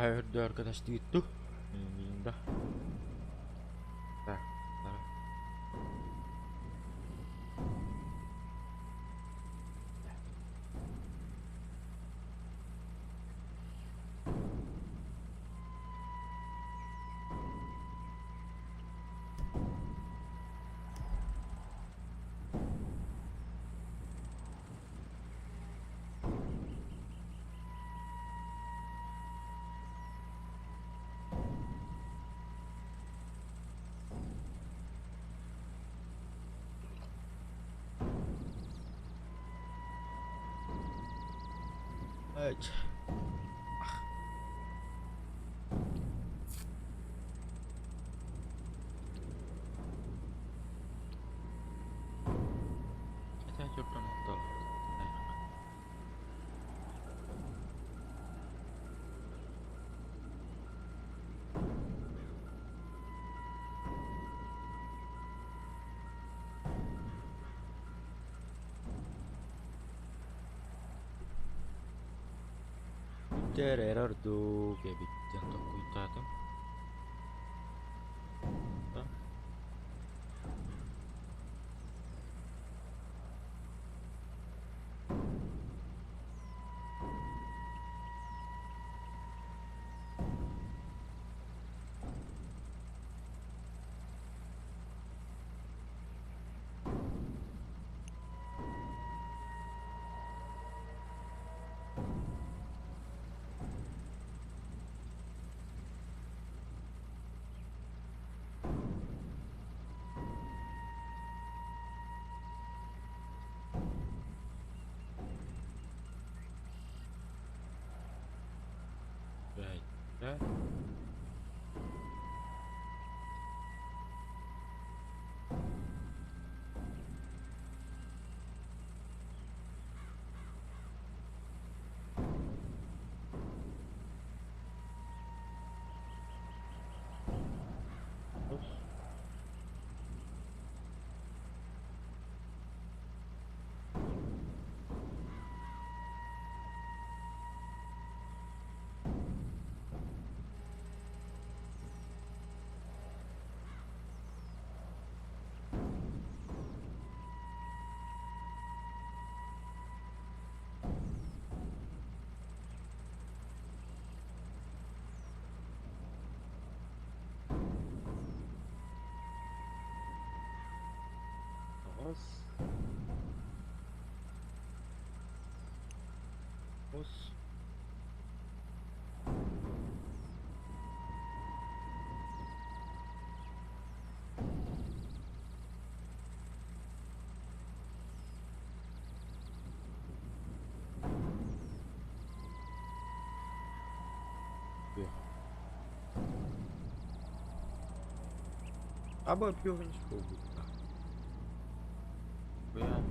Örde arkadaş diýitdi. Да. Да. Да. Evet. Эрэр дуу кэбиттэн токуйтаатым. Да? Right. Да? Terus. Terus. Terus. Аба пьюнч буолбута. Бля.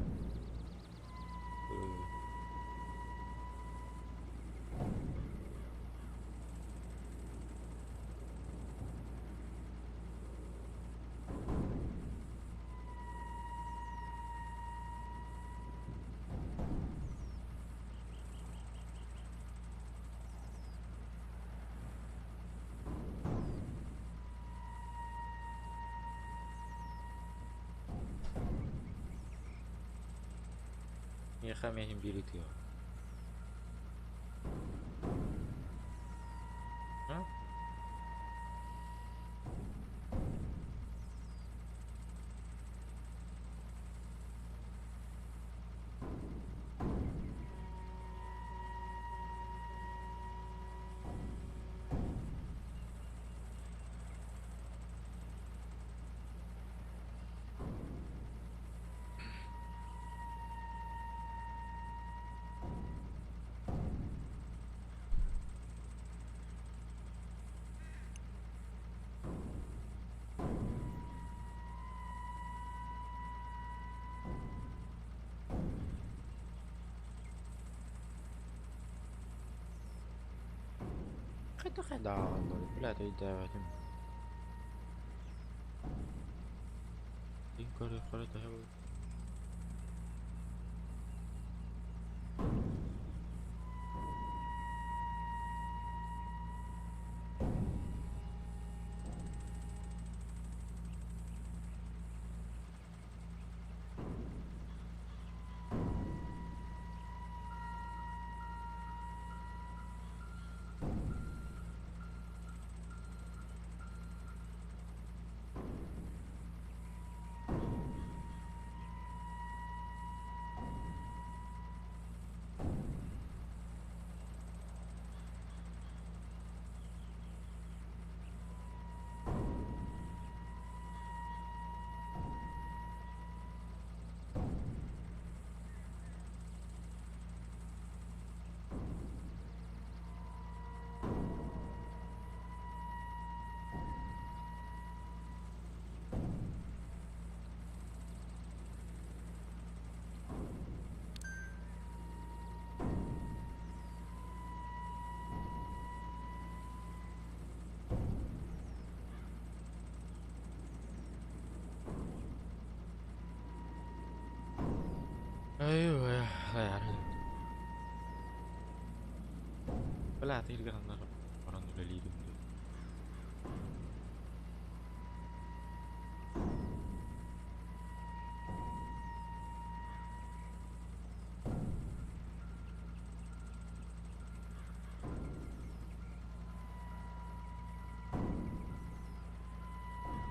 Миэхэ миһин биир ытыаҕа. А? Хайда-хайда блядь, өйдөөбөтүм. Көрө көрө Бля, тыырганнар баран үлэлиирим дуу.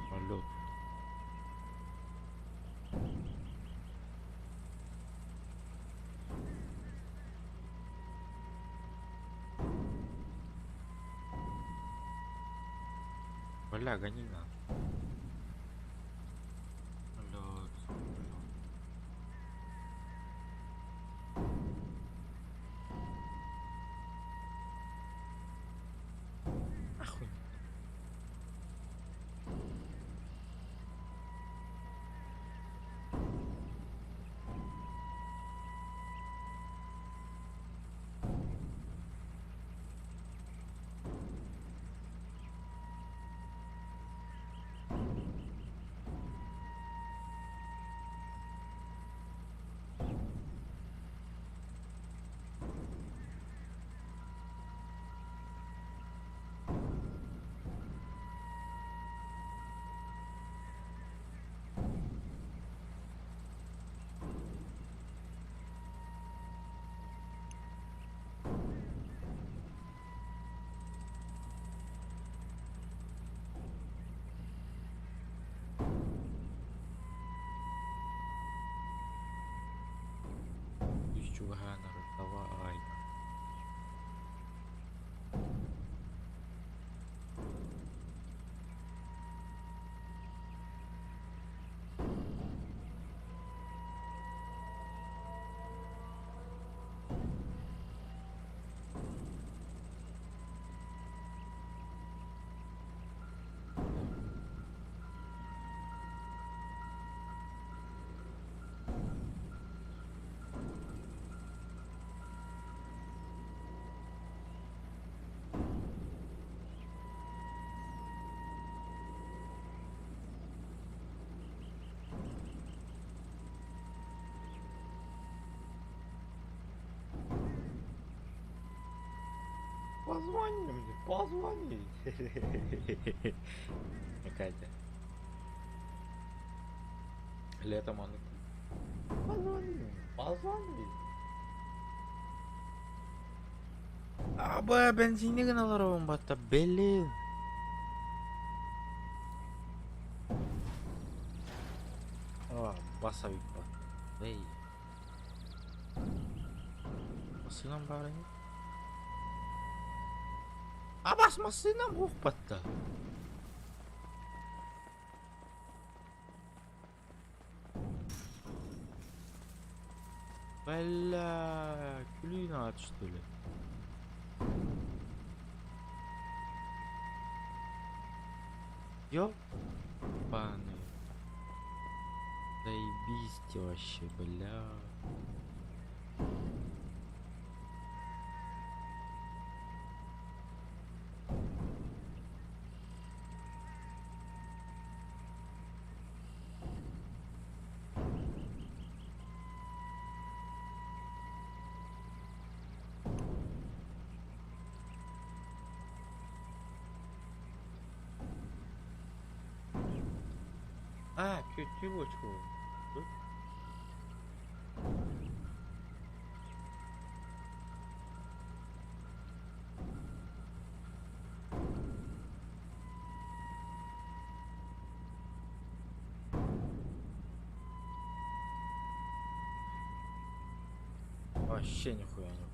Полет. Бля, гони на. Блядь, бля. Нахуй. Үс чугаһаан давай. Позвони мне, позвони. Катя. Летом он позвони мне, позвони. А, бензини гына батта, блин. А, басовик бат. Эй. Массыынам баар ини. Абас массыынам уох батта. Бля, күлүү надо, что ли? Ёбаный. Заебись вообще, бля. А, чего? Вообще нихуя не понял.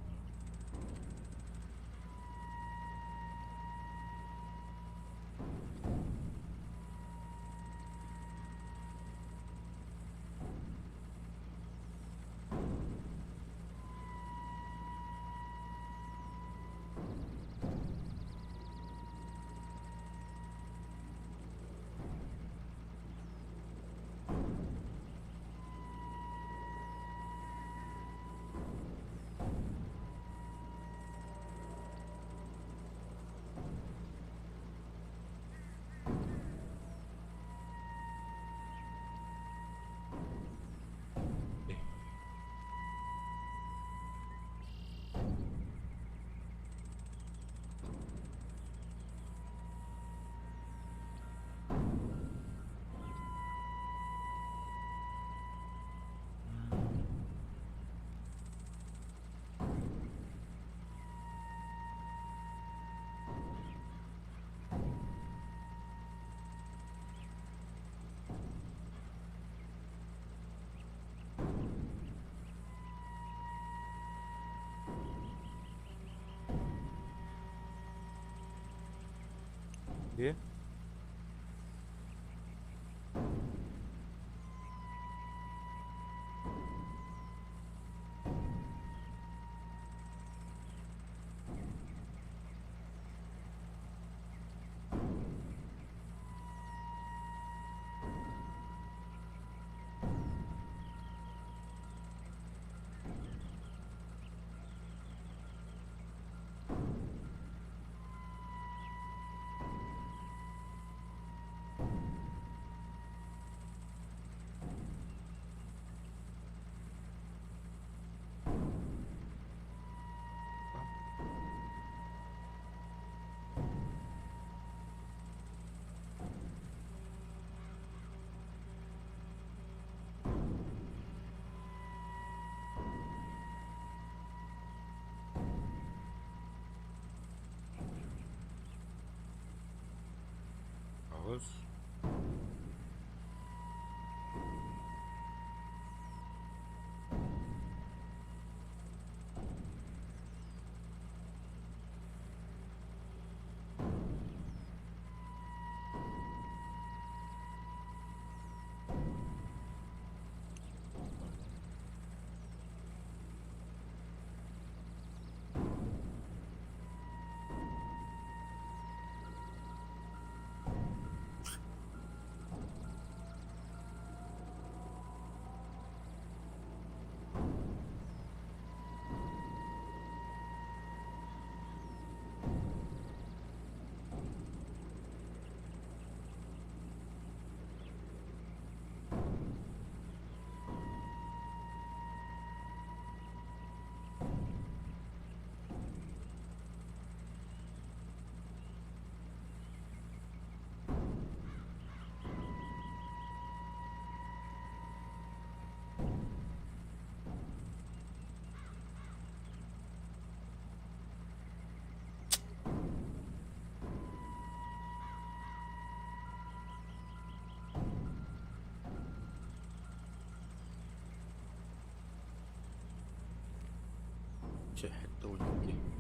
Где? Аҕыс. Чэ, 72.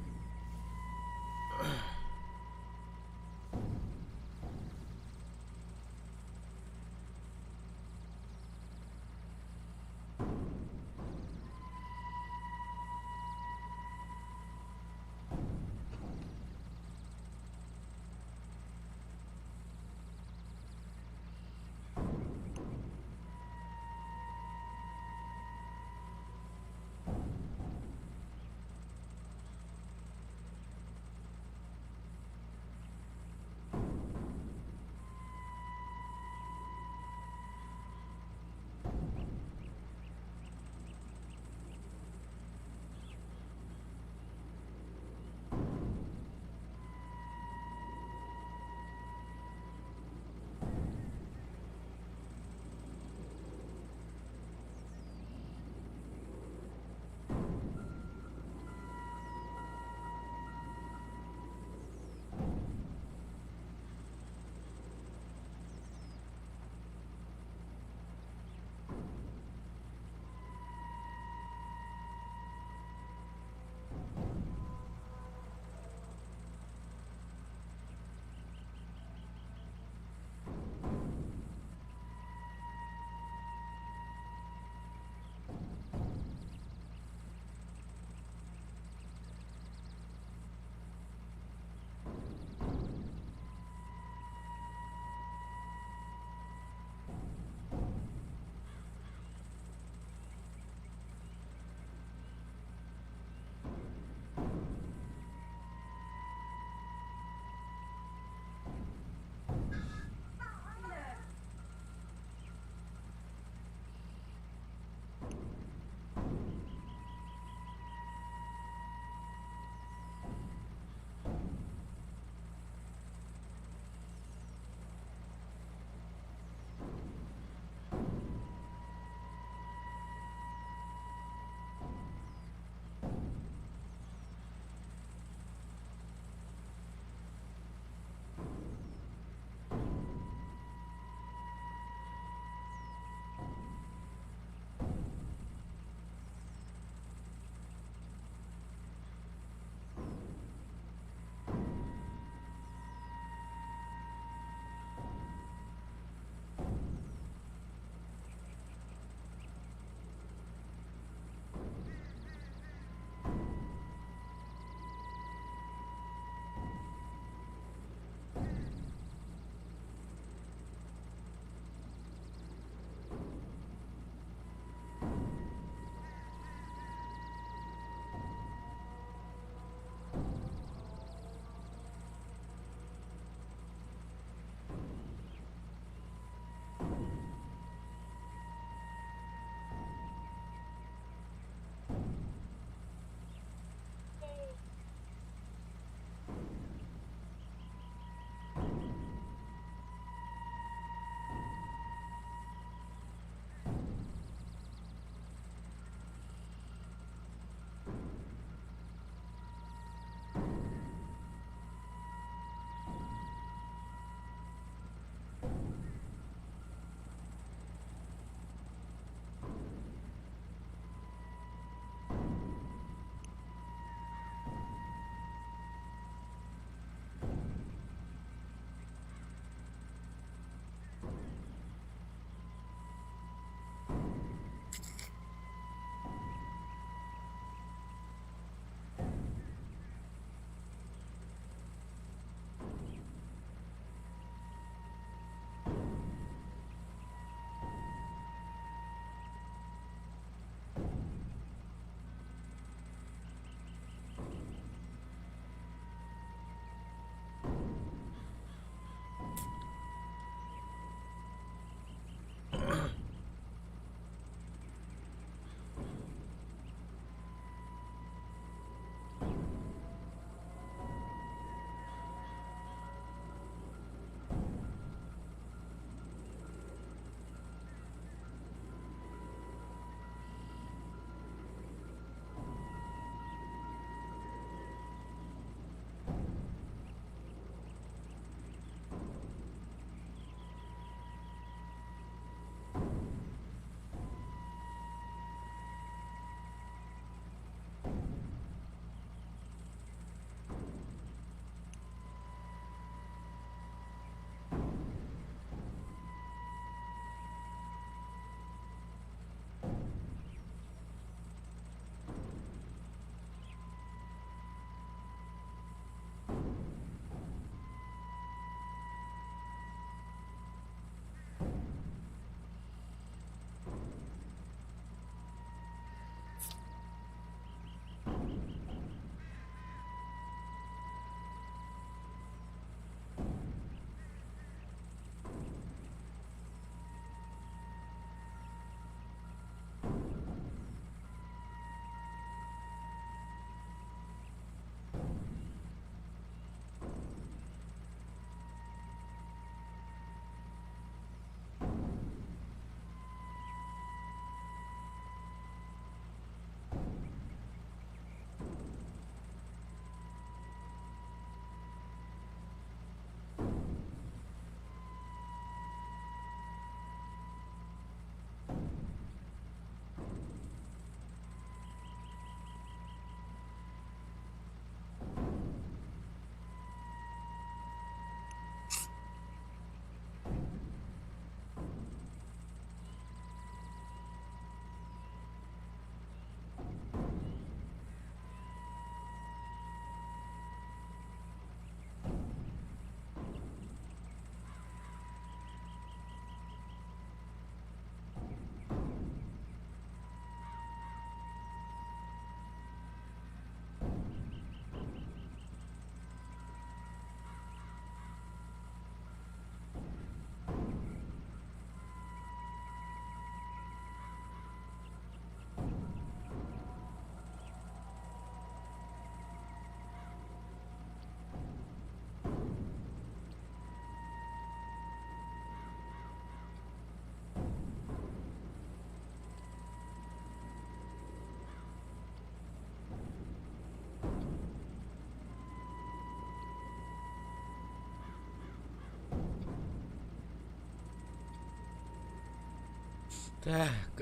Так.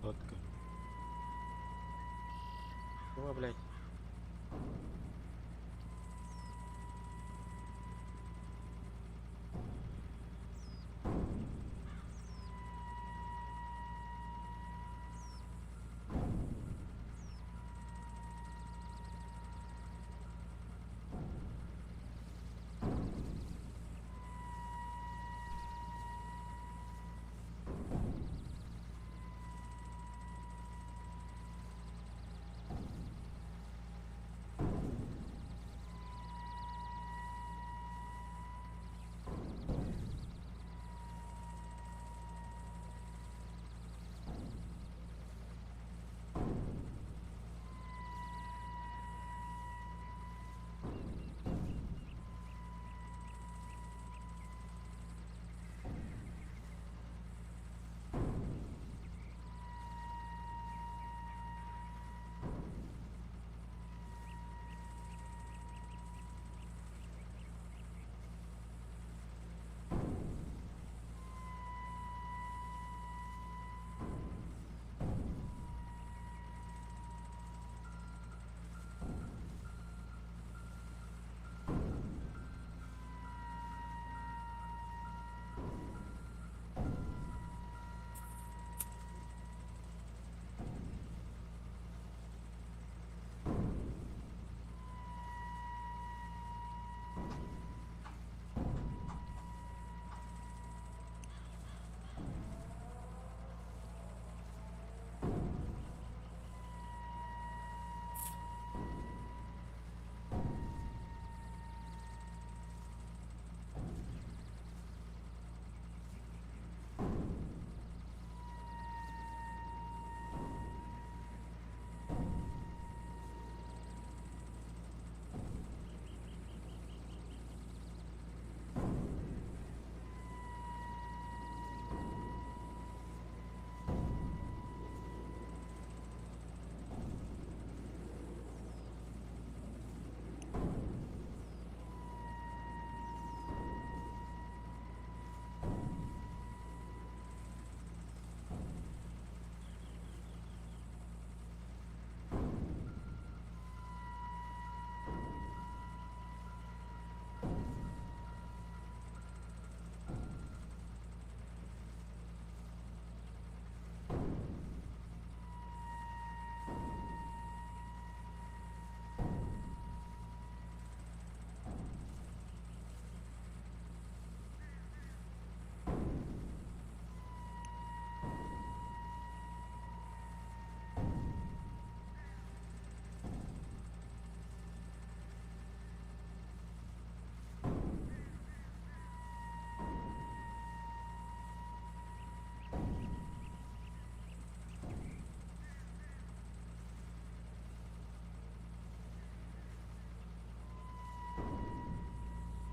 Лодка. О, блядь.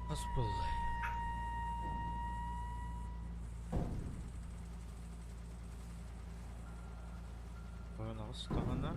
Хас буоллай? Аҕыстаҕына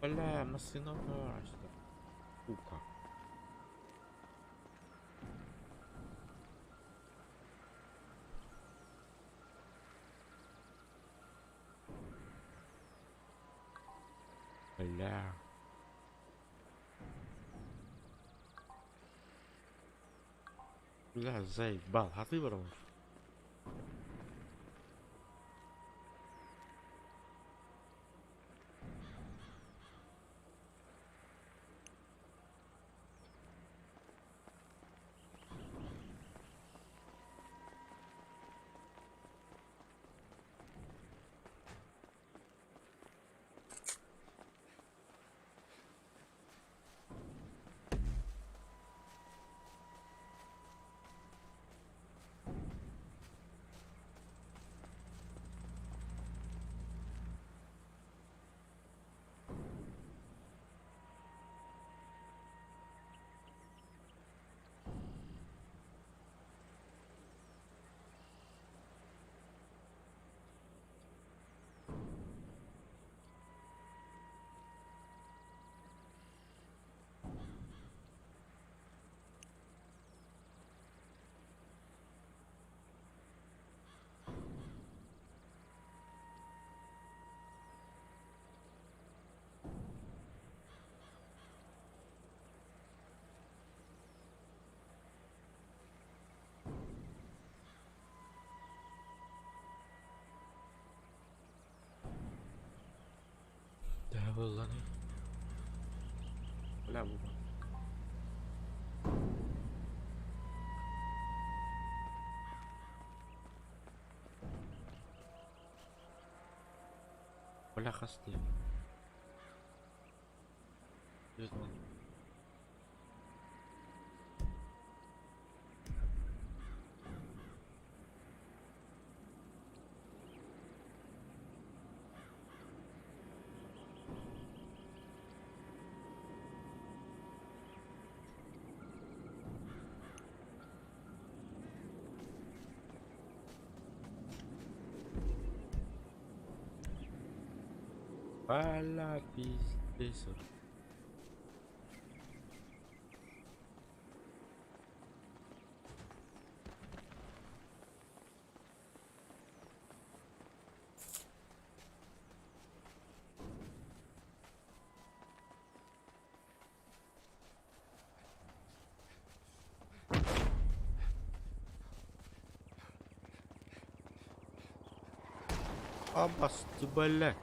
Бля, массыына поворачивает. Сука. Бля. Бля, заебал. А ты воровал? Буолланый? Бля, буба. Бля, хас дии. Бля, пиздец. Абасты, бля.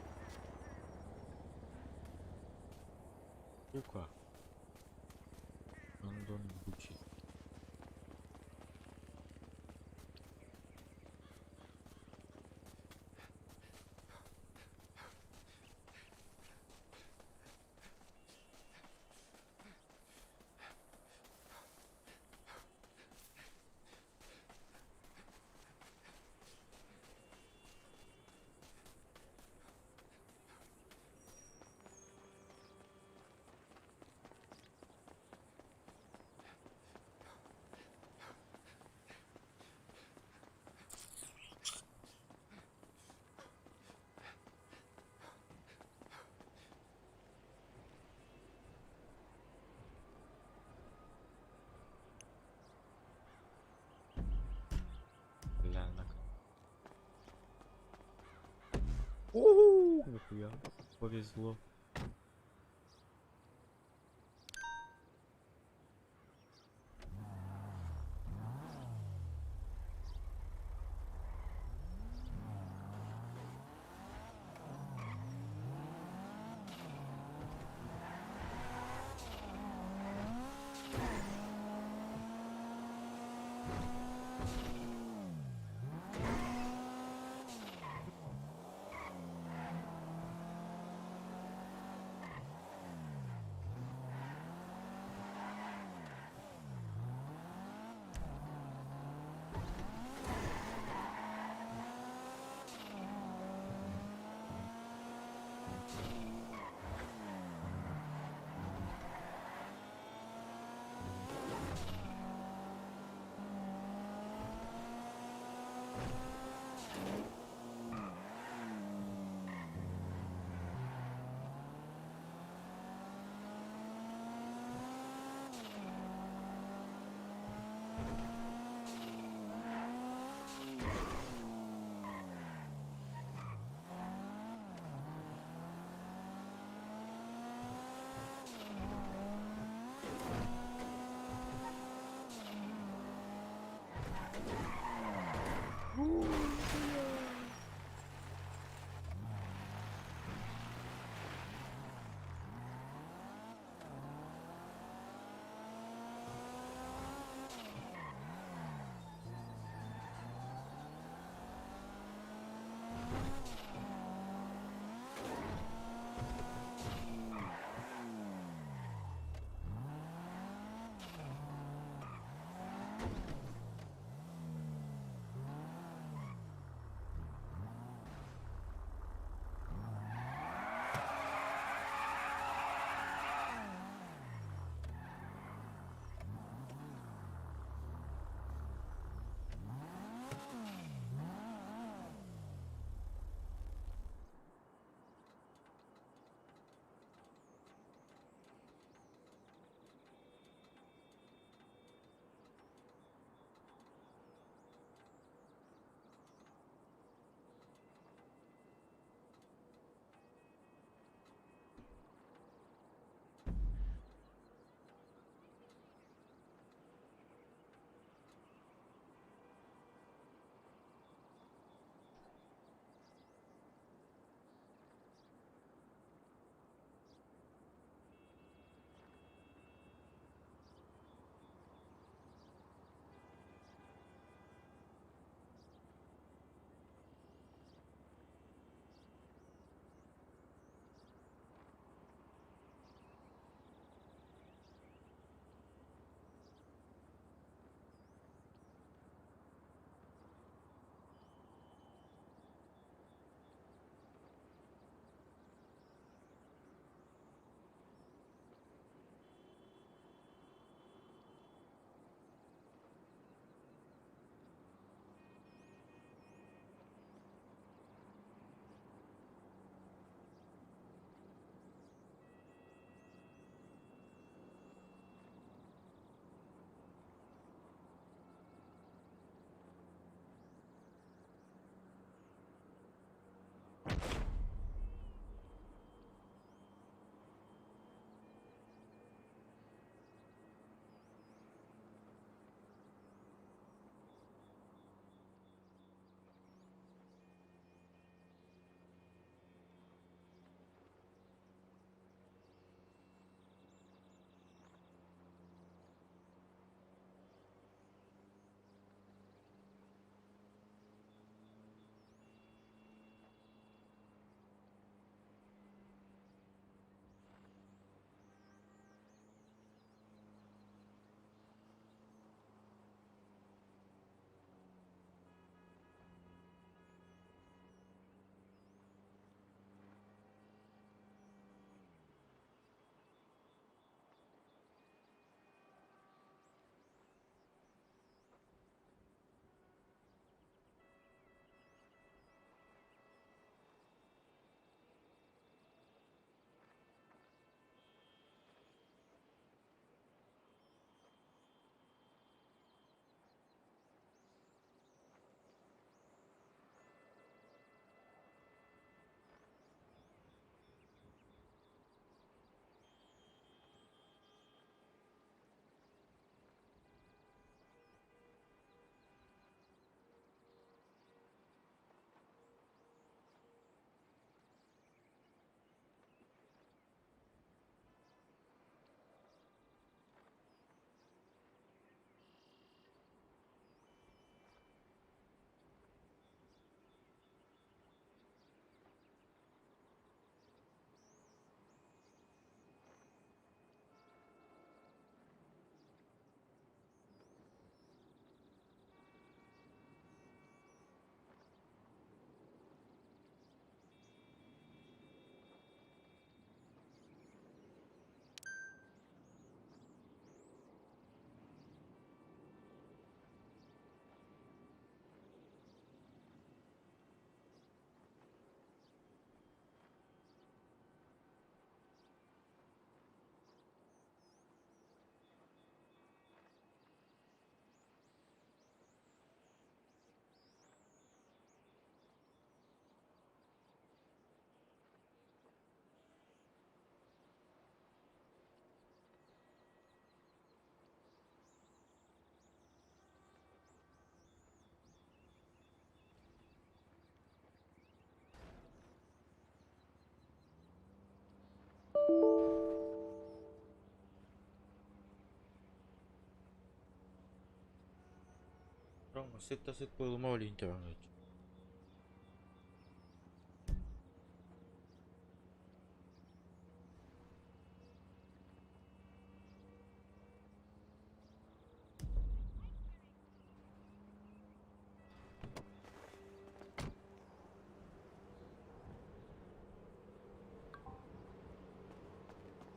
Сука. Андон ебучий. Бля, на... Уху, нихуя. Повезло. Сыт да сыт буолума ол иһин төбөҥ ыалдьар.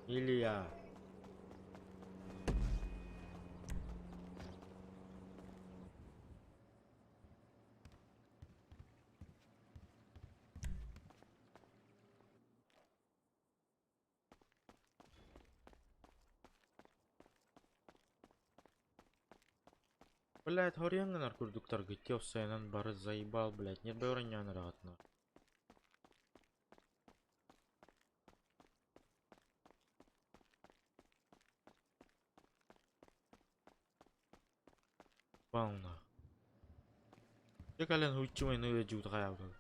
Илья. Блядь, хоруйан гынар курдуктаргыт тёссайынан бары заебал, блядь, ньирбэй оронньоон ыраҕытына. Пауна. Дьэ кэлэн һуйчумайны ыадьыбыт хайаабыта.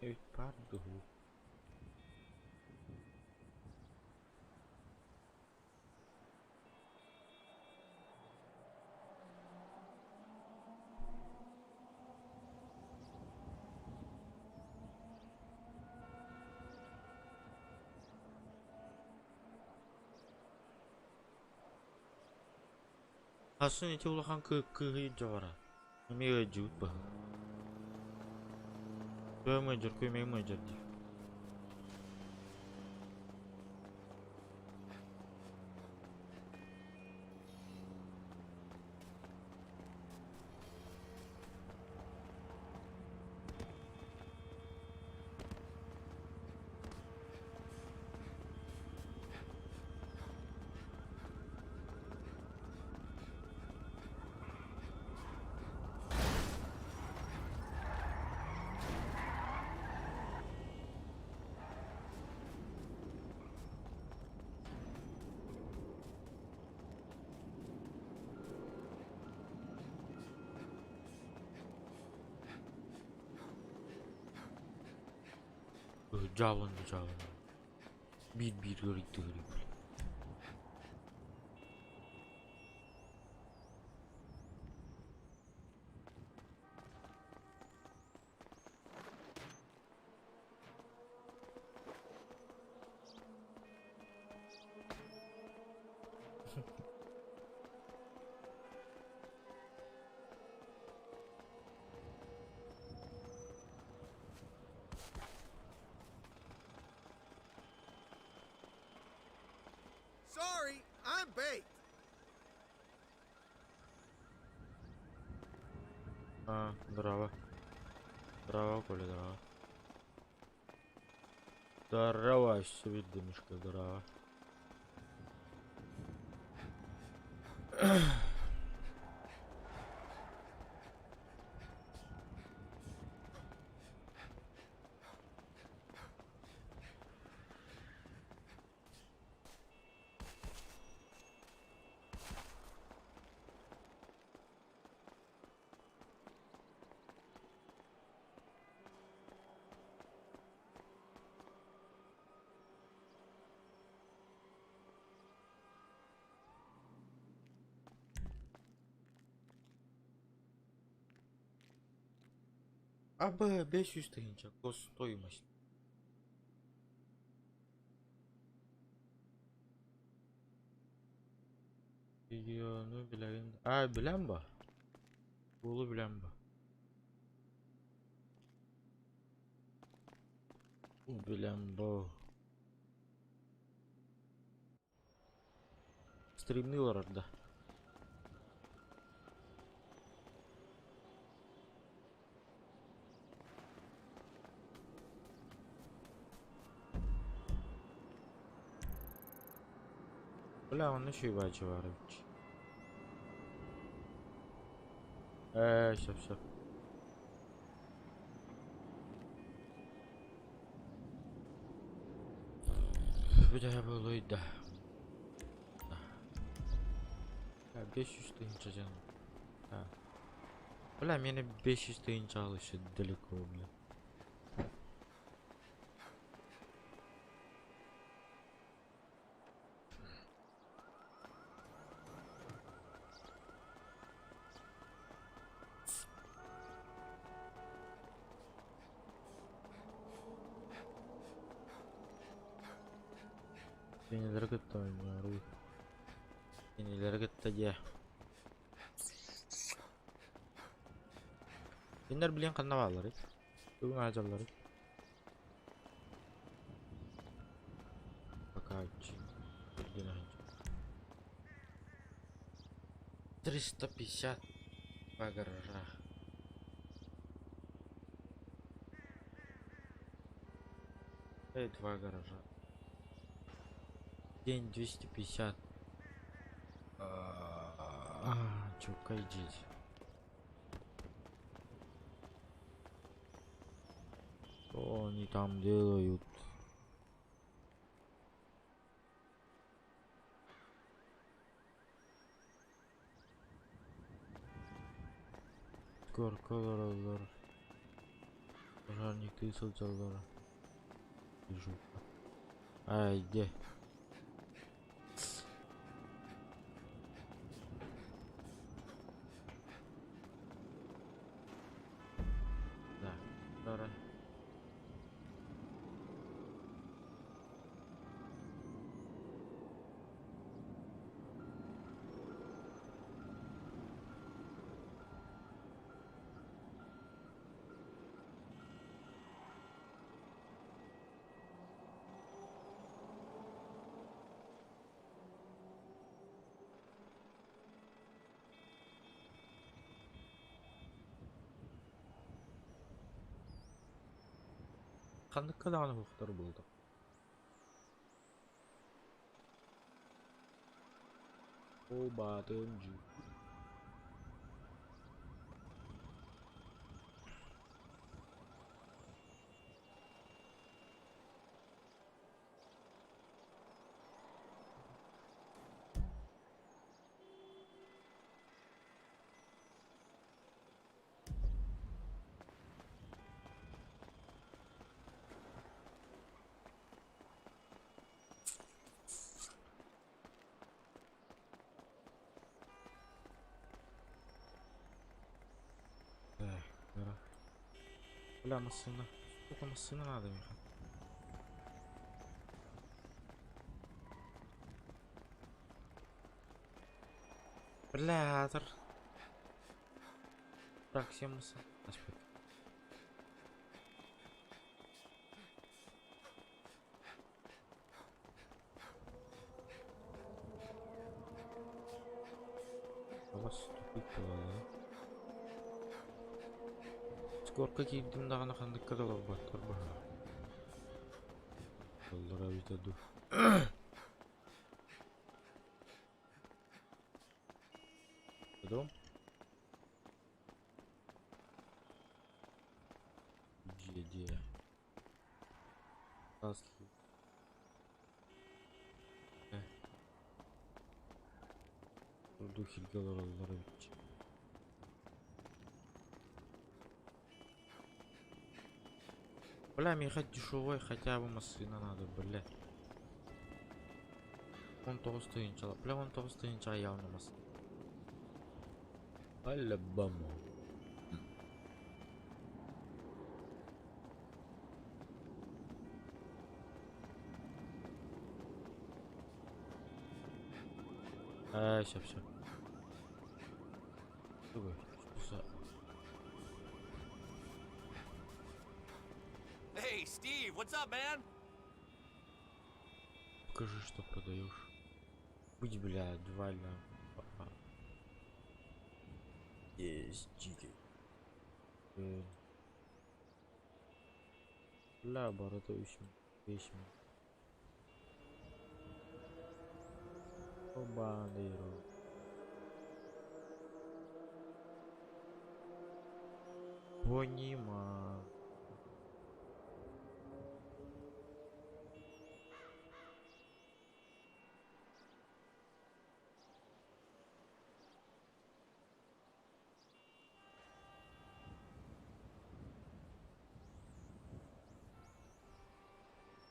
Эбит баар дуу? Хасын ити улахан кыыһы дьоҕура. Эмиэ ыалдьыбыт быһыы. Төһө ыалдьар, күөмэйим ыалдьар дии. Дьаабылана дьаабылана. Биир-биир ыарыйдыгыр Sorry, I'm baked. А, здорово. Здорово, Коля, здорово. Здорово, видно, Мишка, здорово. АБ 500 тыһыынча госстоимость. Видеону билэрин... А, билэн ба? Буолу билэн ба? Билэн бо. Стримни олорор да. Бля, он еще и Вачеварович. Все, все. Бля, было да. 500 тысяч один. Бля, мне 500 тысяч еще далеко, бля. Кинилэри кытта оонньооруй. Кинилэри кытта дьэ. Кинилэр билигин ханна баалларый? Бүгүн аадьалларый? Пока 350 по гаражах. Эй, два гаража. День 250. Чё, идите. Что они там делают? Скоркалар, пожарник сылдьаллара. Жопа. Ай, где? Да, вторая. Ханныкка даҕаны суохтар буолта. Оо баатын дьүү. Так, да. Бля, машина. Сколько машина надо, миха? Бля, тар. Так, всем машин. Вас тупик была, Скорка киирдим даҕаны ханныкка да олорботтор быһа. Оллоро эбитэ дуу. Дом? Где, где? Духилге олороллор эбит. Бля, мне хоть дешевой хотя бы машина надо, бля. Он 9 тыһыынча, бля, 19 тыһыынча явно машина. Алабама. Ээ, сөп сөп. Тугуй? Hey, Steve, what's up, man? Покажи, что продаешь. Будь, бля, два ля. Есть дикий. Бля, барыта 3000, 5000. Ебаный рот. Понимаю.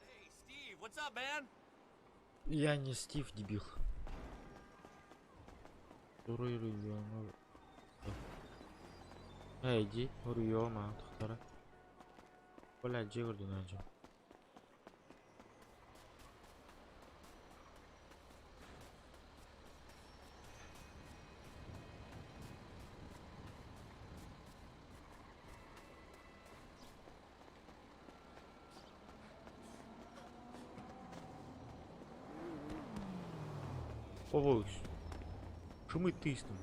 Hey, Steve, what's up, man? Я не Стив, дебил. Второй регион. Эй, иди, Урьема, вторая. Бля, где найдем? Ой, шумы тиснемо.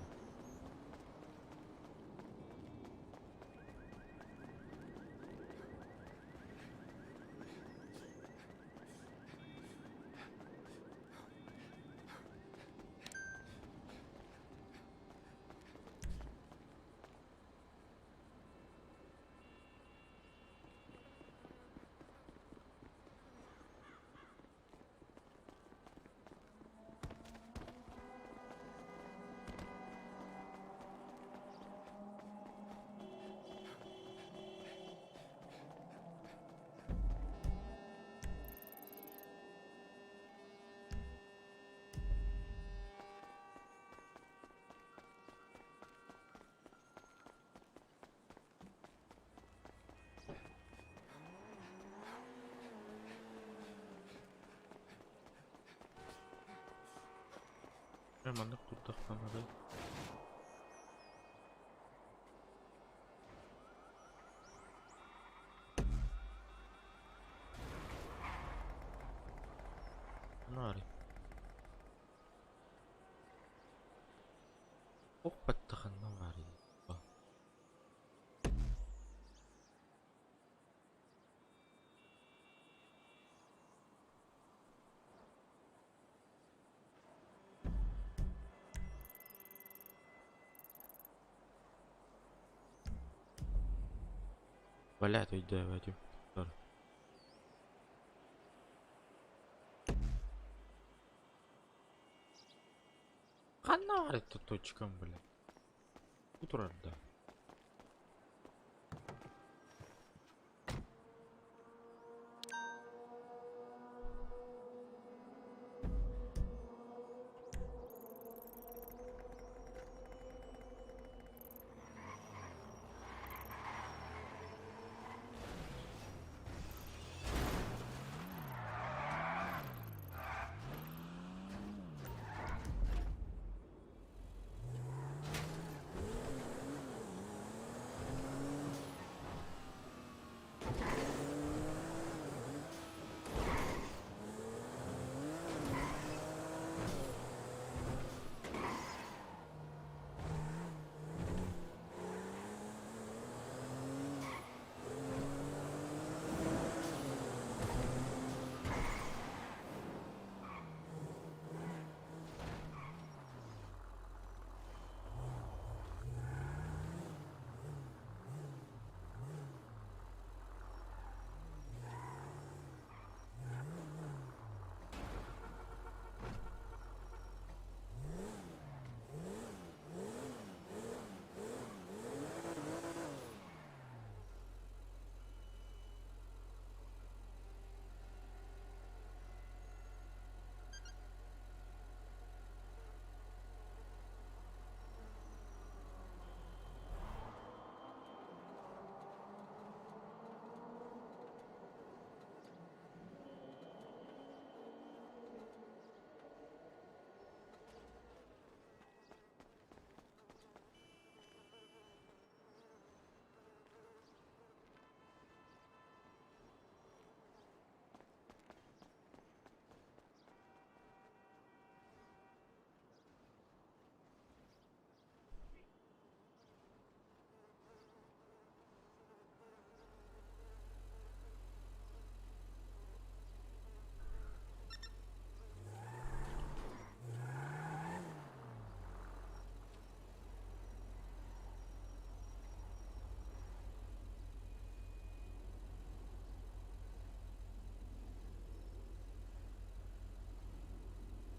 Маннык турдахтанары. Нари. Ох, баттаханна вари. Блядь, өйдөөбөтүм. Ханна это точкам, блядь. Утро, да.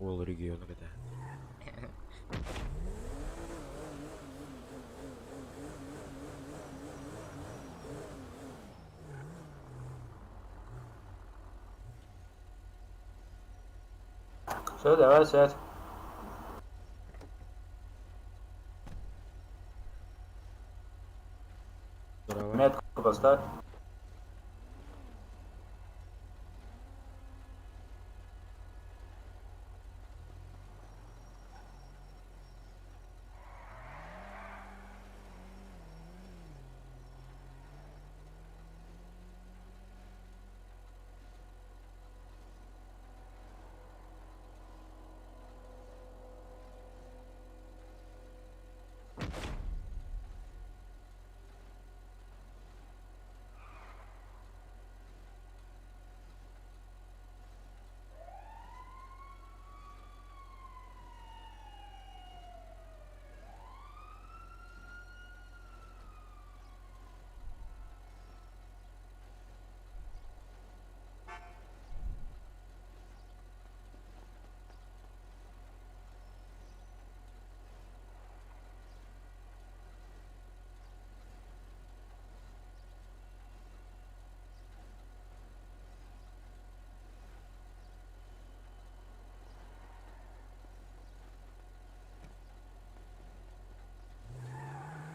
Уол региону кэтэ. Все, давай, сядь. Здорово. Метку поставь.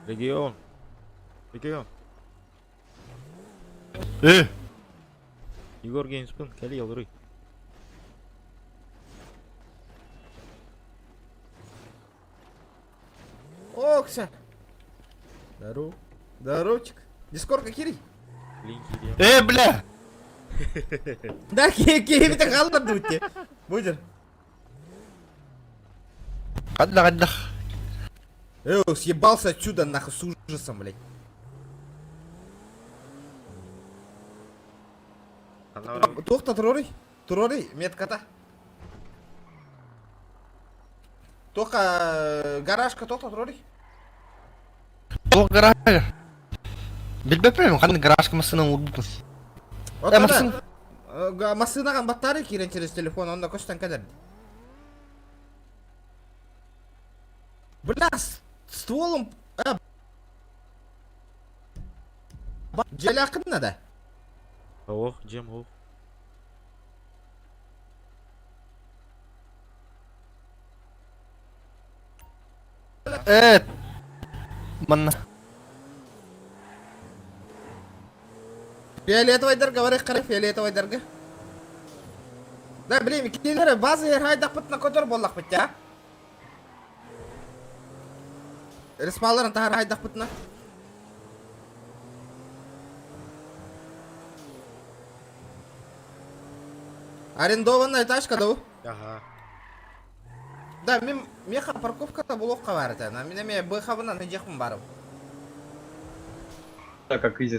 Регион. Регион. Э! Егор Геймспен, кэлий олоруй. Окся! Здоров. Здоровчик. Дискорка киирий. Линки Э, бля! Да, киһибитэ хааллар дуу Будер. Ханна ханна. Э, съебался отсюда нахуй с ужасом, блядь. Туохта туруоруй. Туруоруй, метката. Туохха гаражка туохта туруоруй. Туох гараж. Билбэппин, ханна гаражка массыына уурбуппун. Э, массыына. Массыынаҕын баттаары киирэн через телефон, онно көстөн кэлэр. Бля, стволом... А, дьиэлээххин да? Ох, дьиэм ох. Э, манна. Фиолетовайдарга барыах фиолетовайдарга. Да, блин, кинилэр база хайдахпытына көтөр буоллахпыт я. Респаларын таһар хайдахпытына. Арендованная тачка, да? Ага. Да, мин миэхэ парковката булуохха баар этэ. Мин эмиэ быхабынан дьиэхпин барым. Так как изи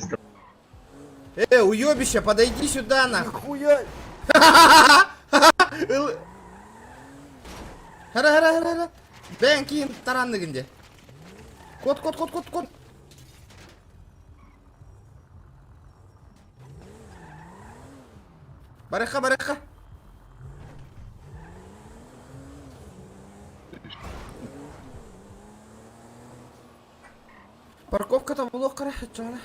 Э, уебище, подойди сюда, нахуй. Хуя! Хара, хара, хара, хара. Бэн киин таранныгын де. Код, код, код, код, код. Барыха, барыха. Парковката булуох хара, чола.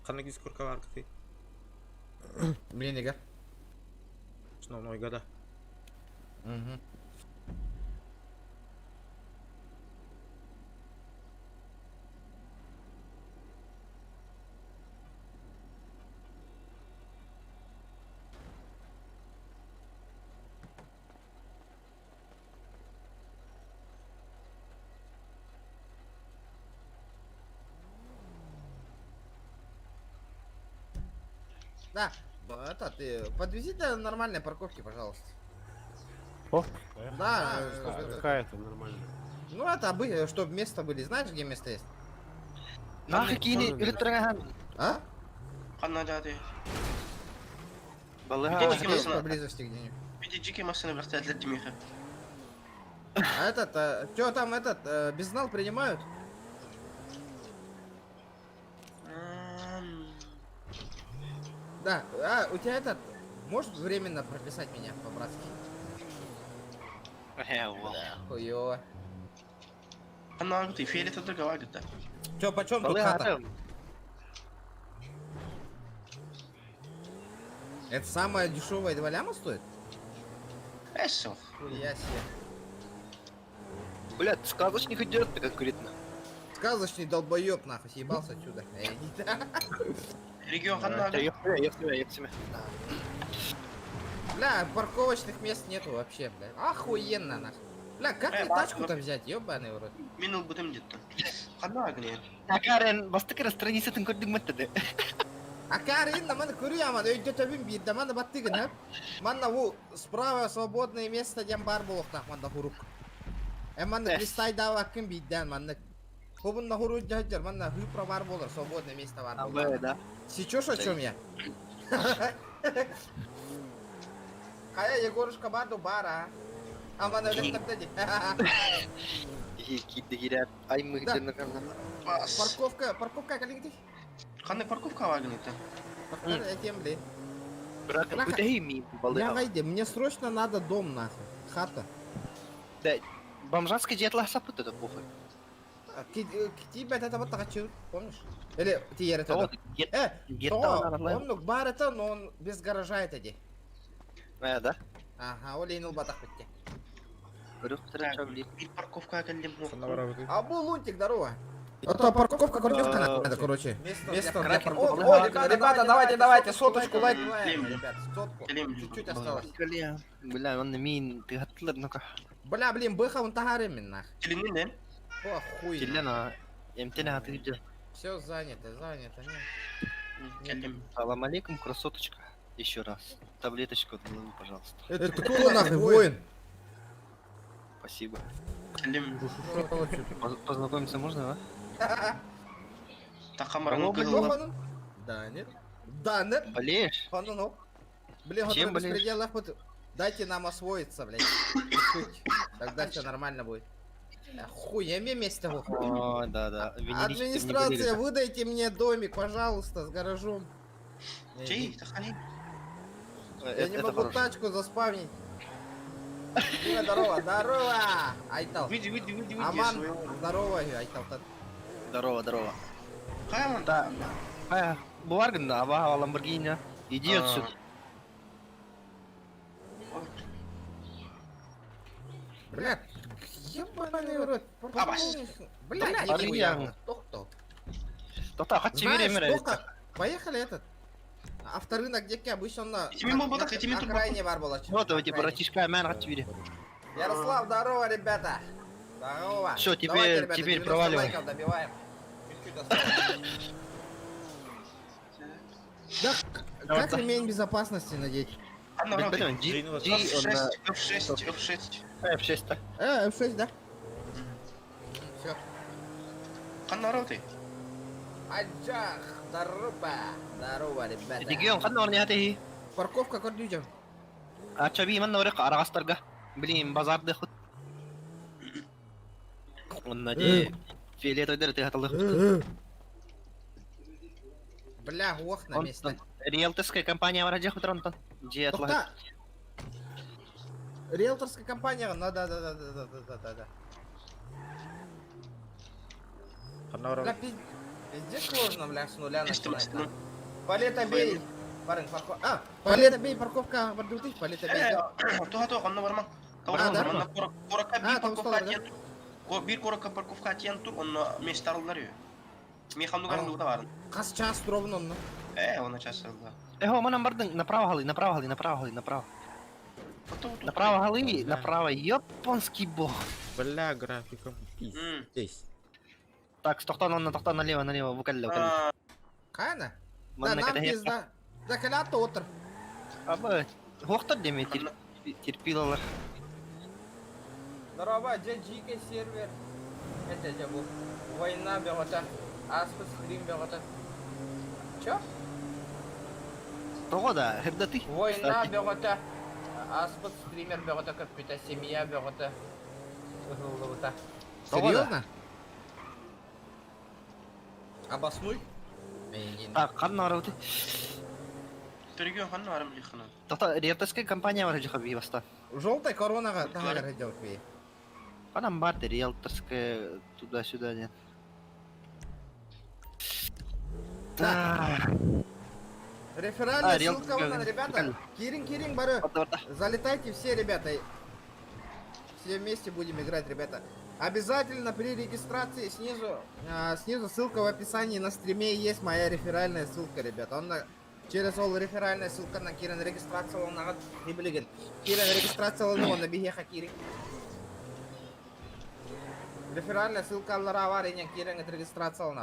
Ханна дискорка баар ты. Блин, Игорь. Основной года. Угу. Да, это ты подвези до нормальной парковки, пожалуйста. О, Да, чтоб это- Какая это нормально. ну это чтобы место были, знаешь, где место есть? Нахы киини өлөттөрөҥ А? Ханна дяди. Балыга. Где Есть машина? поблизости где-нибудь? Види машина вертят для Дмиха. А этот, что там этот, безнал принимают? Да, а, у тебя этот, можешь временно прописать меня по-братски? Хуёво. Ханна фиолетовый лагерь. Чё, почем тут хата? Это самая дешевая 2 ляма стоит? Эсо. Хуя себе. Блядь, сказочник идет конкретно. Сказочный долбоеб, нахуй, съебался отсюда. Эй, да. Регион ханна. Ехтеме, Бля, парковочных мест нету вообще, бля. Охуенно, нахуй. Бля, как Э, мне тачку-то взять, ёбаный в рот. Мин ылбытым деттен. Ханна агне. Акарен, бастыкара страницатын көрдүң мэттеде. Акар инна маны көрү аман өйдөтөбүн биирдэ маны баттыгын хөп. Манна бу справа свободное место диэн бар буолуохтаах манна хурук. Э манна кристайдаабаккын биирдээн маннык. Хобунна хурук дьаһдьар манна хыпра бар буолар свободное место бар буолар. да. Сечешь о чем я? Хайа Егорушка барду бара. А мана өлөктөрдө Киирде киирээт, аймы Да. Бас. Парковка, парковка калингди. Ханна парковка агне. Парковка этем ли. Брат, Бляха. бүтэһи мин Бля, балыга. вайди, мне срочно надо дом нахуй. Хата. Бомжатский дьиэ сапыт это похуй. А, Тебя это вот так помнишь? Или ты это? Вот, Э, гет то, он бар это, но он без гаража это де. Э, да? Ага, ол ең батақ бітті. Бир парковка келдим. А бу Лунтик, здорово. А то парковка кордюшка надо, короче. Место для парковки. О, ребята, давайте, давайте, соточку лайк. Ребят, сотку. Чуть-чуть осталось. Бля, он мин, ты хаттылар, ну-ка. Бля, блин, быха он тагарым нах. Келиннен. О, хуй. Келлена, эмтене хатыгы. Все занято, занято. не. Келдим. Салам алейкум, красоточка. Еще раз. Таблеточку от головы, пожалуйста. Это кто нахуй воин? Спасибо. Келдим. Познакомиться можно, а? Такамарың кызыл. Да, нет. Да, нет. Болеешь? Ну, ну. Блин, Чем вот болеешь? беспредел, вот дайте нам освоиться, блядь. Чуть-чуть. Тогда все нормально будет. Хуй, я место. О, да, да. Венерическим не Администрация, болели. выдайте мне домик, пожалуйста, с гаражом. Чей, тахани. Я Это не это могу хорошо. тачку заспавнить. Дима, здорово, здорово! Айтал. Выйди, выйди, выйди, выйди. Аман, здорово, Айтал. Здорово, здорово. Кайман. Да. А, Буарган, аба, Ламборгини. Иди А. отсюда. Бля, ебаный в рот. Абас. Бля, Арьян. нихуя. Тохто. Тота, хатчы Знаешь, беремер. Тоха, поехали этот. Авторынок где обычно на, Этими на, был этими на тут окраине бар была. Вот, давайте, братишка, мен хатчы бере. Ярослав, здорово, ребята. Здорово. Всё, теперь- Давайте, ребята, теперь 90 проваливай. лайков добиваем. Чуть-чуть осталось. Да, как ремень безопасности надеть? Ханна Блин, G, G, он на F6, F6, F6. F6, да? Э, F6, да? Все. Ханна роты. Аджах, здорово. Здорово, ребята. Регион, ханна орны хаты. Парковка көрдүжем. Ачаби манна орық арағастарға. Блин, базарды худ. Онна де фиолетовый ты хаталы. Бля, ох, на месте. Риэлторская компания вроде худ Антон. Же атлах. Тоқта. Риэлторская компания, ну да, да, да, да, да, да, да, да. Бля, пиздец сложно, бля, с нуля начинать. Палета бей. Барын, парковка. А, палета бей, парковка, бардутый, палета бей. да. Туха туха, ханна барман. А, да? Манна корака А, бир там парковка стол, да? атен тур. Бир корака парковка атен тур, онно местарылар ю. Механду гаранду да барын. Қас час ровно, онно. Э, оны час алды. Эхо, манам бардың направо галы, направо галы, направо галы, направо. Направо галы, направо, японский бог. Бля, графиком пиздец. Так, тоқтан, онна, тоқтан, налево, налево, вукалле, вукалле. Қайна? Да, Манна нам ката пизда. Да, калята отыр. Аба, хоқтар деме, терпилалар. Здорово, где GK сервер? Это где был? Война бегота. Аспид стрим бегота. Чё? Того да, херда ты. Война бегота. Аспид стример бегота, как семья бегота. Серьезно? Обоснуй. Так, қанна арауты. Регион ханна барым билиххынан. Тота риэлторская компания бар жаха би баста. Желтая коронаға тағар делать би. Анам бар риэлторская туда-сюда нет. Да. Реферальная А, ссылка риэлторская. вон, ребята. Кирин, Кирин, бары. Залетайте все, ребята. Все вместе будем играть, ребята. Обязательно при регистрации снизу, снизу ссылка в описании на стриме есть моя реферальная ссылка, ребята. Он на, через ол реферальная ссылка на Кирин регистрация он на билигин. Кирин регистрация он на бихеха Кирин. Реферальная ссылка аллара бар инен Кирин регистрация он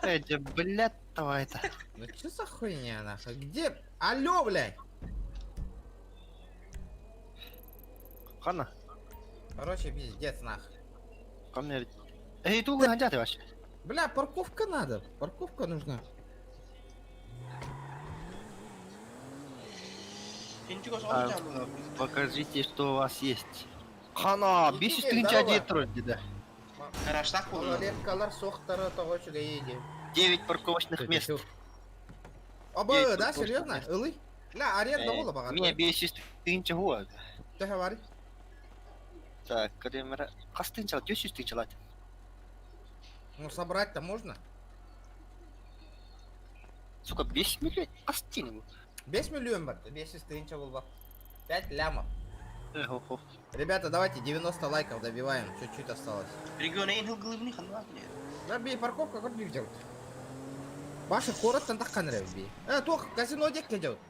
Эти, блядь, давай это. Ну что за хуйня нахуй? Где? Алло, блядь! Хана, Короче, пиздец нахуй. ко мне. Эй, тулы ты вообще. Бля, парковка надо. Парковка нужна. А, Покажите, что у вас есть. Хана, Никита, 531 здорово. вроде, да. Гаражтах болду. Малолеткалар сохтары того чуга 9 парковочных мест. Оба, Девять да, парковочных серьезно? мест. Ылый? Бля, аренда бола баға. Меня 500 год. Ты говори. Так, камера. Кастынча, 400 тысяч. Ну, собрать-то можно? Сука, 5 миллион. Кастин. 5 миллион бар. 500 тысяч был 5 лямов. Эх, Ребята, давайте 90 лайков добиваем. Чуть-чуть осталось. Регион эң хылгылыбыны ханна биле. Да, бей, парковка как делать? Ваша город там так би. Тох, казино дек делают.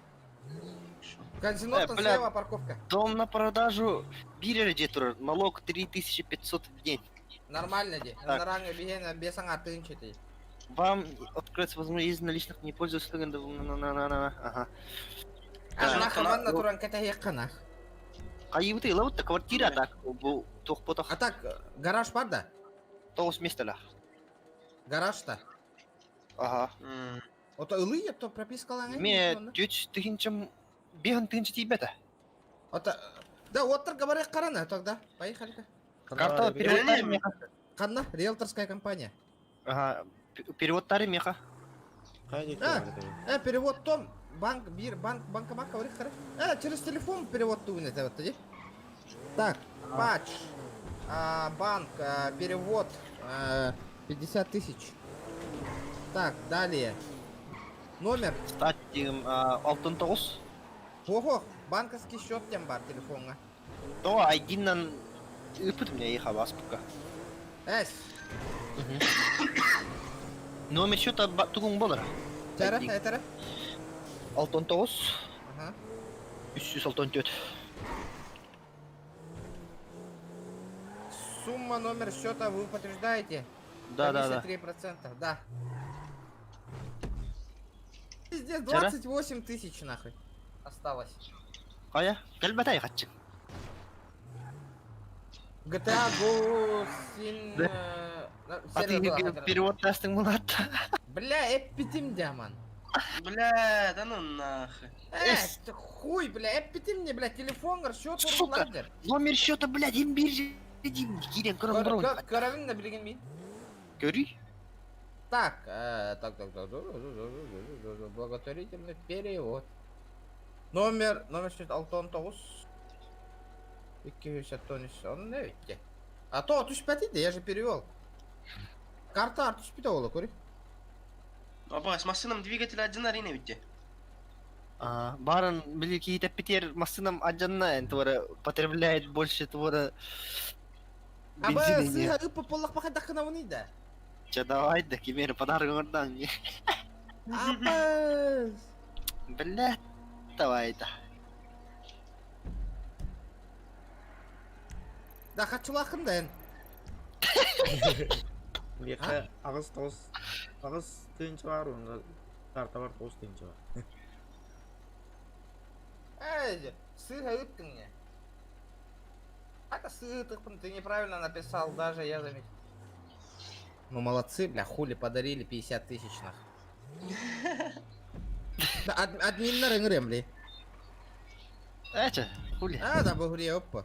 Казино там Бля. слева парковка. Дом на продажу. Бирер тур. Налог 3500 в день. Нормально де. Так. Наранга бигена бесанга тынчы ты. Вам откроется возможность из наличных не пользуются. Ага. А Да. нахуй ванна туран ката якканах. Кайыбыты ылабыт квартира так. Бу тух потох А так, гараж бар да? тоғыз место Гараж-то. Ага. Ото ылый то пропискалаңа. Ме 3 тыгынчым бехан тыгынчы тийбете. Ото да, оттар говори карана тогда. Поехали-ка. Карта переводтары меха. Канна, риэлторская компания. Ага. Переводтары меха. А, перевод том, банк, бир, банк, банкомат, говори, хара. Через телефон перевод ты это вот, иди. Так, патч, банк, перевод, 50 тысяч. Так, далее. Номер. Стать алтын тоғыз. Ого, банковский счет тем бар телефонга. То айдиннан ыпыт мне их вас пока. Эс, Номер счета тугун болар. тәрі, ID. әтәрі. Алтын тоғыз, Ага. 364. Сумма номер счета вы подтверждаете? Да. 3%, да. Пиздец, Вчера? 28 тысяч нахуй. Осталось. Кая? Кэлбэтэй хатчы. GTA Go Sin... Да. А ты сервер была, перевод тастың булат. Бля, эппитим дяман. Бля, да ну нахуй. Ты хуй, бля, эппитим мне, бля, телефон, счет, Сука. Номер счета, блядь, им бирже. Кирен көрөм бро. Көрөбүн да билген мин. Көрүй. Так, так, так, так, благотворительный перевод. Номер счета 69 293 он не ведь. А то 35 я же перевел. Карта 65 ола, көрі. Аба, с машином двигатель один арена ведь. А, Барон, били какие-то петер машинам аджанна, твора потребляет больше твора Аба, бензина. сыға ыпы поллақ бақа дақына оны да. Че давай, да кемер подарок ордан. Апыз. Бля, давай да. Да хачулақын да эн. Меха ағыз тоғыз ағыз тыынчы бар, онда карта бар тоғыз тыынчы бар. Эй, сыға ыптың не. Это сытых, ты неправильно написал, даже я заметил. Ну молодцы, бля, хули подарили 50 тысяч нах. Да, админ на рынгрем, бля. Эче, хули. А, да, бугре, опа.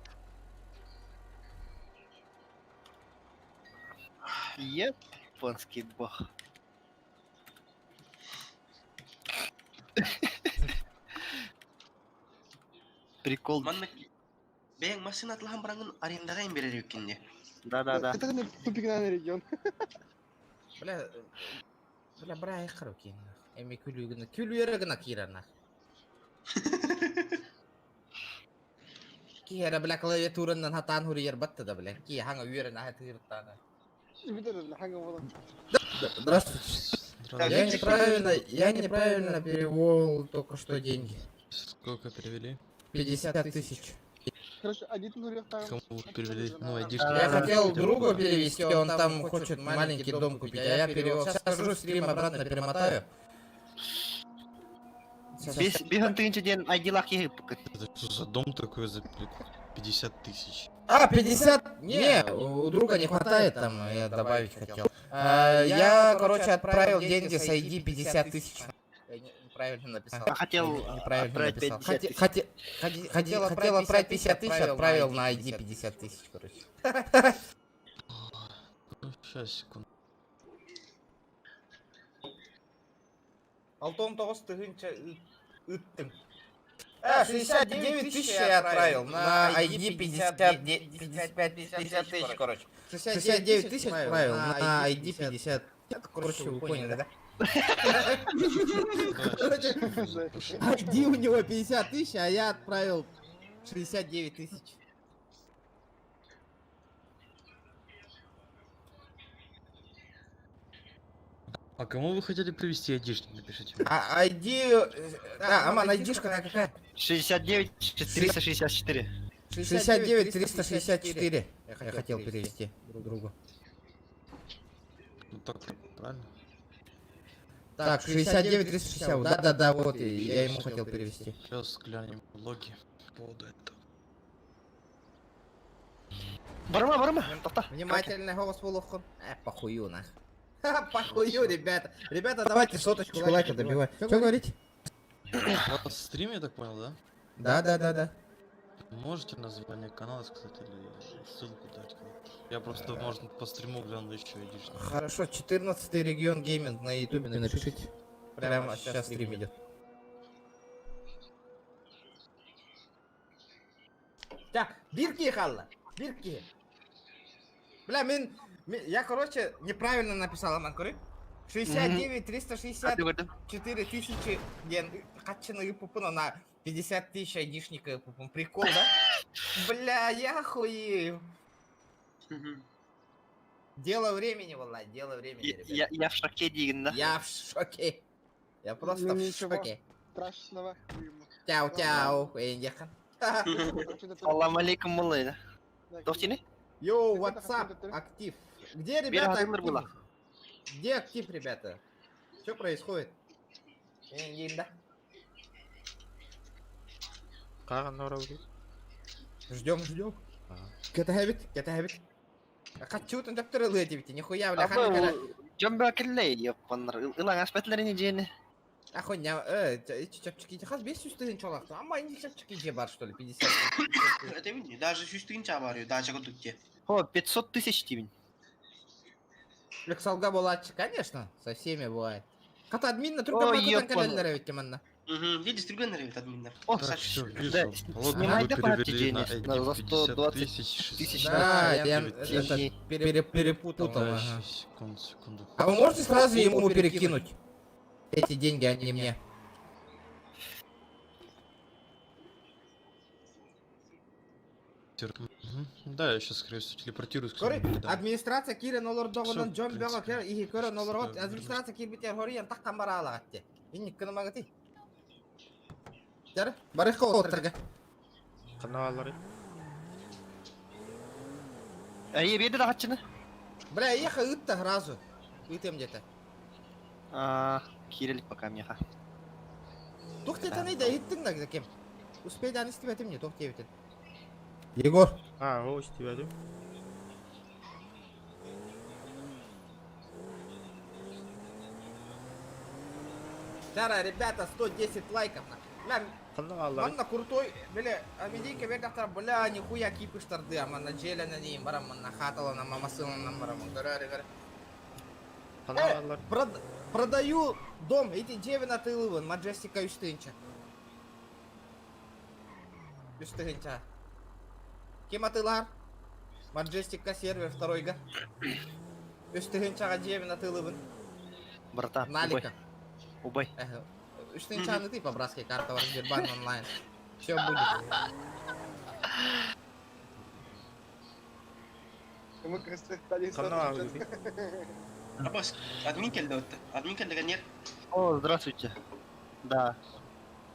Японский бог. Прикол. Маннык бэйэҥ массыына атылаһан бараҥҥын арендаҕа ин биэрэр эбиккин дии. Да-да-да. Это тупик регион. Бля, бля, бра, айхар окей. Эми күлүгүнэ, күлүөрэ гына киирэр нах. Киһи бля клавиатуранан хатаан хуруйар батта да бля. Киһи хаҥа үөрэн аһа тыыртаана. Здравствуйте. Я неправильно перевел только что деньги. Сколько перевели? 50 тысяч. Короче, один нурек там. Кому перевели? Ну, айдишник. Я хотел другу перевести, он там хочет маленький дом купить, а я перевел. Сейчас скажу, стрим обратно перемотаю. Сейчас. Биэс тыһыынча диэн ID-лаах киһи Это что за дом такой за 50 тысяч? А, 50? Не, у друга не хватает там, я добавить хотел. А, я, короче, отправил деньги с ID 50 тысяч. Я неправильно написал. Хотел Неправильно отправить написал. 50 тысяч. Хотел отправить 50 тысяч, отправил на ID 50 тысяч, короче. Ну, сейчас, секунду. 69 тыһыынча ыыттым. А, 69 тысяч я отправил на ID 50, 55 50 тысяч, короче. 69 тысяч отправил на ID 50. Короче, вы поняли, да? Короче, ID у него 50 тысяч, а я отправил 69 тысяч. А кому вы хотели привести айдишник, напишите. А ID... А, Аман, ID-шка какая? 69 364. 69 364. Я хотел перевести друг другу. Ну так, правильно? Так, 69 360. Да-да-да, вот, я ему хотел перевести. Сейчас глянем логи по поводу этого. Барыма, барыма. Тоқта. Внимательно, голос волохом. Похую нах. Ха, Похую, ребята. Ребята, давайте соточку лайка добивай. Что говорите? У вас стрим, я так понял, да? Да-да-да-да. Можете название канала сказать или ссылку дать? Я просто, может, по стриму гляну еще айдишник. Хорошо, 14 регион гейминг на ютубе напишите. Прямо сейчас стрим идет. Так, биир киһи хаалла. Биир киһи. Бля, я, короче, неправильно написал, Аман, көрүүй. 69 364 тысячи диэн харчыны ыыппыппын на 50 тысяч айдишника ыыппыппын. Прикол, да? Бля, я хуею. Дело времени, валла, дело времени, ребят. Я в шоке диэн, да? Я в шоке. Я просто Ну, в ничего. шоке. Страшного. Чао, чао. Эйнехан. Салам алейкум, малый. Тохтини? Йоу, what's up, актив. Где, ребята, Бир актив? было. Где актив, ребята? Что происходит? Эйнда. Как она работает? Ждем, ждем. Кэтэһэбит, кэтэһэбит. Хаччытын төптөрө ылыа нихуя, бля, ханна Дьон бөҕө кэллэ, ёппаннар. Ылан ааспатылар ини дьиэни. Ахуйня, чапчики, хас 500 тыһыынча олохто. Ама не чапчики же бар, что ли, 50. Это видишь, даже 100 тыһыынча бар, даже вот те. О, 500 тысяч тибин. Лексалга буолааччы, конечно, со всеми бывает. Хата админ на түргэн Ой, макутан ёппан. кэлэллэр эбит манна. Угу, видишь, түргэн эбит админнар. О, Так, все, Да, вижу. Логи снимай вы да папки перевели на денег, ID за 50 120 тысяч тысяч. Да, я 69 это, тысяч. перепутал. Да, ага. щас, секунду, секунду. А вы можете сразу ему перекинуть эти деньги, а не мне? Мгм. Да, я сейчас, скорее всего, телепортируюсь к Көрүүй, нему, передам. администрация киирэн олордоҕуна Всё, в дьон бөҕө принципе, иһи көрөн олорор всё, администрация киирбитэ хоруйан таххан бараалаҕатте. Инник кынамагати. Тер, барыхка оттарга. Каналлары. Ай, биэрдэ да харчыны. Бля, еха ыытта сразу. Ыытым где-то. А, киирэ илик пока миэхэ. Туох диэтэн да иһиттиҥ да ким? Успейдан истибэтим не туох диэбитин. Егор. А, о, истибэтим. Тара, ребята, 110 лайков. на. Бля, Каналлары. манна крутой, бля, Амедийка бердахтар, бля, нихуя кипыштарды, манна дьиэлэнэн баран, манна хаталанан, массыынанан баран, көрөөрү, көрө. Э, продаю дом, ити дьиэбин атыылыыбын, Маджестика үс тыһыынча. Үс тыһыынча. Ким атыылаһар? Маджестика сервер второйга. Үс тыһыынчаҕа дьиэбин атыылыыбын. Братан, убай. Налика. Убай. Үс тыһыынчаны ты по-братски карта бар Сбербанк онлайн. Все будет. Мы крысы стали Абас, админ келді өтті. Админ келді нет. О, здравствуйте. Да.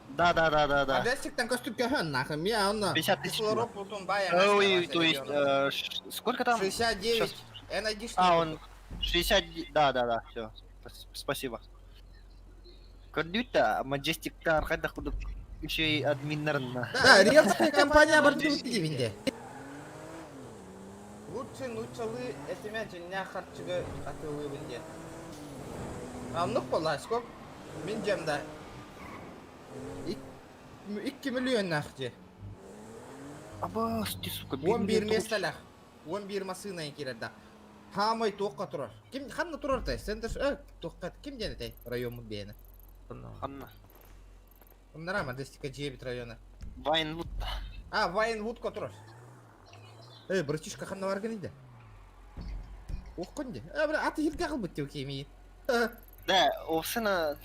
Да, да, да, да, да. Маджестиктан костюм көһөн нахуй. Мен онно. 50 тысяч. Кислород путун бая. Ой, то есть, сколько там? 69. Щас. Эн айдишник. А, он 60... Да, да, да, все. Спасибо. Көрдүүт Маджестиктар хайдах курдук еще и админнарына. Да, риэлторская компания бардыбыт дибинде. Лучше нучалы этиме дьиҥнээх харчыга атыылыыбын диэн. Оннук буолла, сколько? Мин дьиэм да 2 миллионнаах дьиэ. Абас, ты, сука, 11 миэстэлээх. 11 массыына киирэр да. Хаамай туохха турар? Ким ханна турар тэй? Центр э туохха ким диэн этэй райоммут биэнэ? Ханна. Оннара Мадестика дьиэбит района. Вайнвуд. А, Вайнвудка турар. Эй, братишка ханна баргын иде? Охкон де. Э, бля, аты хирге кылбыт деп кемейін. Да, овсына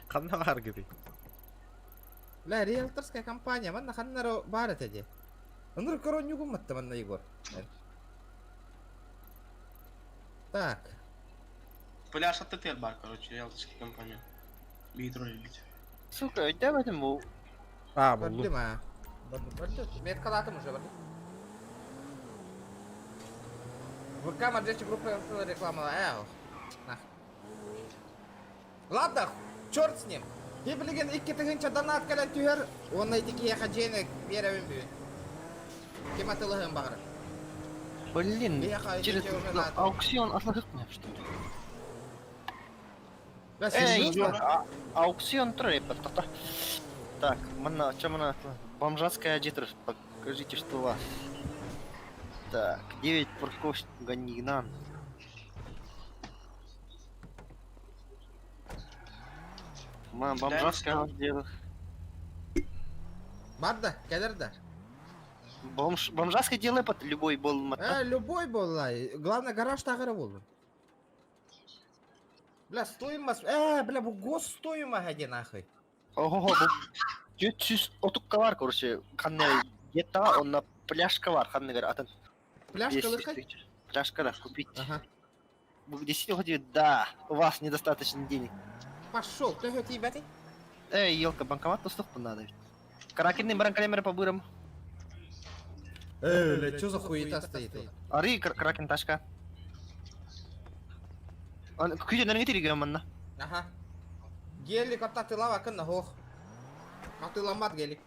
Ханна бар gibi. Бля, риэлторская компания, манна ханнара бар этэ де. Ыныр коронюгум матта манна Егор. Так. Пляж от ТТР бар, короче, риэлторская компания. Бит роль бит. Сука, өйдөөбөтүм бу. А, булду. Көрдүм а. Көрдүм. Меткалатым уже барды. ВК Маджести группа реклама. Э, нах. Ладно, черт с ним. Билигин 2 тыһыынча донат кэлэн түһэр, уонна ити киһиэхэ дьиэни биэрэбин бүгүн. Ким атыылаһыан баҕарар? Блин, Бляха, через идите уже на- аукцион атылык что ли? Бля, Эй, серьезно? аукцион турар тоқта. Так, манна, чем она? Бомжатская одежда, покажите, что у вас. Так, 9 парковщик Ганигнан. Ма, бомжатская одежда. Барда, кэлэр да. Бомж, бомжатское дело под любой бол Э, любой буолла. Главное, гараж тагыра буоллун. Бля, стоимость... Э, бля, бу гос стоимость один нахуй. Ого, бу 430 бар, короче, ханна ета, онна пляшка бар, ханна гар, атын. Пляшка лыкай? Пляшка, да, купить. Ага. Вы действительно хотите? Да, у вас недостаточно денег. Пошел, ты хоть ебать? Эй, елка, банкомат доступно надо ведь. Кракенный баран по бырам. Э, бля, что за хуета стоит? Ары, кракен ташка. Күйде нәріңе тереген манна. Ага. Гелик ататылава кынна хох. Атыламат гелик.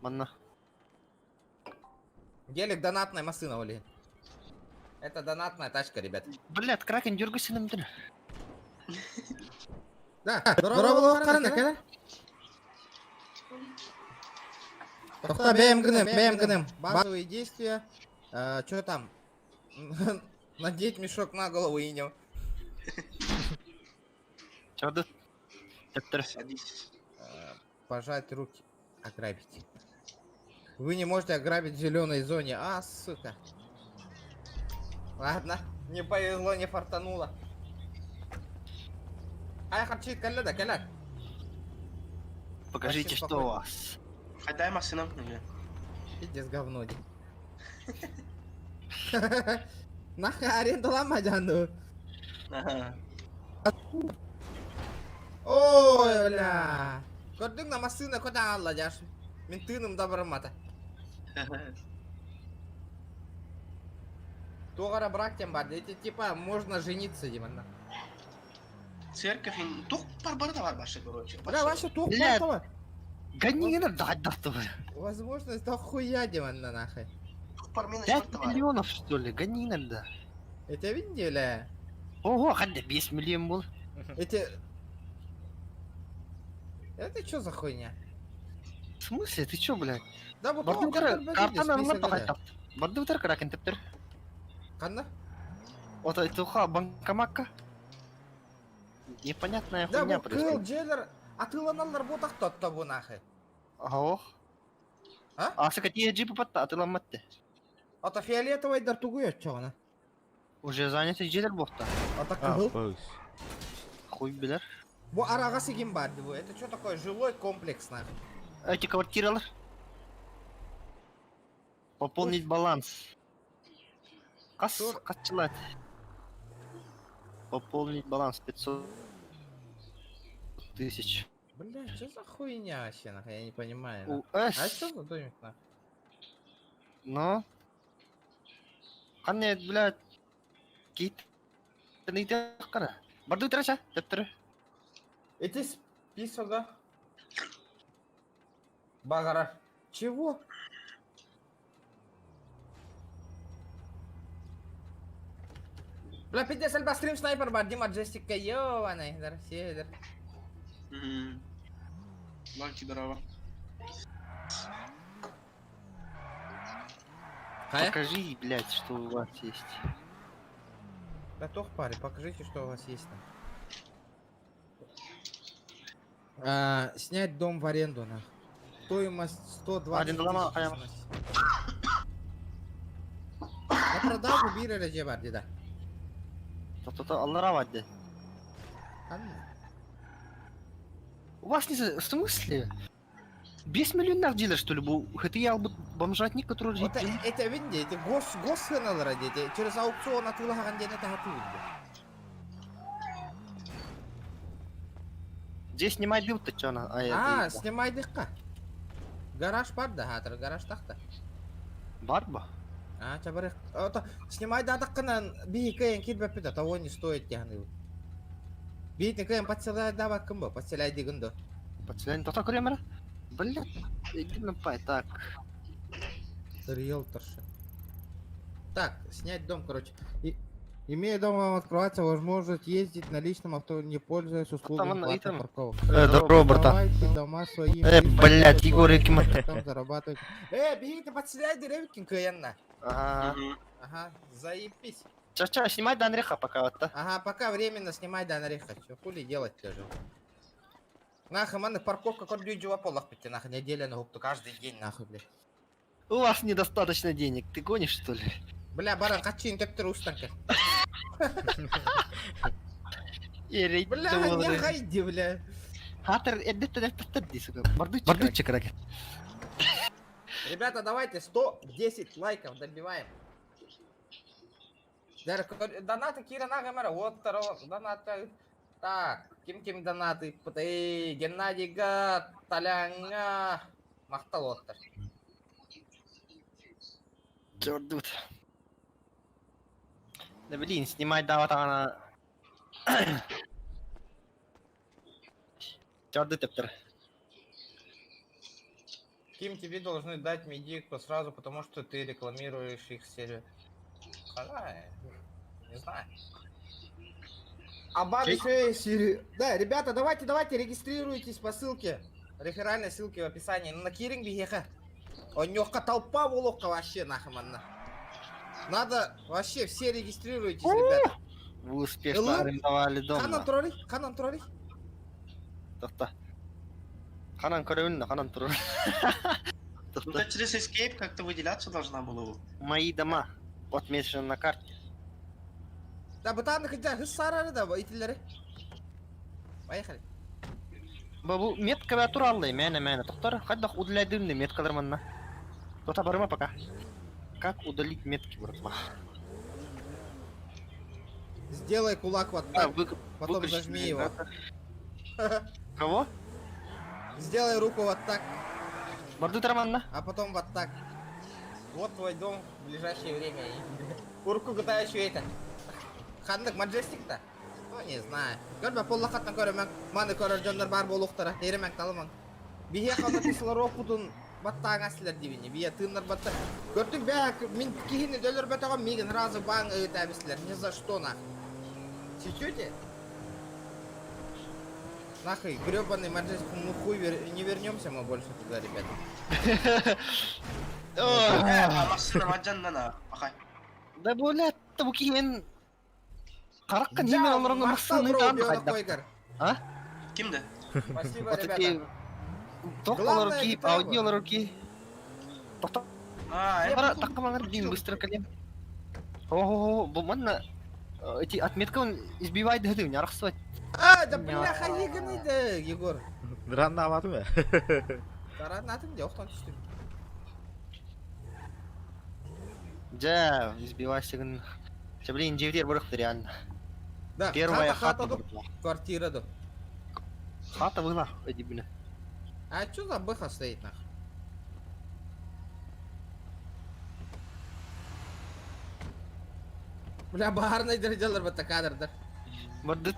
Манна. Гелик донатная машина, Оли. Это донатная тачка, ребят. Блядь, кракен дергайся нам дыр. Да, дорооболор карана кэлэ. Тохтоо бэйэм гыныам, бэйэм гыныам. Базовые действия. Что там? Надеть мешок на голову и не. Чарды. Тептер. Садись. Пожать руки. Ограбить. Вы не можете ограбить в зеленой зоне. А, сука. Ладно, не повезло, не фартануло. Ай, харчит, кэллэ да, кэлэ. Покажите, Вообще что у спокойно. вас. Хайдай машина. Пиздец говно. ди. Нахуй аренду ломать, а ну. Ага. Ой, бля. Көрдүҥ на массыына куда алла дьаш. Мин тыыным да бараммата. Тугара брак тем бар. Эти типа можно жениться, Диман. Церковь, тух бар бар да бар башы, короче. Бля, вообще тух Бля. бар Гони, не да, да, Возможность да хуя, Диман, на нахуй. Тух бар мен 5 миллионов, что ли? Гони надо. Это видели? Ого, хотя 5 миллион был. Эти... Это что за хуйня? В смысле? Ты чё, блядь? Да, вот Бардыбытар картаны алар Бардыбытар кракен тептер. Ханна? Ото туха банкомакка? Непонятная Да хуйня бу кыыл происходит. дьиэлэр атыыланаллар буотах тотто бу нахы. Ох. А? Асы какие джипы патта атыламматты. Ото фиолетовайдар тугуй оччоҕуна. Уже заняты дьиэлэр буохта. Ото кыһыл. Хуй билэр. Бу араҕас игин баар бу. Это что такое? Жилой комплекс нахуй. Эти квартиралар. Пополнить баланс. Хас хаччылаат. Пополнить баланс 500 тысяч. Бля, что за хуйня вообще, нахуй, я не понимаю. нахуй. УС. А что за домик, нахуй? Ну? Ханна, блядь, кит. Тыныйдык кара. Барды утраша, төптөрү. Эти список, Багара. Чего? Бля, пиздец, альба стрим снайпер бар, Дима Джессика, ёбаный, дар, сидер. Лайки здорово. Покажи, блядь, что у вас есть. Да тох, парень, покажите, что у вас есть там. А, снять дом в аренду, нах. Стоимость 120 Арендалама, тысяч. хайа. На продажу бир эрэ бар дии да. То-то аллара вадды. Ханна? У вас не... В смысле? 5 миллионов дилер, что ли, был? Это я был бомжатник, который... Вот это видите, это гос гос сыаналара диэти. Через аукцион атыылаһаҕын диэн это хатыы Здесь снимай дым-то, чё она? А, А, это... снимайдыкка. Гараж бар да, хатыр, гараж тахта. Барба? А, чабарых. Ото снимайдаатаххына биһи кыайан киирбэппит да, того не стоит диһаныыбын. Биһи кыайан подселяйдаабаккын бо, подселяйдыгын до. Подселяй, то так время? Блядь, иди на пай, так. Риэлторша. Так, снять дом, короче. И, имея дом, вам открывается возможность ездить на личном авто, не пользуясь услугами вон, и платных там. парковок. Э, здорово, братан. Продавайте дома своим Э, близким, блядь, Егор Якимов. потом зарабатывать. Э, беги ты подселяй деревкин кыянна. Ага. Ага, заебись. Ча, ча, снимай до Андреха пока вот, да? Ага, пока временно снимай да Андреха. Чё, хули делать тоже. Нахуй, манна парковка кот люди полах пяти, нахуй, неделя на губту, каждый день, нахуй, блядь. У вас недостаточно денег, ты гонишь, что ли? Бля, баран, качин төптөр устанка. Бля, не хайди, бля. Хатер, Бардучик, ракет. Ребята, давайте 110 лайков добиваем. Донаты Кира Нагамера, вот второго доната. Так, ким-ким донаты? Эй, Геннадий Гат, Толяңа, Махтал оттар. Черт. Да блин, снимать да вот она. Черт тептер. Ким, тебе должны дать медику сразу, потому что ты рекламируешь их серию. Хала, не знаю. А еще серию. Да, ребята, давайте, давайте, регистрируйтесь по ссылке. Реферальной ссылке в описании. На Киринг бихеха. Онёхка толпа волока вообще нахуй манна. Надо вообще все регистрируйтесь, ребята. Вы успешно арендовали дом. Ханан тролли, ханан тролли. Тохта. Ханан көрөбүн, ханан турар. Ну это через Escape как-то выделяться должна была. Мои дома отмечены на карте. Да, бытааны кыдьа хыс да итилери. Поехали. Бу метка тураллы, мәне мәне. Тоқтар, хайдах удаляйдым меткалар манна. Тота барыма пока. Как удалить метки, братва? Сделай кулак вот так, а, потом зажми его. Кого? Сделай руку вот так. Барды Романна. А потом вот так. Вот твой дом в ближайшее время. Урку еще это. Ханнык Маджестик-то? Ну, не знаю. Көрбө поллахаттан көрөмөң. Маны көрөр дьоннор бар буолуохтара. Эримэҥ талымаҥ. Биһиэхэ онно кислородпутун баттааҥ силэр дибини. Бие тыыннар батта. Көрдүк бээ мин киһини өлөрбөтөҕүм миигин сразу баан ыытабислер. Ни за что нах. Сечете? Нахуй, гребаный Маджестик, ну хуй не вернемся мы больше туда, ребята. Массына маджаннана. Ахай. Да блядь, бу киһи Харакка нимен олорон Махтал, массыына бро, таан убьёнок хайдах. койгар. А? Ким да? Спасибо, Вот ребята. эти Тох Главное, олорор ки, это Ауди вот. олорор ки. Тохто А, бара такка дин быстро калем. О, бу манна эти отметка он избивает дэдэ, не арахсывать. А, да бляха, еганы да, Егор. Ранна аватым э. Таранатын де, охтан түстүм. Да, избивайся. Че, блин, девдер барахты реально. Да, Первая хата, хата хата, была. квартира до. Хата была, эти, блин. А чё за быха стоит нахуй? Бля, баарный дерделер бата кадрдар. Барды.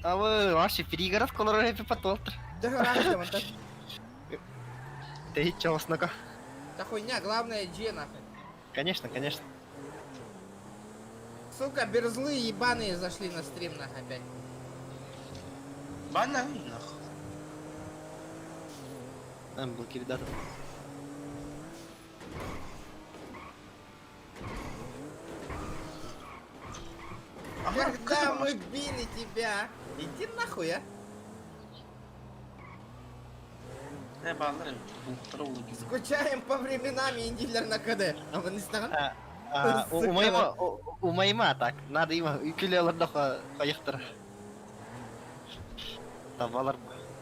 А вы вообще перегородка олорор эпи потолтер. Да рахта мантан. Ты чё, снака? Да хуйня, главное G нахуй. Конечно, конечно. Сука, берзлы ебаные зашли на стрим нахуй опять. Банна, нахуй. Там был ребята. Ага, Когда мы били тебя? Иди нахуй, а. Не, баллар, буктар oldu gibi. Скучаем по временам индилер на КД. А вы не стаган? А, у Сука. моего, у моего так, надо им үкіле алар қайықтыр. Табалар.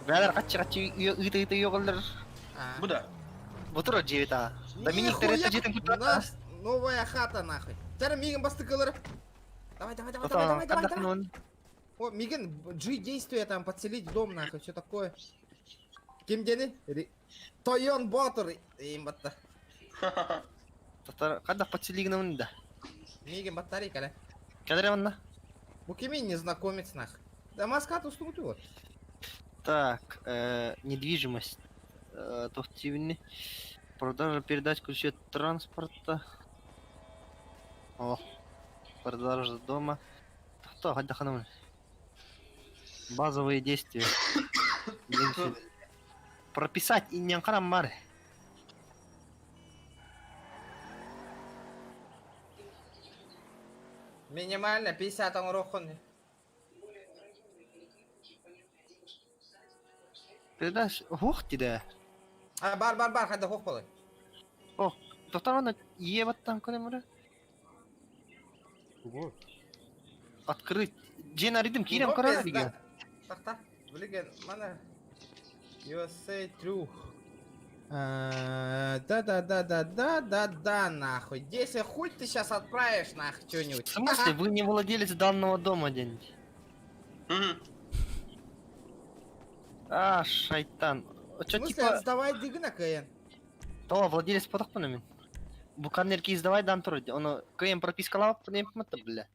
Бәлер қачы қачы ыты ыты йоғылдар. Bu da. Бұтыр жебет а. Доминик Нихуя, Торетто жетін У күтіп нас новая хата нахуй. Тара Миган бастыкалар. Давай, давай, давай, давай, давай, давай, давай. О, Миган, G действие там, подселить дом нахуй, все такое. Ким дени? Тойон Ботур. Им батта. Қандақ подселигін да. Миган батарейка, да? Кәдір онна? Бу кими незнакомец нахуй. Да маскат устугуту вот. Так, недвижимость. Тохтивни. Продажа передать ключи от транспорта. О, продажа дома. Кто? Хадаханам. Базовые действия. Прописать и не мар. Минимально 50 оҥоруоххун. Передашь. Ух ты да. А, бар, бар, бар, хада хох болой. Тоқтар ебаттан көремірі. Открыть. Жен аридым кирем Ну, көрөр пизда. деген. Тақта. Билеген, мана. USA трюх. Да, да, да, да, да, да, да, нахуй. Если хуй ты сейчас отправишь, нахуй, что-нибудь. В смысле, вы не владелец данного дома, день? Hı. А, шайтан. В Чё, смысле, типа, сдавай дигна, КН? то, владелец потохпын мен. Буканерки издавай дан тур. Оны КМ пропискалап, не бля.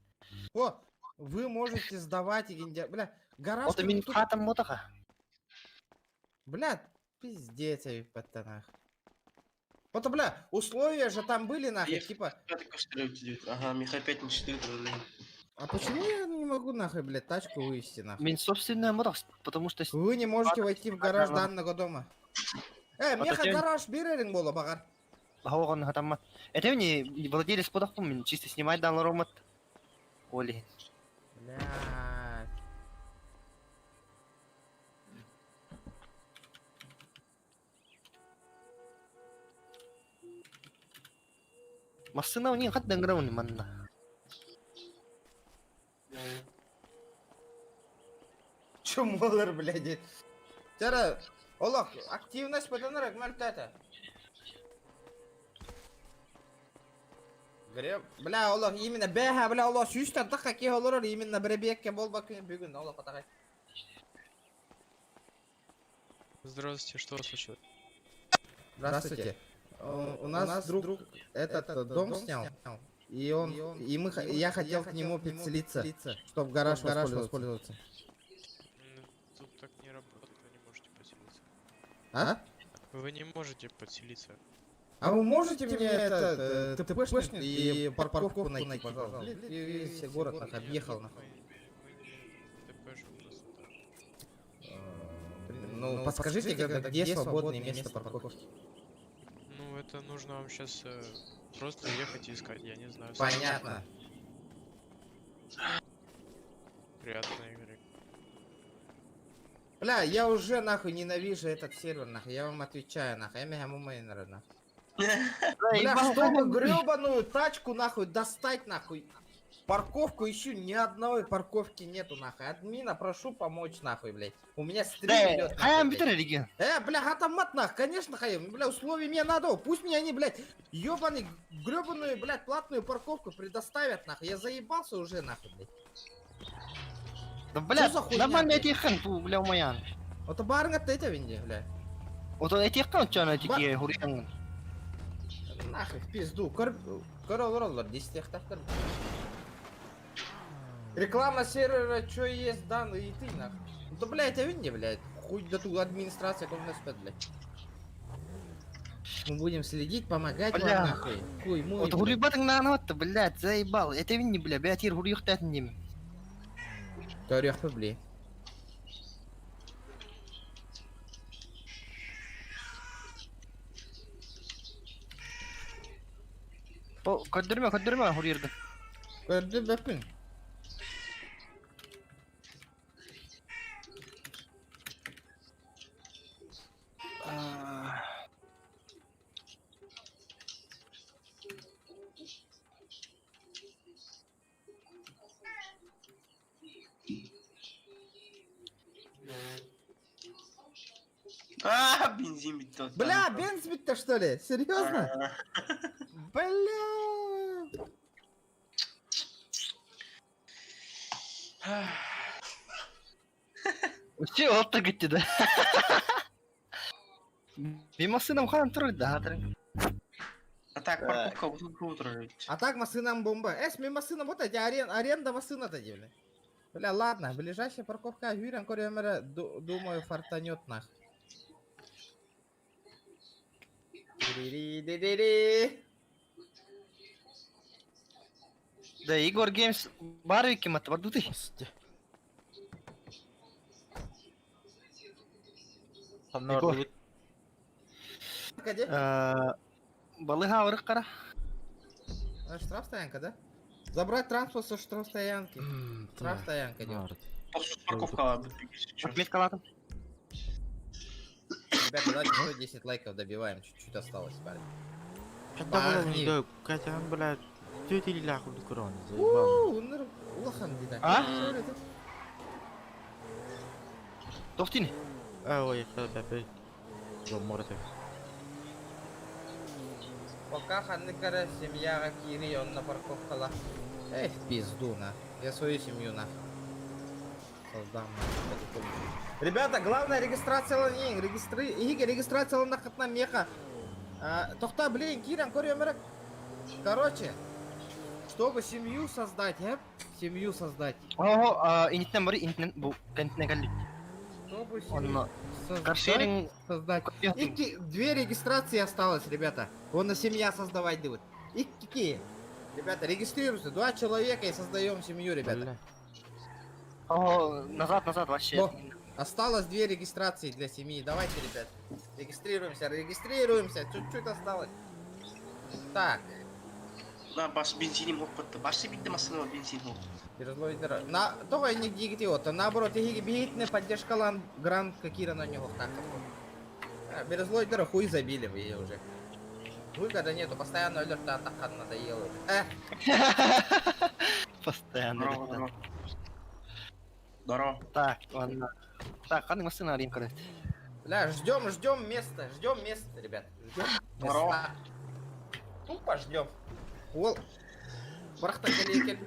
О, вы можете сдавать, и бля, гараж. Вот мен тут- хатам мотаха. Бля, пиздец, я ебать нах. Вот, бля, условия же там были, нахуй, Ехать. типа, Ага, Миха 5 на 4, блин. а почему я не могу, нахуй, блядь, тачку вывести, нахуй? Мен собственная мотах, потому что Вы не можете войти в гараж Ага. данного дома. Меха Ототен. гараж берерин бола, багар. Хауған хатаммат. Это не владелец потохпын, мен чисто снимать дан ромат. Оли. Блядь. Машина у них хат данграуны манна. Чё молор, блядь? Тара, Олох, активность подонорок, мальтата. Греб, бля, Олох, именно бэха, бля, Олох, сүүстэн тахха киһи олорор, именно брэбиэккэ буолбаккын бүгүн, Олох, атаҕай. Здравствуйте, что случилось? Здравствуйте. У нас друг этот дом снял, и он, и мы, я хотел к нему подселиться, чтобы гараж воспользоваться. Тут так не работает, вы не можете поселиться. А? Вы не можете подселиться. А вы можете мне это, ТПшник и парковку найти, пожалуйста? Блин, весь город нахуй объехал нахуй. Мы не ТПшим просто так. Ну, подскажите, где свободное место парковки? Ну, это нужно вам сейчас просто ехать и искать, я не знаю. сам. Понятно. Приятной игры. Бля, я уже нахуй ненавижу этот сервер, нахуй, я вам отвечаю, нахуй, я мега нахуй. Бля, чтобы гребаную тачку нахуй достать нахуй. Парковку ищу, ни одной парковки нету нахуй. Админа, прошу помочь нахуй, блядь. У меня стрим идет. Хайан бүтэр регион. Бля, хатамат нах, конечно, хаем. Бля, условия мне надо. Пусть мне они, блядь, ебаный, гребаную, блядь, платную парковку предоставят нахуй. Я заебался уже нахуй, блядь. Да, блядь, за хуйня, нормально блядь? этиэххин, бу, бля, умайан. Вот барыңа это винде, бля. Ото этиэххин отчана тики хуриан. Нахуй, в пизду. Көр, көр олор десятихтахтар. Реклама сервера, что есть данные, и ты нахуй. Ну да, блядь, а винде, блядь. Хуй да ту администрация кому спят, блядь. Мы будем следить, помогать вам, Бля. нахуй. Хуй мой, Ото блядь. хуруйбатың наанат, блядь, заебал. Этебин не, бля, бятир хуруйхтатын дим. Көрүөхпү, бли. Бу көрдөрмө, көрдөрмө хуруйыргын. Көрдү бөпүн. А, бензин bitti. Бля, бенз битте, что ли? Серьезно? Бля. Все, отта кетти да. Мен машинам хаан турар да, хатырың. А так, парковка вот утро. А так машинам бомба. Эс, ми машина, вот эти аренда машина-то, бля. Бля, ладно, ближайшая парковка Юран Коремера, думаю, фартанет нах. Ри-ри-ри-ри-ри. Да, Егор Геймс бар ким аты бар дуты. Егор. Где? Балыга авырык кара. А, Штрафстоянка, да? Забрать транспорт со штрафстоянки. Штрафстоянка идет. Парковка. Отметка Ребята, давайте 110 лайков добиваем, чуть-чуть осталось, парень. Парни. Катя, блядь, тетя или ляху крон, заебал. Уу, улахан дида. А? Тохтини. А, ой, опять. Жоморты. Пока ханныкара семья кири, он на парковкала. Эй, в пизду, на. Я свою семью, на. Создам. на, Ребята, главное регистрация не, регистри... Иги, регистрация на хатна меха. А, Тохта, блин, Киран, корю Короче, чтобы семью создать, Семью создать. Ого, инитнен бары, инитнен бу кентне калли. Чтобы семью Он создать, каршеринг создать. Икки, две регистрации осталось, ребята. Вон на семья создавать будет. Икки. Ребята, регистрируемся. Два человека и создаем семью, ребята. Бля. Ого, назад, назад вообще. Во. Осталось две регистрации для семьи. Давайте, ребят, регистрируемся, регистрируемся. Чуть-чуть осталось. Так, На, бас бензиним хоппатты. Башты битти машина бензин хоп. На, только не дигити вот, наоборот, иги бигитне поддержка грант какие на него так. Березлойдера хуй забили вы ее уже. Выхода нету, постоянно алерта атака надоело. Постоянно. Здорово, здорово. Здорово. Так, ладно. Так, қандай машина арыйм короче. Бля, ждем, ждем место, ждем место, ребят. Ждем Здорово. места. Тупо ждем. Ол. Барахта келе.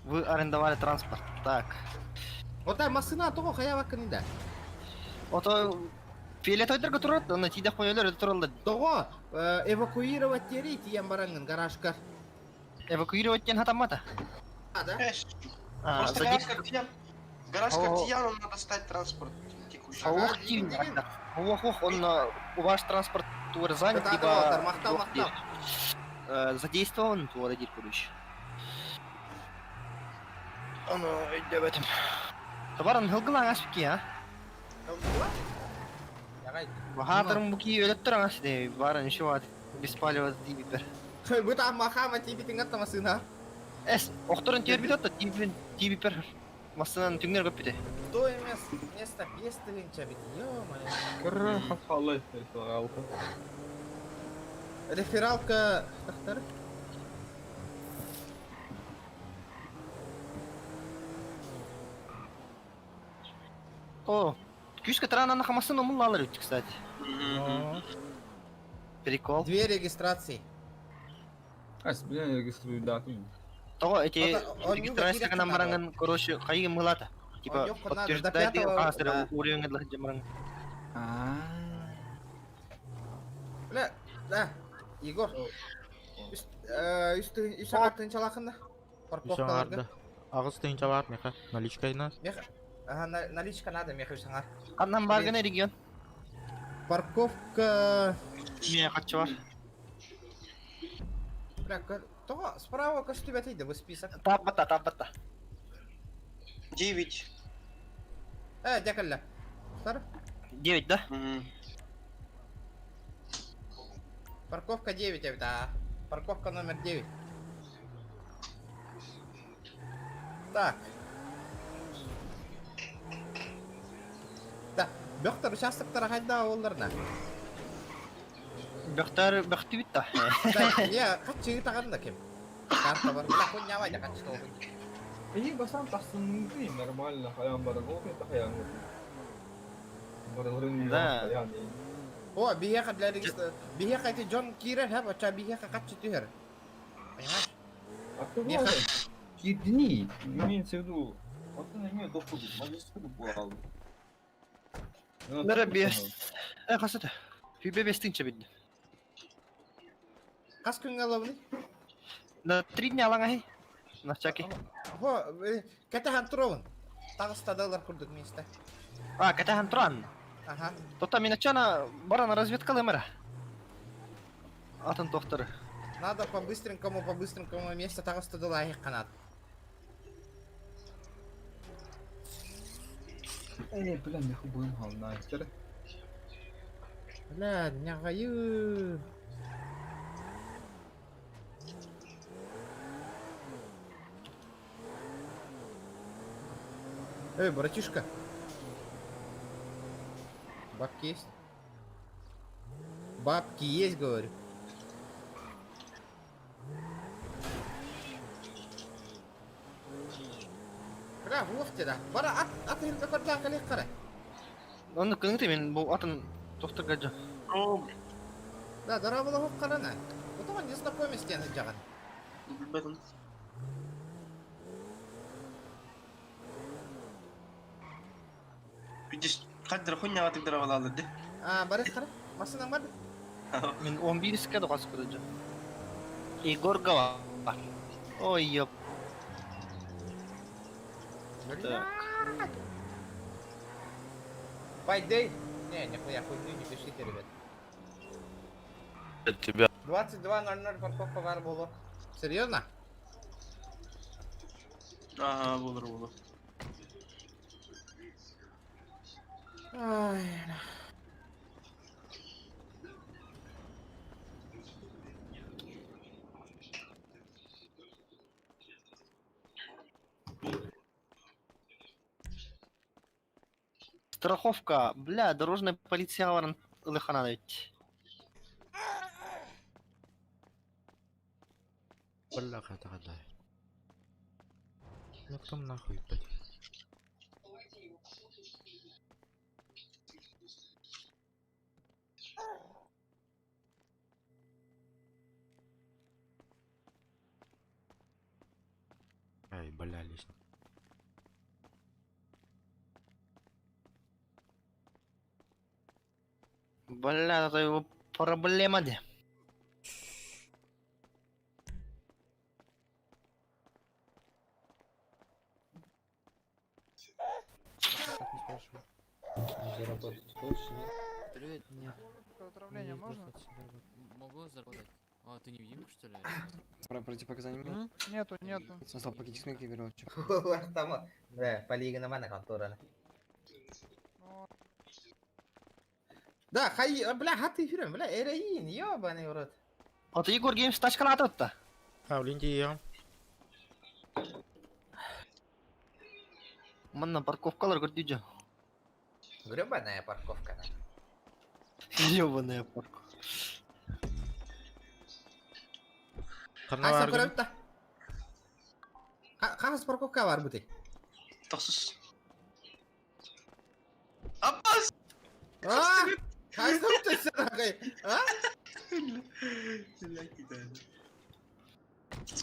Вы арендовали транспорт. Так. Вот та машина того хаява кында. Ото фиолетовый турат, ана тиде коелер туралды. Того эвакуировать тери тиен барангын гаражка. Эвакуировать тен хатамата. А, да? А, Просто гараж Картиян. Гараж Картиян, надо стать транспорт текущий. Ох, тин, ох, ох, он у ваш транспорт тур занят, либо махтал, махтал. Задействован, тур один короче. Оно, иди в этом. Товарын хылгылан аспики, а? Бахатырым буки өлөттөр аңас де, барын еще ват, беспалево дибипер. Бу там махама тиибитиҥ атта массыына. Эс, охторон тиэрбит отто тиибин тиибиппер массынан түҥнэр көппүтэ. Стоимость места 5000 бит, ё-моё. Кыра хахалы рефералка. Рефералка тахтар. О, күүскэ тараанан хамасын омуллаалар үтчү, кстати. Прикол. Две регистрации. Ас, бля, региструю дату. Того эти Ото- регистрация оннуга гынан бараҥын, короче, хайыгын мылата. Типа, Оннук надо, до подтверждать пятого, хаастара да. уровень для бараҥ. А. Бля, да, Егор. Үс, үс үс ағартын чалақында. Үс Парковкаларга. аңарда. Аҕыс тыһыынча баар меха. Наличкайна. Мех, ага, наличка надо, мех үс аңар. Ханнан баргын регион. Парковка... Миэ хаччы бар. Бля, того, справа көстүбэтийdi бу список. Тааппатта, тааппатта. 9. Дьэ кэллэ. Сар, 9, да? Мгм. Парковка 9 эбит, а. Парковка номер 9. Так. Да, бөхтөр участоктара хайда олларна. Бөхтөр бөхтүбүт да. Да, я каччы таганда кем. Карта бар. Бля, хуйня вайда каччы толгун. Эйи басам тахсынды нормально хаян бар го это хаян. Барыларын Да. хаян. О, биһиэхэ для регистра... Биһиэхэ эти Джон киирэр, һэ, бачча биһиэхэ каччы түһэр. Понимаешь? А кто Меха. Кидни, имеется в виду, вот он имеет доступ, магистру был. Нара бес. Хасыта. Хүбе бес тыһыынча бидди. Хас күҥҥэ ылабыный? На 3 дня алаҥай. На всякий. Хо, кэтэһэн туробун. Таҕыстадалар курдук место. А, кэтэһэн туран. Ага. Тота миначана баран разведка лымара. Атын тохторы. Надо по-быстренькому, по-быстренькому место таҕыстадала канат. Эй, бля, нахуй будем говна, Бля, нягаю. Эй, братишка. Бабки есть? Бабки есть, говорю. Бля, вовте да. Бара ат ат хилге көрдөн калек кара. Оны кыңты мен бу атын тохтор гаджа. О, Да, дорабыла хоп карана. Потом не знакомец тен жаган. билбэтим. Видишь, хаддыр хуйня тыгдыра балалар ди. А, бары кара. Машинаң бар. Мен 11 ска догас көрөжө. Егор Гава. Ой, ёп. Так. Пойдей. Не, нихуя хуйню не пишите, ребят. От тебя. 22.00 парковка бар болу. Серьезно? Ага, болор болор. Ай, Страховка, бля, дорожная полиция баран ылыхана ведь. Бляха, тогда. Ну кто нахуй, блядь. Ай, бля, лишний. Бля, это его проблема де. Так не спрашиваю. Заработать хочешь, нет? Привет. Нет. Отравление можно? Могу заработать? А, ты невидимка, что ли? М? Нету, нету. Там, бля, полигона мана контора. Ну, Да, хай, бля, хаты хүрен, бля, эреин, ёбаный в рот. Ото Егор Геймс тачкалаата А, блин, я. Манна парковкалар көрдүү Гребаная парковка. Ёбаная парковка. Аса көрөбүт Хас парковка бар бутый? Тохсус. Аппас! А! Хайсы өттөссөн агай? А?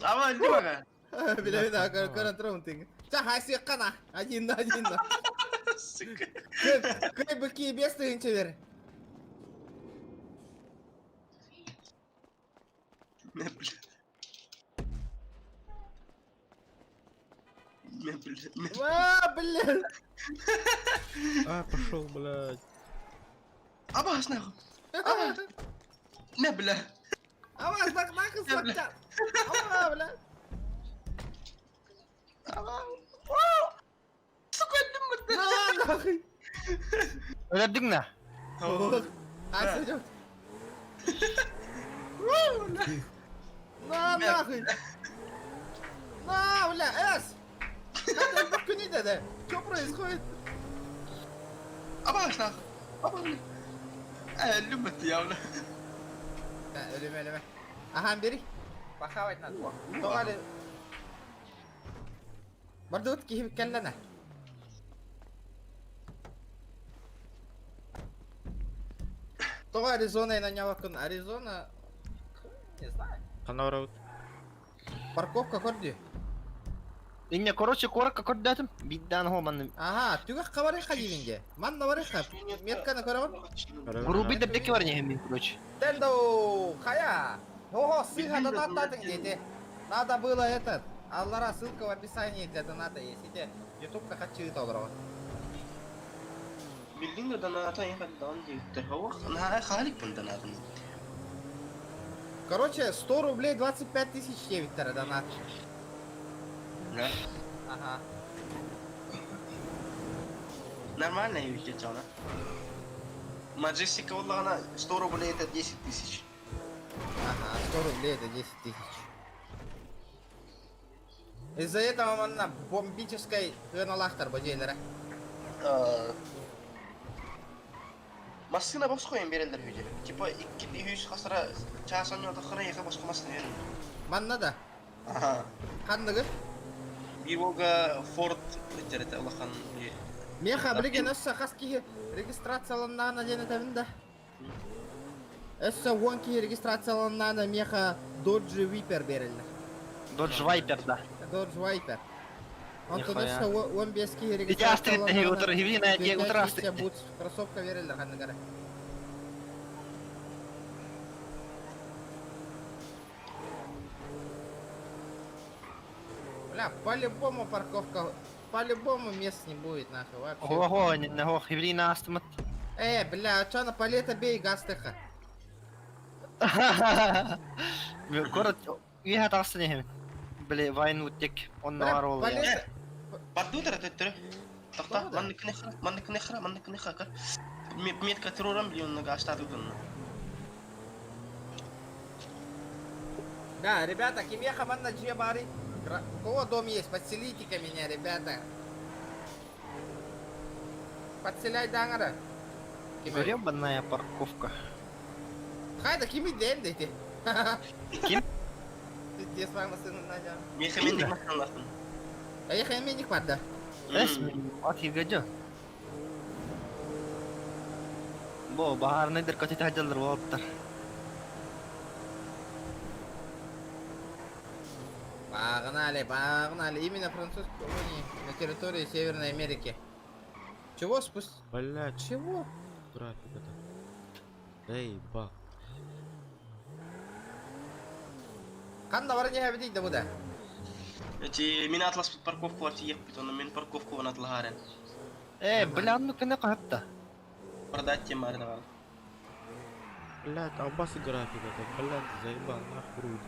Ама не бага. Билебин ага көрөн турабын тең. Ча хайсы кана? Один на один на. Сука. Кый быки без тыгынча бер. Не, бля. Не, бля. Не. А, блин. А, пошел, блядь. Абас нахуй. Не, бля. Аваз так нахуй сакча. А, бля. Аба. Сука, не На нахуй. Өлөрдүҥ на? Хайсы жок. На нахуй. На, бля, эс. Это бакыны да. Что происходит? Абас нахуй. Аба, бля. Э, любит я, бля. Өлүмэ, өлүмэ. Ага, бери. Похавать надо. Тоҕали. Бардыбыт киһи кэллэнэ. Тоҕо Аризона нанявакын. Аризона... Не знаю. Ханна Парковка көрдү. Инне, короче, коракка көрдөөтүм. Биддаан хо манна. Ага, түгэх хабарыха дигенге. Манна барыха. Метканы көрөҕүн. Грубый дэрдеки бар не короче. Тендо, хая! Ого, сыха донат дети. Надо было этот. Аллара, ссылка в описании для доната есть. Иди, ютубка хочу толрова. Билдиң да доната ехать дан диктер. Хава, на халик бун донатын. Короче, 100 рублей 25 тысяч девять донат. Да. Ага. Нормально ведь она. Маджестика она 100 рублей это 10 тысяч. Ага, 100 рублей это 10 тысяч. Из-за этого он на бомбической лахтар божейлere. Массына босқо берелдер хүде. Типа 200 хасара часан йота хара яха босқо массына берин. Манна да. Ага. Ханныгы? Bir Волга Форд өттерете Аллахан. Меха билген өссө хас киһи регистрацияланнаана диэн этэбин да. Өссө 10 киһи регистрацияланнаана меха Dodge Viper берилер. Dodge Viper да. Dodge Viper. Онтон Нихуя. өссө 15 киһи Иди астрит не утро, хивина не утро астрит. Бутс кроссовка берилер ханныгара. Бля, по-любому парковка, по-любому мест не будет нахуй вообще. Ого, не не хивина астмат. Бля, а чё на палета бей гастыха? Город үйе тасты не. Бле, вайн утек, он Бля, нар ол. палета... Бардудер өттері. Тоқта, манны кнехра, манны кнехра, манны кнехра. Метка террором блин, гаштады Да, ребята, кимеха манна джебари. У кого дом есть, подселите-ка меня, ребята. Подселяй даңара. Гребаная парковка. Хайда, кими ден дети. Ким? Пиздец, мама сына Надя. Меха мен дек машиналардың. А я хаймен не хват, да. Эс, ат хивгажо. Бо, бахарны дер көтө тажалдар болуптар. Погнали, погнали. Именно французской колонии на территории Северной Америки. Чего спуск... Блядь, Чего? график это. Эй, ба. Ханна бар не хабидик да буда. Эти мен атлас парковку бар тиек бит, оны мен парковку ван атлахарен. Бля, ну кene кахатта. Продать тем арена бар. Блядь, албасы график это, блядь, заебал, нахуй руки.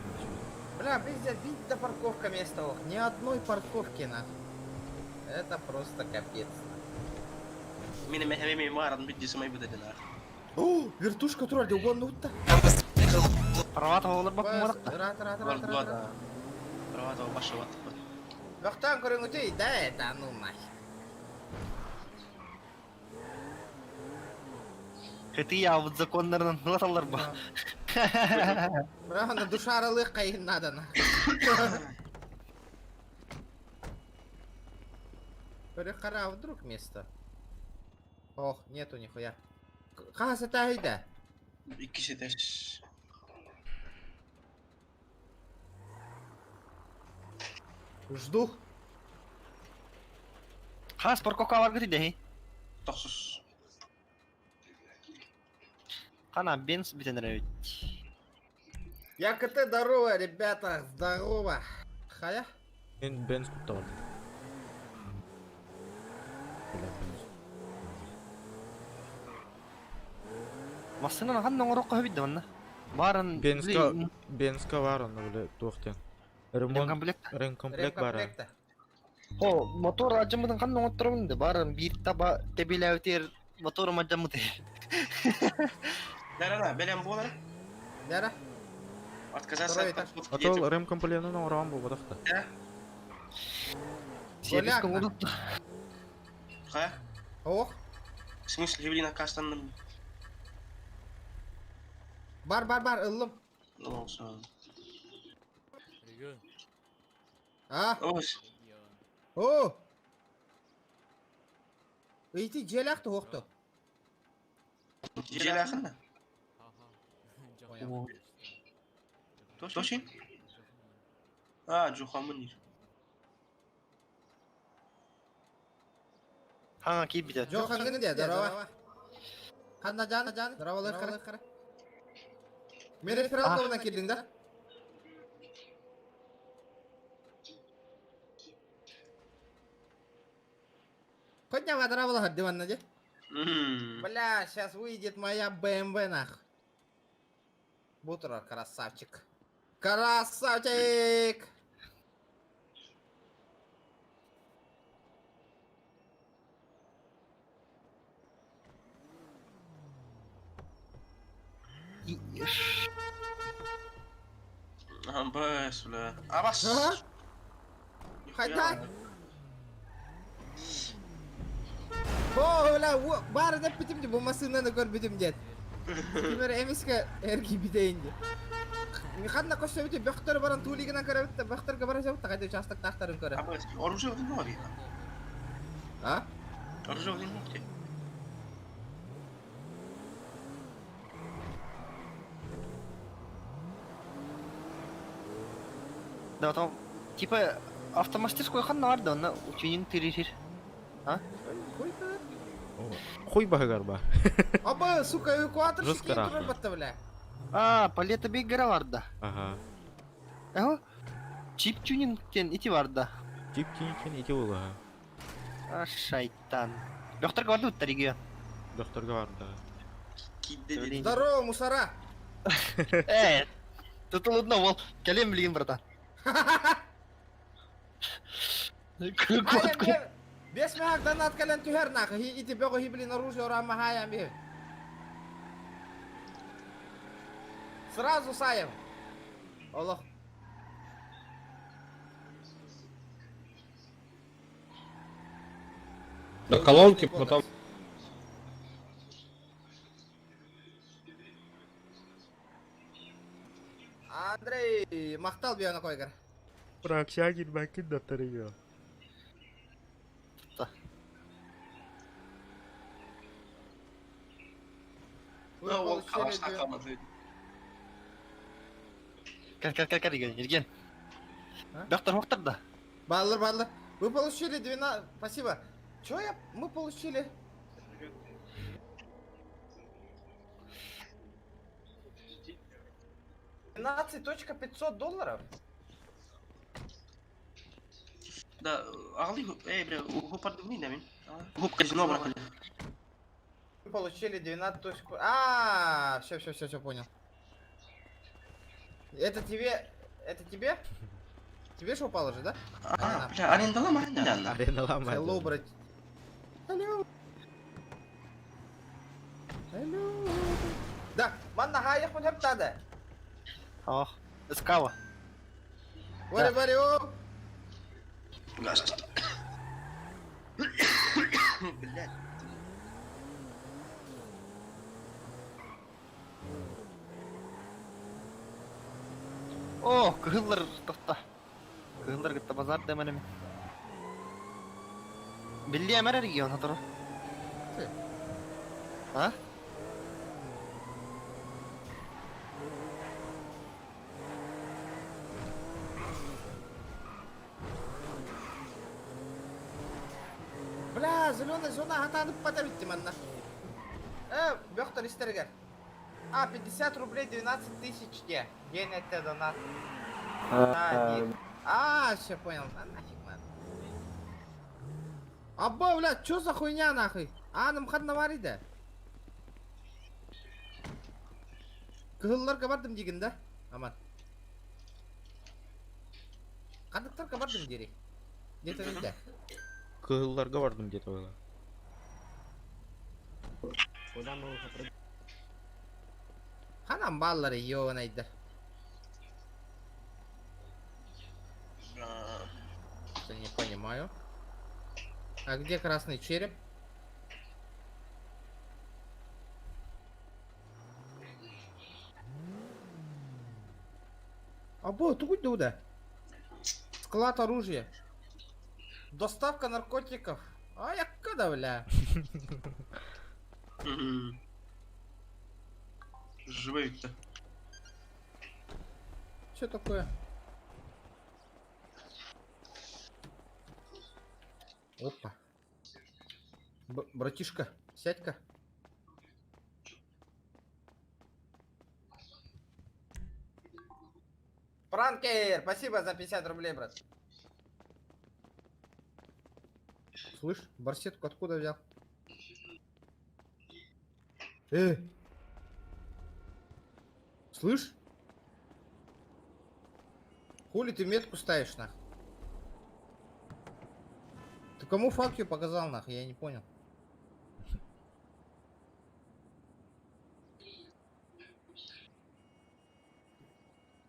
Бля, пиздец, видит до парковка место ох. Ни одной парковки на. Это просто капец. Мен мехеме мен барадым бит десем ай бит О, вертушка тролль, угон утта. Права олар бак мурак. Рат, рат, рат, Бар, рат. Права башы вот. Бөхтөн көрүңүтүй, да, да, ну нахер. Хыты я вот законнарынан алар ба. Браво, на душаралык кайын надо на. Көрө вдруг место. Ох, нету нихуя. Хаса тайда. Икки этаж. Жду. Хас парковка бар гыты дехи. Тохсус. Кана бенз битенер ведь. Я КТ, здорово, ребята, здорово. Хая? Мен бенз кутта бар. Бля, бенз. Машина ханна оңорокко хөбүддө манна. Барын Бензка, бензка бар онда, бля, туохтен. Ремонт, Ремкомплект. ремкомплект бар. Ремкомплекта. О, мотор ажымыдын ханна оңотторобун да барын бир таба тебиләүтер мотор мажамыты. Да-да-да, белем болар. Дара? Отказаться Второй от этаж. парковки А то детям. ремкомплектын оңорогон болбодох да. Сервис Голяк, удут. Ха? Ох. В смысле, Евелина Кастанным? Бар, бар, бар, ыллым. Ну, все. Регион. А? Ой, Регион. О! Ити желакты оқту. Желяхын Ага. Понял. Тошин? А, Джухамын. Хана кип битет. Жок хангыны де, здорово. Ханна жан, жан, здорово, қара. қара. Мен реферал тобына келдің да? Хоть не здорово, диванна де. Бля, сейчас выйдет моя БМВ нах. Бутера, красавчик. Красавчик! Бэс, бля. Абас! Ага. Хайда! О, бля, бары деп битим де, bu машинаны көр битим дед. Кимер эмеске эрги битейин де. Ханна көшө бите бөхтөр баран тулигинен көрөбүт да, бөхтөргө бара жабыт да, кайда участок тактарын көрө. Абас, оружие один новый. А? Оружие один новый. Да, там типа автомастерской ханна бар да, онна тюнинг тиришир. Хуй ты. Хуй багар ба. Аба, сука, эвакуатор Жестко шикейин рахмет. турар батта, бля. А, палета биггера бар да. Ага. Эho. Чип тюнинг тен ити бар да. Тип тюнинг ити була. А, шайтан. Доктор барды уттар регион. Докторга бар да. Кидде Здорово, мусора. Э, тут лудно бол. Келем билген братан. Кот кот. Бес мехак донат кален түһэр нахуй. Ити бего хи блин оружие урама хаям бе. Сразу саем. Аллах. До колонки, потом Андрей, мактал бияна койгар. Проксягин бакин докторга. Ну, ол калашта қалмады. Кел кел кел кел регион, регион. А? Доктор доктор да. Баллар, баллар. Вы получили 12... Спасибо. Чё я... Мы получили... $12.500? Да, ағли, эй, бля, гупарды да мен. Гуп казино бракали. Мы получили 12. точку- А, все, все, все, все понял. Это тебе... Это тебе? Тебе же упало же, да? А, бля, арендалама, аренда. Арена ламай. Hello, брат. Алло. Алло. Да, манна хаях mun хептады. Ох, ыскава. Вари, вари, о! Блядь. О, кыһыллар тохта. Кыһыллар кытта базар дэмэнеми. Билли эмэр регион хатыры. А? Бля, зеленая зона хатанып бата битти манна. Э, бөхтөр истергер. А, 50 рублей 12 тысяч те. День это донат. А, не. А, все понял. А, нафиг надо. Абба, бля, чё за хуйня нахуй? А, нам хадна бар иди. Кыһылларга бардым дигин да? Аман. Ханныктарга бардым дири. Где-то видя. Кыһылларга бардым где-то было. Ханан баллары ёбанайдар. Что не понимаю. А где красный череп? Або, тугуть да. Склад оружия. Доставка наркотиков. А я когда, бля? Живой-то. Что такое? Опа. Б братишка, сядь-ка. Пранкер, спасибо за 50 рублей, брат. Слышь, барсетку откуда взял? Э! Слышь? Хули ты метку ставишь, нах? Ты кому fuck you показал, нах? Я не понял.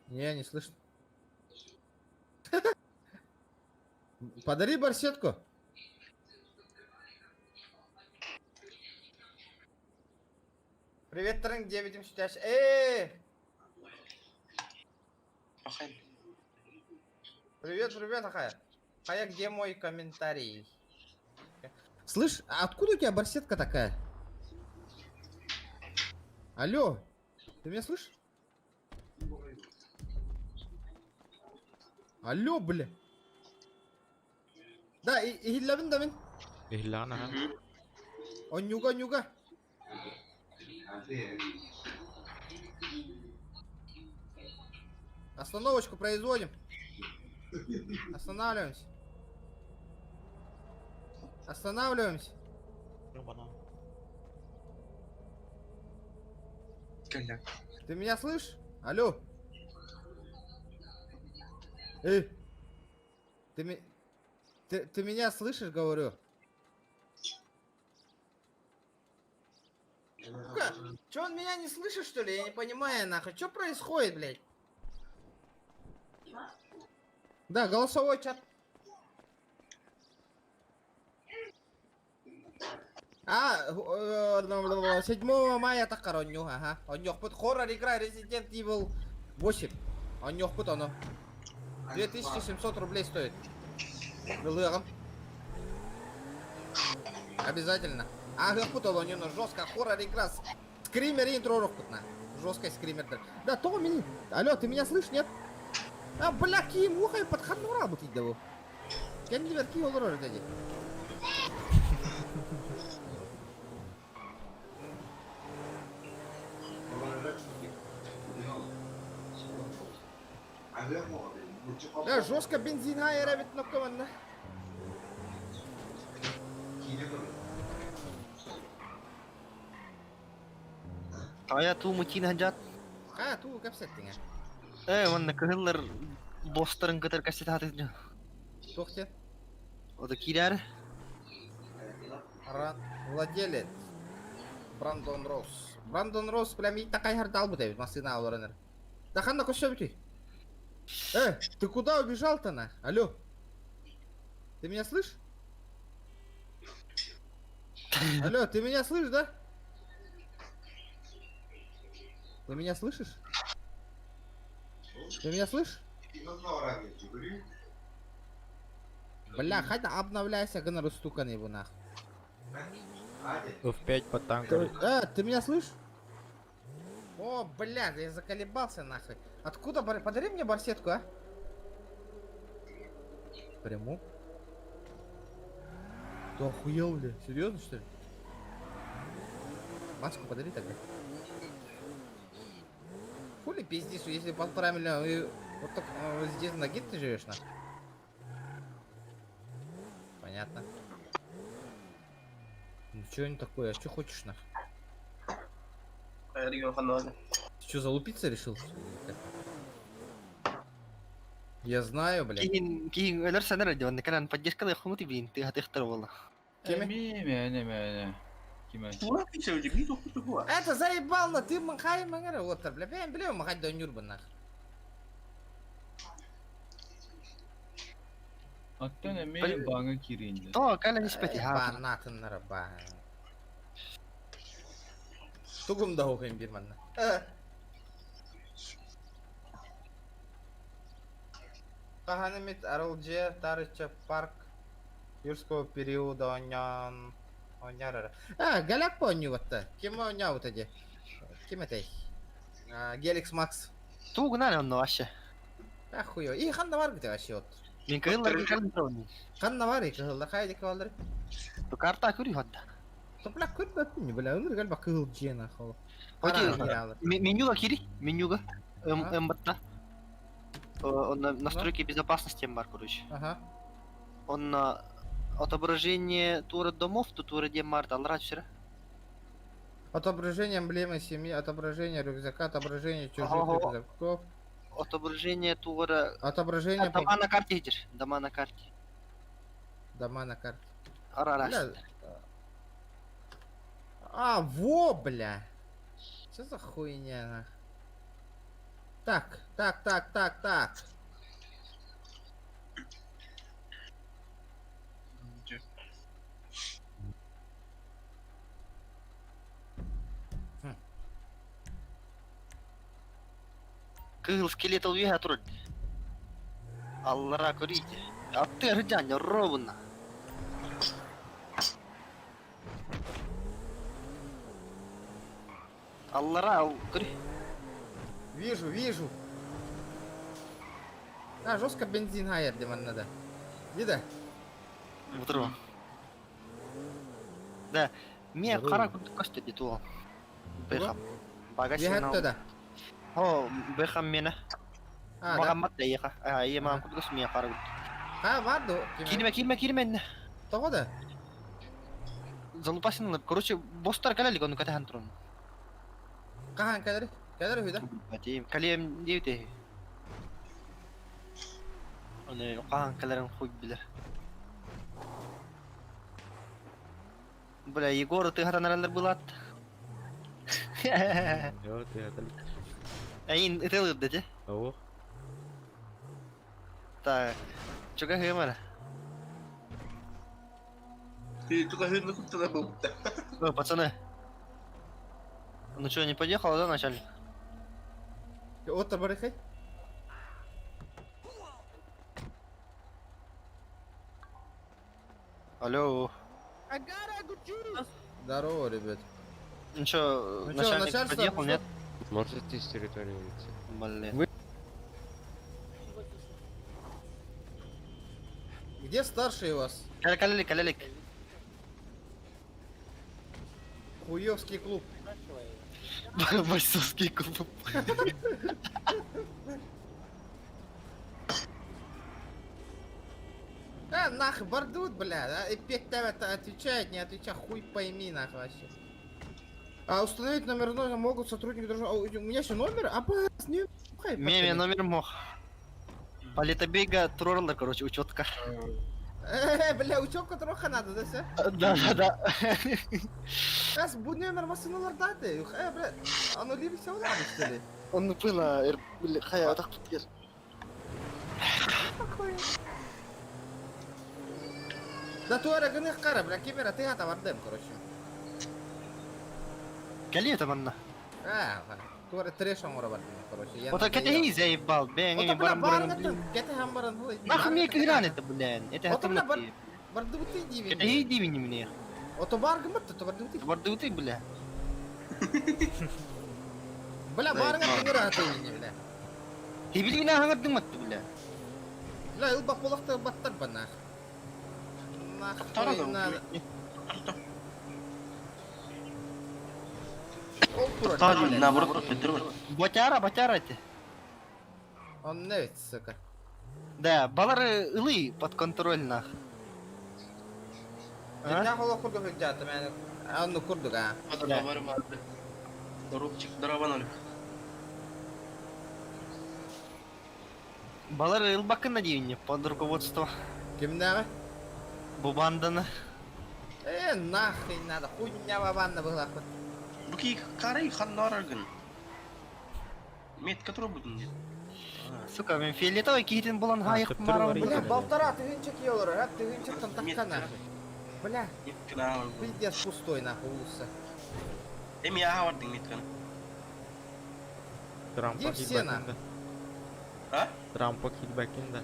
Не, не слышно. Подари барсетку. Привет, Трэнк, 9 Эй! Ахай. Привет, привет, Ахая. Хая, где мой комментарий? Слышь, а откуда у тебя барсетка такая? Алло, ты меня слышишь? Алло, бля. Да, иһиллэбин да мин. Иһиллэҕин аха. Онньуга, онньуга. Остановочку производим. Останавливаемся. Останавливаемся. Ты меня слышишь? Алло. Эй. Ты, ты меня слышишь, говорю? Сука, чё он меня не слышит, что ли? Я не понимаю, нахуй. Чё происходит, блядь? Да, голосовой чат. А, 7 мая так оонньуу, ага. Оонньуохпут хоррор игра Resident Evil 8. Оонньуохпут ону. 2700 рублей стоит. Ылыаҕым. Обязательно. Ааһыахпыт ол оонньууну жестко хоррор игра. Скример интро на. Жесткий скример. Да, то меня. Алло, ты меня слышишь, нет? А, бля, ким ухай подханура бут иди. Кем ки олорор деді. Да, жестко бензин айра бит ноккаманна. Ая туу мутин ханжат. А, туу кэпсэттиҥ. Э, онна кыһыллар бостарын кытар кассет хатыны. Тохте. Ода кирәр. Владелец. Брандон Росс. Брандон Росс, бля, мин такай хардал бу дебит, машина олорыныр. Да ханна көстөбүтүй? Э, ты куда убежал-то на? Алло. Ты меня слышишь? Алло, ты меня слышишь, да? Ты меня слышишь? Ты меня слышишь? Бля, хотя обновляйся, гына растукан его нах. F5 по Ты, танкам. ты меня слышишь? О, бля, я заколебался нахуй. Откуда? Подари мне барсетку, а? Приму. Ты охуел, бля? Серьезно, что ли? Маску подари тогда. Хули пиздишь, если 1,5 миллиона, и вот так вот здесь на гид ты живешь, на? Понятно. Ну чё не такое, а чё хочешь, нах? Ты чё, залупиться решил? Что ли, или как? Я знаю, блядь. Киһин киһин өлөр санар диэн канан поддержка да хумути бин ты хатыхтар буолла. Кими? Мени, мени, мени. Киме. Это заебал, на ты махай мангара, вот, бля, бля, бля, махай да нюрба, нах. Аттан эми баңы киринди. То кален испети ха. Банатын нараба. Тугум да хохим бир манна. Каханымит Арылже Тарыча парк юрского периода онян онярара. А, галяк по онюватта. Кем оняут эти? Кем это? Геликс Макс. Тугунан онно вообще. Ахуё. И ханна бар где вообще вот. Мин кыыллар калын трони. Ханна бар и кыһылла хайдик балдыр. Ту карта күри хатта. Топла күт бөттүн бля, өнүр гал бакыл жена хол. Оти менюга кири, менюга. М М Он настройки безопасности бар, короче. Ага. Он отображение тура домов, тут тура демарт, алра вчера. Отображение эмблемы семьи, отображение рюкзака, отображение чужих Ого. рюкзаков, Отображение тура... отображение Дома на карте идешь, дома на карте. дома на карте. Ара Бля. А, во, бля. Что за хуйня, нах? Так, так, так, так, так. Кыыл скелет алвига турд. Аллара көрите. Атты рыдяня ровно. Аллара көрі. Вижу, вижу. А, жестко бензин хайер, где надо. Вида? Утро. Да. Мен қара күрдік көсті деді ол. Бэхам. Бага Ехать тогда. О, бэхам мені. А, да. Маған мат еха. А, е маған күрдік көсті мен қара күрдік. А, варду. Кирме, кирме, кирме. Того да? Залупасин, короче, бостар калалик, оны катахан турун. Кахан кадыр? Кадыр хүда? Батим, калем дейте. Оны кахан каларын хуй билер. Бля, Егор, ты хатанаралар булат. Йо, ты это Айн, это лыдды, О, Так, чуга хымара. Ты только жирно тогда был. Ой, пацаны. Ну что, не подъехал, да, начальник? Отто барыхай. Алло. Здорово, ребят. Ну что, Ну чё, начальник начальство подъехал, нет? Можете с территории уйти. Блин. Вы- Где старший у вас? Калалик, калалик. Хуёвский клуб. Бойцовский клуб. А, нахуй, бардут, бля. А, и петь отвечает, не отвечает, хуй пойми, нахуй вообще. А установить номер номера могут сотрудники дружно. А, у меня еще номер? А, не. Меме номер мог. Политобега троллер, короче, учетка. Бля, учетка троха надо, да все? Да, да, да. Сейчас будет номер машиналар даты. Бля, оно ли все надо, что ли? Онну пыла, хайа атах тутгер. Да туора гынык кара, бля, кемера ты ата бардым, короче. Кэлиэ это манна. А, туора трэш оҥоро бардым, короче. Я Вот кэтэһи заебал, бэҥ Ото, бля, баран баран. баран кэтэһэн баран. Нахуй мне кыгран это, блин. Это Ото, бля, хатымна. бардыбыты диибин. Кэтэһи диибин мне. Ото бар гыммат, то бардыбыты. Бардыбыты, бля. Бля, барыңа тыңыра атыйын, бля. Хибилигина хаңардың бля. Бля, ылбак болакта баттар ба нах. Тара Нахуй да надо. Ол турар, Тар бля. наоборот төттөрү. Батяра, батяра эти. Он не ведь, сука. Да, балары ылы под контроль нах. А? Я холо курдук жата, мен анны курдук, а. Да. Бар бар. Доробчик, дорабан алып. Балары ылбакын надеюсь, под руководство Кимдәге? Бубанданы. Э, нахуй надо, хуйня бабанна была. Бу ки карай ханнаргын. Метка турбудун дип. Сука, мен фиолетовый кийтин булан хайық төптөрү марам. бар Бля, икән. полтора тыгынчык елор, а тыгынчык там такка нахуй. Бля, Метка пиздец пустой нахуй улуса. Эми яха бардың метканы. Трампа Где все, килбәкин дә. А? Трампа килбәкин дә.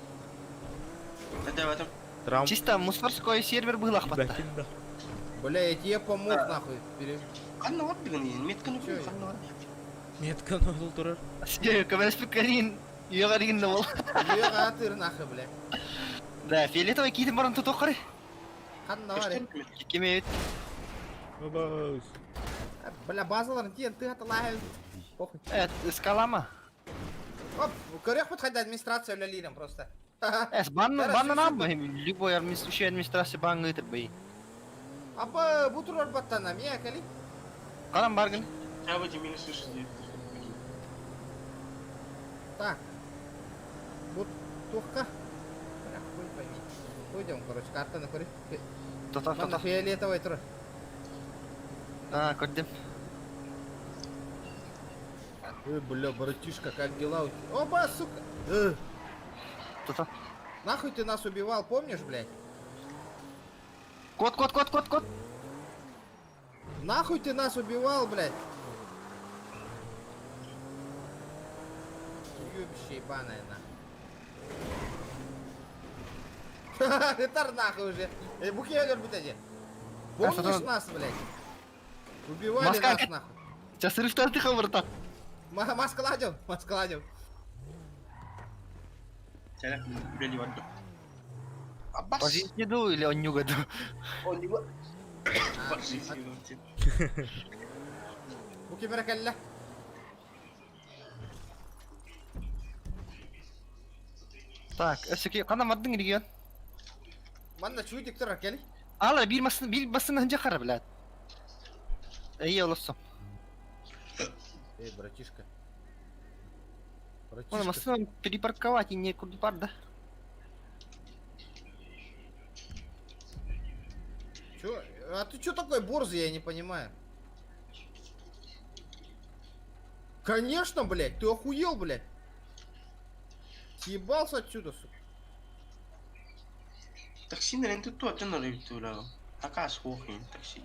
Это в этом. Трамп Чисто мусорской сервер был ахпатта. килбәкин дә. Бля, я тебе помог нахуй. Пере... Ханна бардыгын метканы Чё? ханна бар. Метканы ул турыр. Көмәспек Йогарин бол. Юга атыр нахуй, бля. Да, фиолетовый кийтин баран туту кары. Ханна бар. Кеме Бабас. Бля, базаларын тиен ты аталай. Похуй. э скалама. Оп, көрек бит хайда администрация үлелирем просто. Эс бан Бәрі бан нам сүрсүн. любой администрация администрация бан гытыр бей. Апа, бу турар баттана, мия кали. Карам баргын. Я в эти минус 69. Так. Бу тухка. Бля, хуй пойми. Пойдем, короче, картаны көрек. Тота Манда тота. фиолетовый тур. А, көрдüm. Ой, бля, братишка, как дела у тебя? Оба, сука! Тота. Нахуй ты нас убивал, помнишь, блядь? Кот кот кот кот кот. Нахуй ты нас убивал, блядь? Уебище ебаное, нахуй. Это нахуй уже. Эй, бухе бутади. Помнишь что-то- нас, блядь? Убивали Маска- нас, нахуй. Сейчас рыфтар ты хабарта. Маска ладил, маска ладил. Сәләм, үлели барды. Аббас. Пожизнеду или он нюгаду. Он не А, Бу кемера кэллэ. Так, өсөки кана маддың регион. Манна чуйдик турар кели. Ала бир масын бир басын ханжа кара блядь. Эй, олосом. Эй, братишка. Оны Братишка. масын перепарковать и не куда да. Чё? А ты чё такой борзый, я не понимаю. Конечно, блядь, ты охуел, блядь. Съебался отсюда, сука. Такси нэрэн туту атын өрөйтүүлээ. Такаас хоохин такси.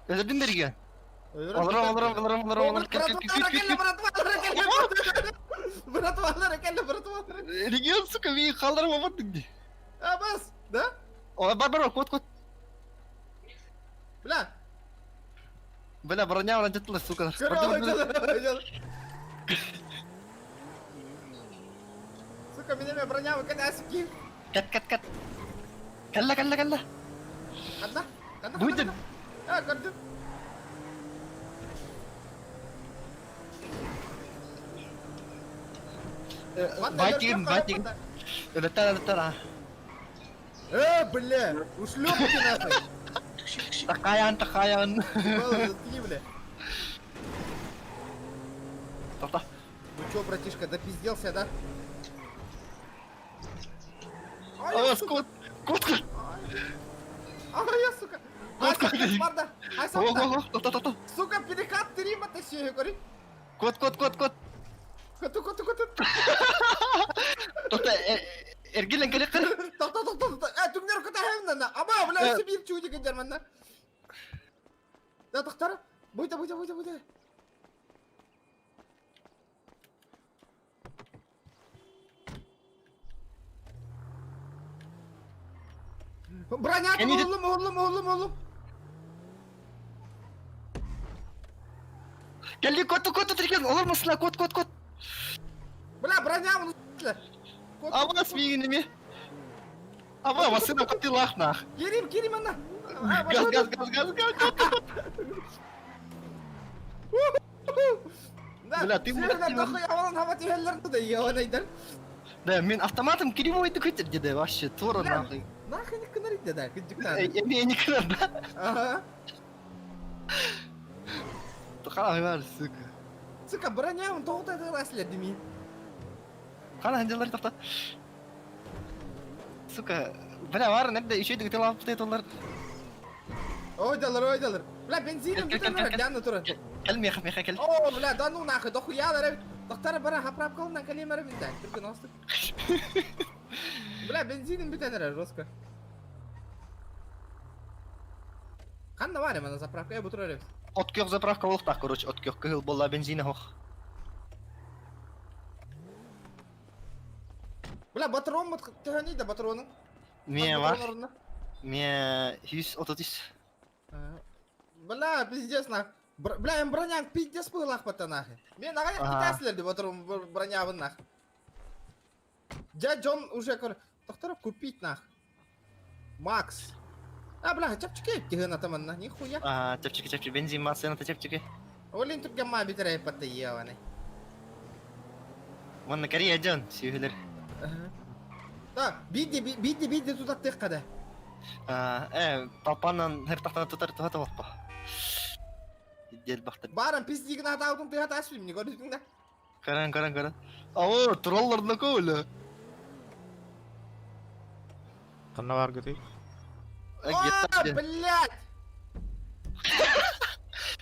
Өзүрдүн регион. Алырам, алырам, алырам, алырам, алырам. Братва, братва, братва, братва. Регион, сука, мени калдырып алмадың ди. А, бас, да? О, бар, бар, кот, кот. Бля, Бля, броня баран жаттылар, сука. Сука, меня броня выкидай, суки. Кат, кат, кат. Калла, калла, калла. Одна, одна. Будет. А, көрдүм. Батигин, батигин. Өлөттөр, өлөттөр, а. Э, бля, ушлепки нахуй. Такаян, такаян. Заткни, бля. Тоқта. Ну чё, братишка, допизделся, да? Ай, Ай, кот, кот. Ай, я, сука. Кот, Ай, кот. Барда. Ай, О, о, о, тоқта, тоқта. Сука, перекат три мотосею, говори. Кот, кот, кот, кот. Коту, коту, коту. Тота, эргилен келеккер. Тохто, тохто, тохто. Э, түҥнэри көтө хэмнана. Аба, бля, сибир чудик манна. Да, тохтар. Буйта, буйта, буйта, буйта. Броня, oğlum, oğlum, oğlum, oğlum. Келли, кот, кот, треген, олар масла, кот, кот, кот. Бля, броня, он Абас миигин Аба, масына кутилах нах. Кирим, кирим, ана. Газ, газ, газ, газ, газ, газ. Бля, ты Да, мен автоматом кривой көтер деді вообще, тура нахуй. Нахуй не кынар да, Мен не кынар, да? Ага. Қалай бар, сука. Сука, броня, он тоғыта раслер демей. Қана ханжалар тоқта. Сука, бля, бар, нерде еще дөтел алып бітет олар. Ойдалар, ойдалар. Бля, бензином бүтін ляны туры. Кел, меха, меха, кел. О, бля, да ну нахуй, дохуя, Доктор бара хаправ колна калимер бинда. Түркін остық. Бля, бензином бүтін жестко. Қанда бар ана заправка, я бұтыр өребіз. От көх заправка болуқтақ, короче, от көх кыһыл болла бензина хох. Бля, батырон мыт төхәни да батыроның. Ме бар. Ме 130. Бля, пиздец нах. Бля, эм броняң пиздец пылах бата нахуй. Мен ағай китәсілер деп отырмын бронябын нах. Дядь Джон уже көр. Доктора купить нах. Макс. А, бля, чапчики тиген атаманна, нихуя. А, чапчики, чапчики, бензин масына та чапчики. Олин түрген ма битерей патта ебаный. Манна Корея Джон, сүйгілер. Да, бидди, бидди, бидди тутаттык када. А, толпанан хер тахтана тутар тухата болпа. Дел бахта. Баран пиздигин атаудың тыгата асүм, не көрдүң да? Каран, каран, каран. Ао, троллар көөлө. Қанна бар көтей? А, блядь!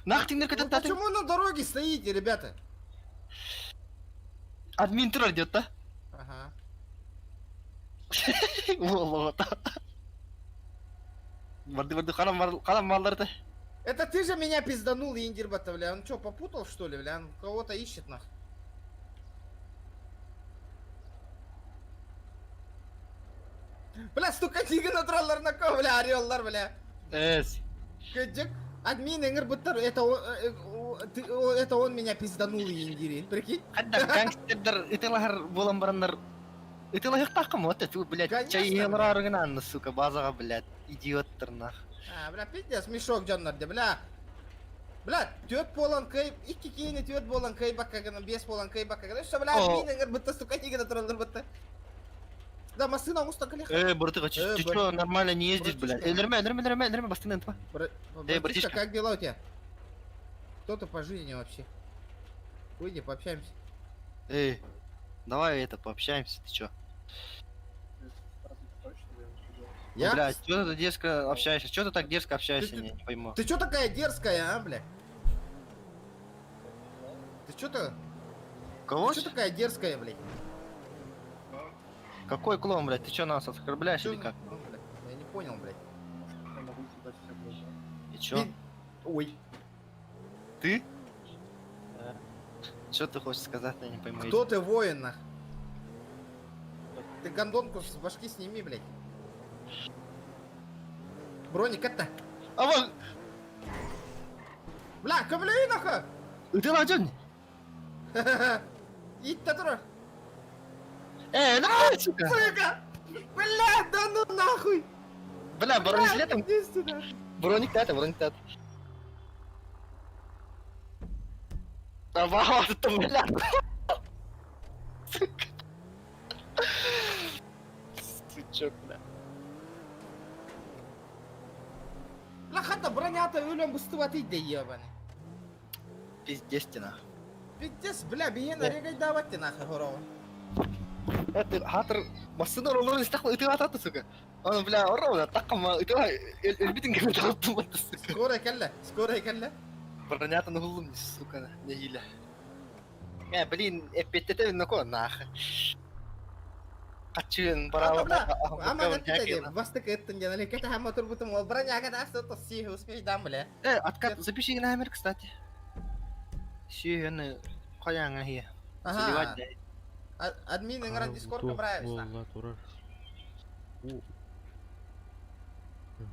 Нах тиңдер Ну почему на дороге стоите, ребята? Админ турар дет да? Ага. Волота. Барды, барды, карам, карам малларды. Это ты же меня пизданул, Индирбата, бля. Он что, попутал, что ли, бля? Он кого-то ищет, нах. Бля, стука тиген отыралар на ко, бля, ореллар, бля. Эс. Кыджык, админ эңір бұттар, это он, это он меня пизданул, Индирин, прикинь? Хадда гангстердер ытылахар болан бараннар. Ытылахар тақым, вот это, блядь, чай арыгынан, сука, базаға, блядь, идиоттар, нах. А, бля, пиздец, мешок жоннар, бля. Бля, төт болан кый, икки кейini төт болан кый баккагына, бес болан кый баккагына. Что, бля, админ эңір бұтта, сука, тиген отыралар бұтта. Да, машина уста колеха. Братыха, ты чё, нормально не ездишь, блядь? Элерме, элерме, элерме, элерме, бастын энтва. Эй, братишка, как дела у тебя? Кто ты по жизни вообще? Выйди, пообщаемся. Эй, давай это, пообщаемся, ты чё? Я? Блядь, чё ты дерзко общаешься? Чё ты так дерзко общаешься, не пойму. Ты чё такая дерзкая, а, бля? Ты чё то? Кого? Ты чё такая дерзкая, блядь? Какой клон, блядь? Ты чё нас оскорбляешь или как? Ну, блядь, я не понял, блядь. И чё? Ой. Ты? Да. Чё ты хочешь сказать, я не пойму. Кто ты воин, нах? Ты гондонку с башки сними, блядь. Броник это. А вон! Бля, кабли нахуй! Ты ладен? Итта тура. На, сука! Сука! Бля, да ну нахуй! Бля, бронежилетом? Иди сюда. Броник тата, броник тата. Давай, там, бля. Сука. Сучок, бля. Бля, хата бронята өлем быстываты да ебаный. Пиздец ты нахуй. Пиздец, бля, биен арегай давать ты нахуй, хорова. Это хатыр машина ролларын истақ ытыға ататы, сука. Оны, бля, ұры, таққама ытыға өлбитін кемі тағып сука. Скоро кәлі, скоро кәлі. Бронятын ұлым, сука, не хиле. Э, блин, эппиэттэтэ нако нах. Хаччыын Ата браво. бля, ама да бастык ыттын диэн эле кэтэһэн мотурбутум ол броняга да сыт си успей дам бля. Э, откат, запиши номер, кстати. Сүйені қаяңа хия. Ага. Админ ыҥыран дискордка браевста. Буолла турар.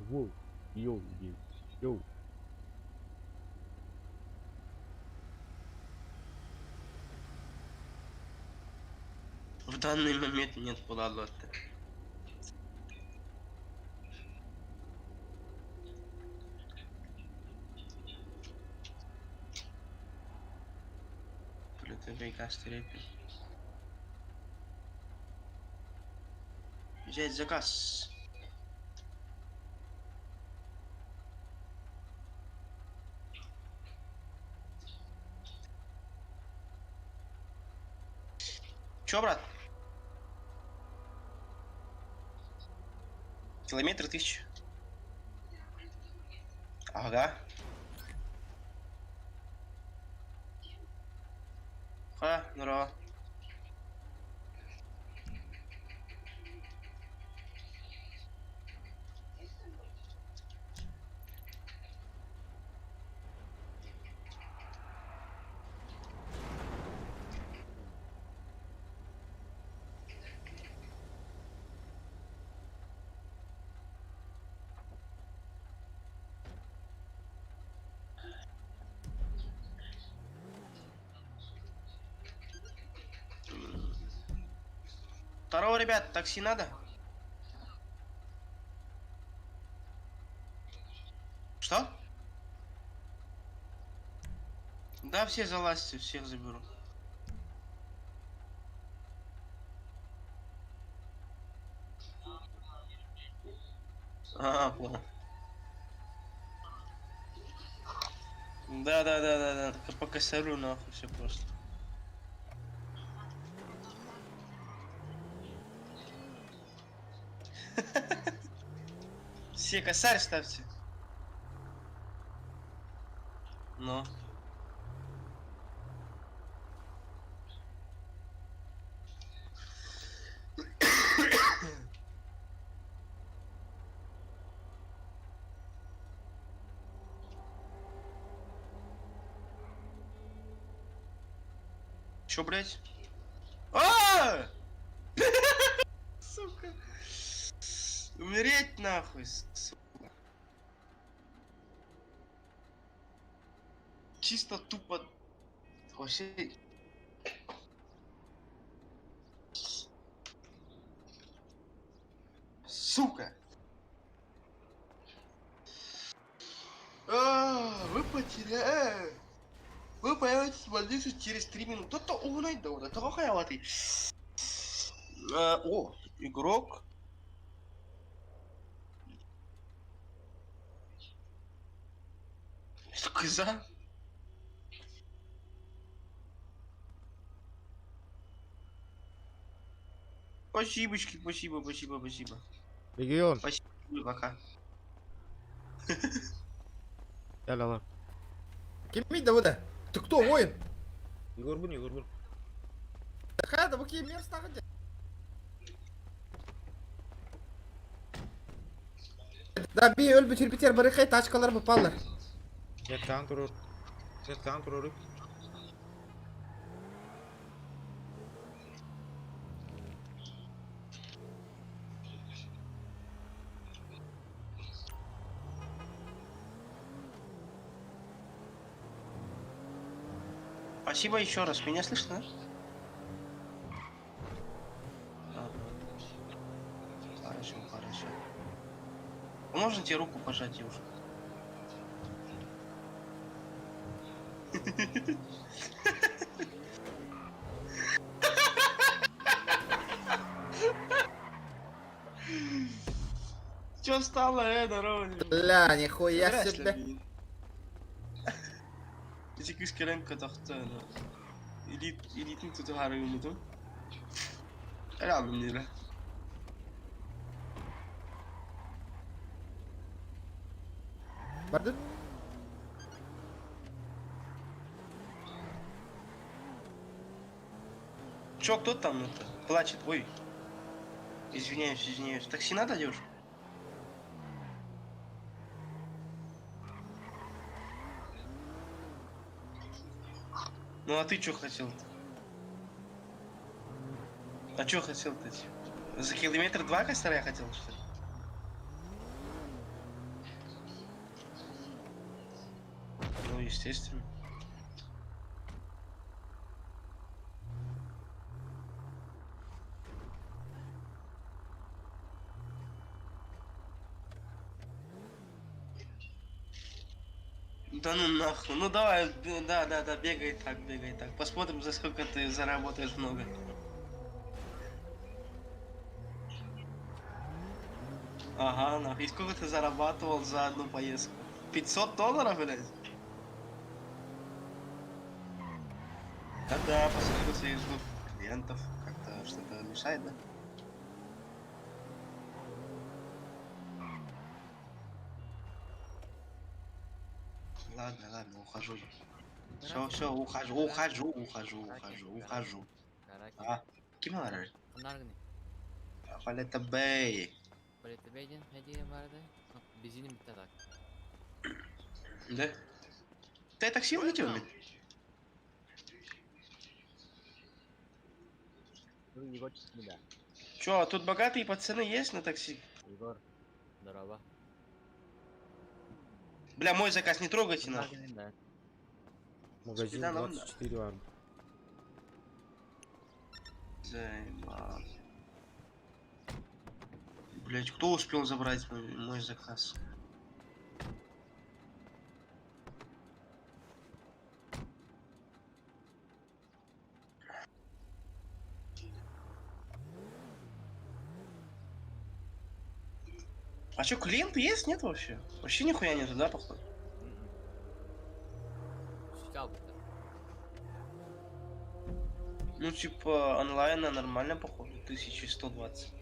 Воу. Йоу, йоу. В данный момент нет куда лотта. Взять заказ. Чё, брат? Километр 1000. Ага. Ха, здорово. Здорово, ребят, такси надо? Что? Да, все залазьте, всех заберу. А, понял. Да. По косарю нахуй все просто. Все косарь ставьте. Ну. Чё, блядь? А! Сука. Умереть нахуй, сука. Чисто тупо. Вообще. Сука! А, вы потеряли. Вы появитесь в больнице через 3 минуты. То-то угнать да вот это хаяватый. О, игрок. Кыза. Спасибочки, спасибо, спасибо, спасибо. Регион. Спасибо, пока. Кэл Кимий да бу? Ты кто, воин? Егор бун, Егор бун. Хада, бу ким мерстагы. Да би өлбүт хүрбүтэр барыхай тачкалар бупаллар. Жеткан турur. Жеткан турur. Спасибо еще раз. Меня слышно, да? Ага. Хорошо, хорошо. Можно тебе руку пожать, девушка? Чё стало, здорово? Бля, нихуя себе. Ити кыз кэлэн катахта, илит илитин тутуһары гыммытым. Элабым ниле. Бардын? Чё, кто там это плачет? Ой. Извиняюсь, извиняюсь. Такси надо, девушка? Ну а ты чё хотел-то? А чё хотел-то? За километр два косаря хотел, что ли? Ну, естественно. Да ну нахуй. Ну давай, да, да, да, бегай так, бегай так. Посмотрим, за сколько ты заработаешь много. Ага, нахуй. И сколько ты зарабатывал за одну поездку? 500 долларов, блядь? Да-да, пассажиры своих ждут клиентов. Как-то что-то мешает, да? Ладно, ладно, ухожу я. Все, все, ухожу, ухожу, ухожу, ухожу, ухожу. А, ким алар? Наргни. Палета Бэй. Palette Bey'den hediye vardı. Bizini bitti так. Да? Ты такси водил? Чё, а тут богатые пацаны есть на такси? Егор. Здорово. Бля, мой заказ не трогайте нахуй. Да. Магазин Спида нам, 24 арм. Заебал. Блять, кто успел забрать мой заказ? А чё, клиенты есть? Нет вообще? Вообще нихуя нету, да, походу? Ну, типа, онлайна нормально, походу, 1120.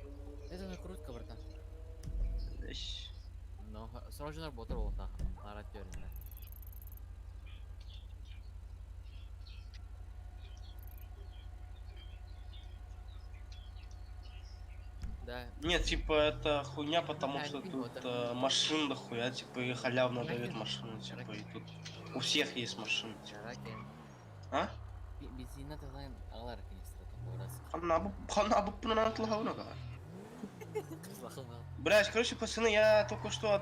Это накрутка, братан. Эщ. Но срочно работал, да. На. Да. Нет, типа, это хуйня, потому Да, что не тут машин дохуя, типа, и халявно дают машины, типа, и тут у всех есть машины, типа. А? Блять, короче, пацаны, я только что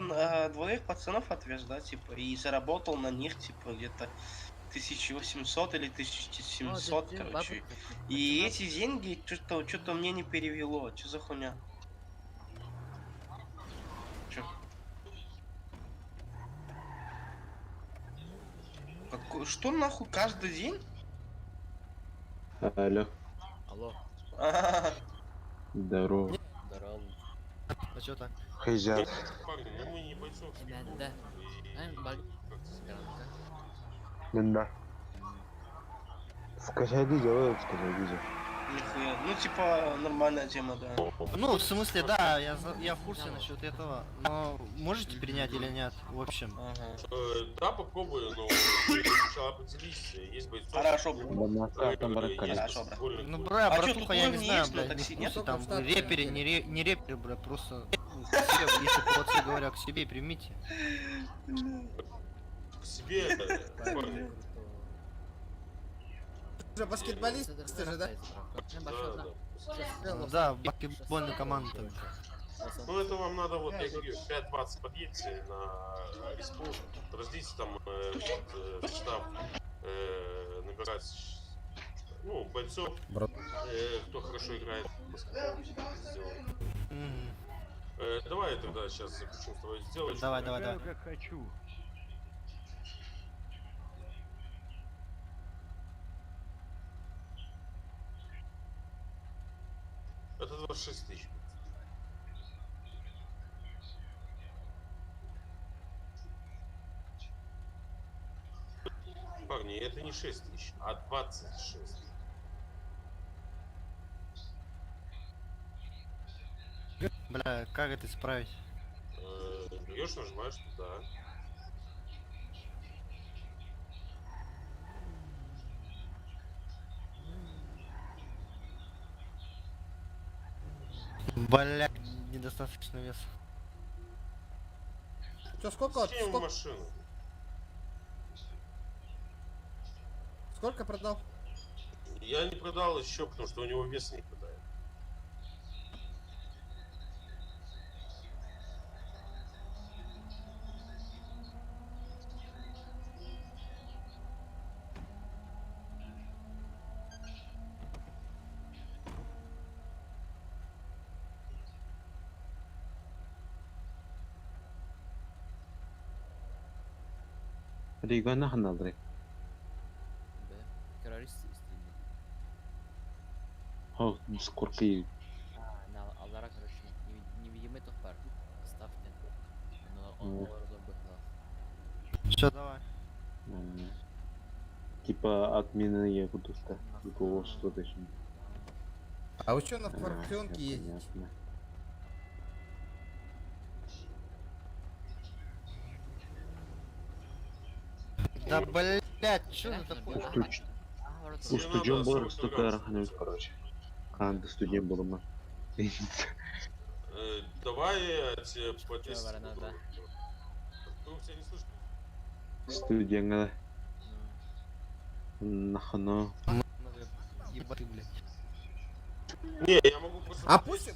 двоих пацанов отвез, да, типа, и заработал на них, типа, где-то 1800 или 1700, короче. И эти деньги что-то мне не перевело. Что за хуйня? Чё? Какой, что нахуй каждый день? Алло. Алло. Здорово. Здорово. А чё так? Хейзят. Да. Да. Скачай видео, скачай видео. Нихуя. Ну, типа, нормальная тема, да. Ну, в смысле, да, я в курсе насчет этого, но можете принять или нет, в общем. Ага. Да, попробую, но сначала определись, есть бойцов. Хорошо, Хорошо, брат. Ну, бра, А чё, братуха, тут я не знаю, есть на блядь, не такси, в нет? курсе, там, Только в реперы, не реперы, бля, просто, ну, к себе, если по говоря, к себе примите. К себе, парни. Же баскетболист ты же, да? Да, да. Ну да, баскетбольная команда там. Ну это вам надо, вот, я говорю, в 5:20 подъедьте на респу, подождите там штаб, набирать, ну, бойцов, кто хорошо играет в баскетбол, сделаем. Давай тогда сейчас заключим с тобой сделочку. Давай, давай, давай. Как хочу. Это 26 тысяч. Парни, это не 6 тысяч, а 26. Бля, как это исправить? Берешь, нажимаешь туда. Бля, недостаточно вес. Че, сколько, Скинь ему сколько, машину. сколько продал? Я не продал еще, потому что у него веса не хватает. Региона ханалдыры. Б. Террорист истинный. Хо, скорки. А, на Аллара, короче, невидимый тохпар. Ставьте. Он Ну. Все, давай. Типа отмены я буду Голос что-то еще. А вы что на А, фракционке всё ездите? понятно. Да блять, что это такое? Устудьон бар, столько раханем, короче. Канда студент был ма. Давай я тебе по 10 Варена, да. Ну, тебя не слышно. Студент Нахано. Ебать ты, блядь. Не, я могу просто... А пусть,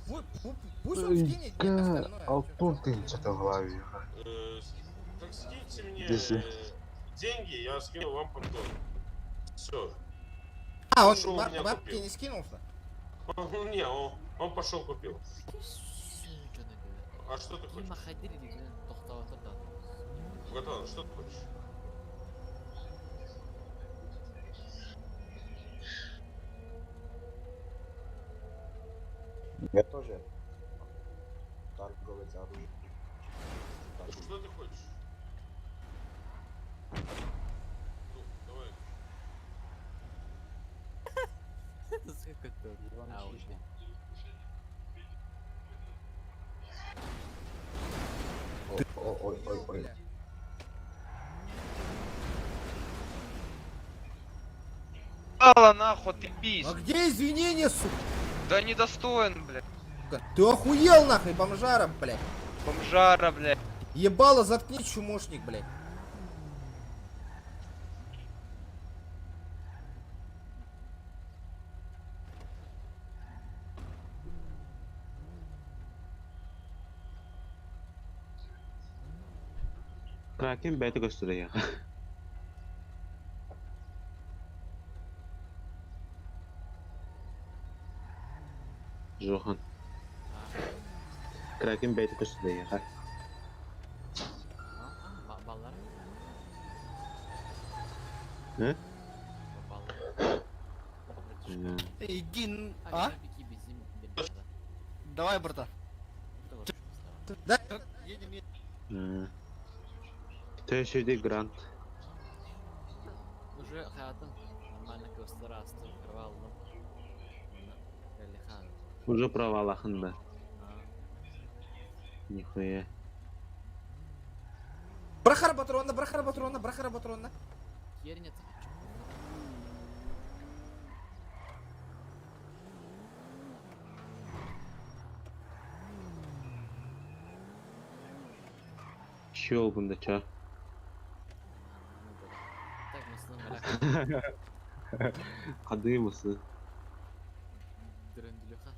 пусть он скинет мне остальное. Алтон ты что-то в голове. Так скиньте мне Держи. деньги, я скину вам потом. Все. А, он Пошел у меня бабки купил. не скинулся? Не, он пошел купил. А что ты хочешь? Братан, что ты хочешь? Я тоже. Торговец оружием. Что ты хочешь? Ну, давай. Сколько тут? А, уже. Ой, ой, ой. Алла нахуй, ты бись. А где извинения, сука? Да недостоин, блядь. Ты охуел нахуй, бомжара, блядь. Бомжара, блядь. Ебало, заткни, чумошник, блядь. Кракен бәйті көстірі я. Жохан. Кракен бәйті көстірі я. Баллар? Не? Баллар. Иди, а? Давай, братан. Да. Едем, едем. Төшеде грант. Уже хаятым нормально көстөр асты кырып алдым. Уже провал ахында. Нихуя. Брахара патрона, брахара патрона, брахара патрона. Херня. Чел бunda ча. Так, мы с Кады мысы. Дрендлюха.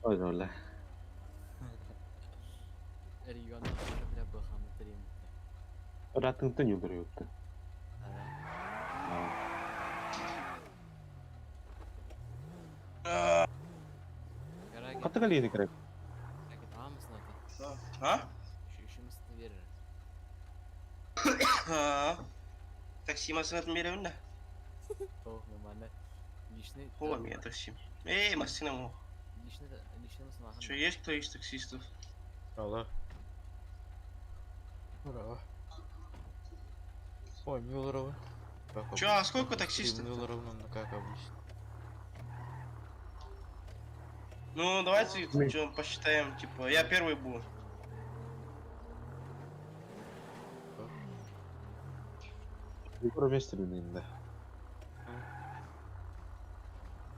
Ой, оля. Регионда бля бахамы трим. Ратыңты не бұрыпты. Каты калейді керек. А? А? Такси машина меревна. О, нормально. Личный. О, меня такси. Эй, машина мог. Личный, личный машина. Что, есть кто из таксистов? Алло. Ура. Ой, Мюллерова. Чё, а сколько таксистов? Мюллеровна, ну как обычно. Ну, давайте чё, посчитаем, типа, я первый буду. Егор вместе да.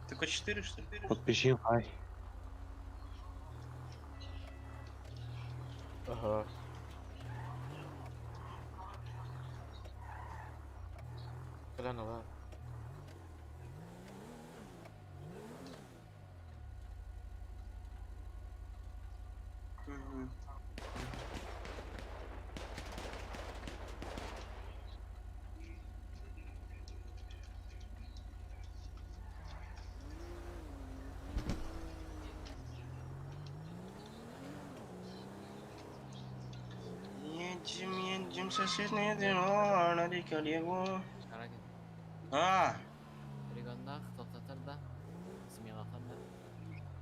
Только 4, что ли? Подпиши, хай. Ага. Кэлэн ылаа. Мгм. Едем, едем, соседний двор, на коллегу. Карагин. А, Регионнах тоқтатар да. Смелахар да.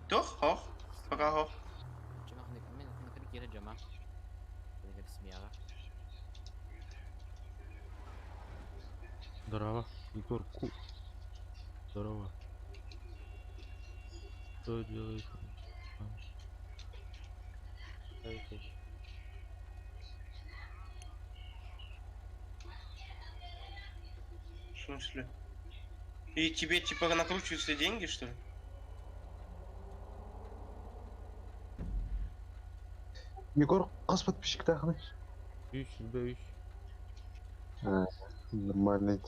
тох, хох, пока хох. Жамах мен накыр кире жама. Дегер смеяга. Здорово, Егор Ку. Здорово. Что делаешь? В смысле? И тебе типа накручиваются деньги, что ли? Егор, хас подписчиктаахыный? 303. А, нормально.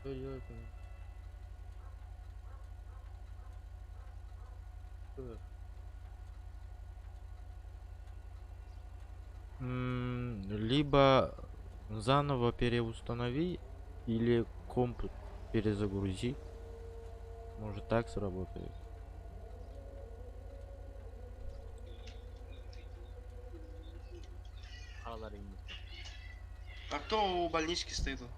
Что делать? Либо заново переустанови, или комп перезагрузи. Может, так сработает. Харалар инде. А кто у больнички стоит? тут?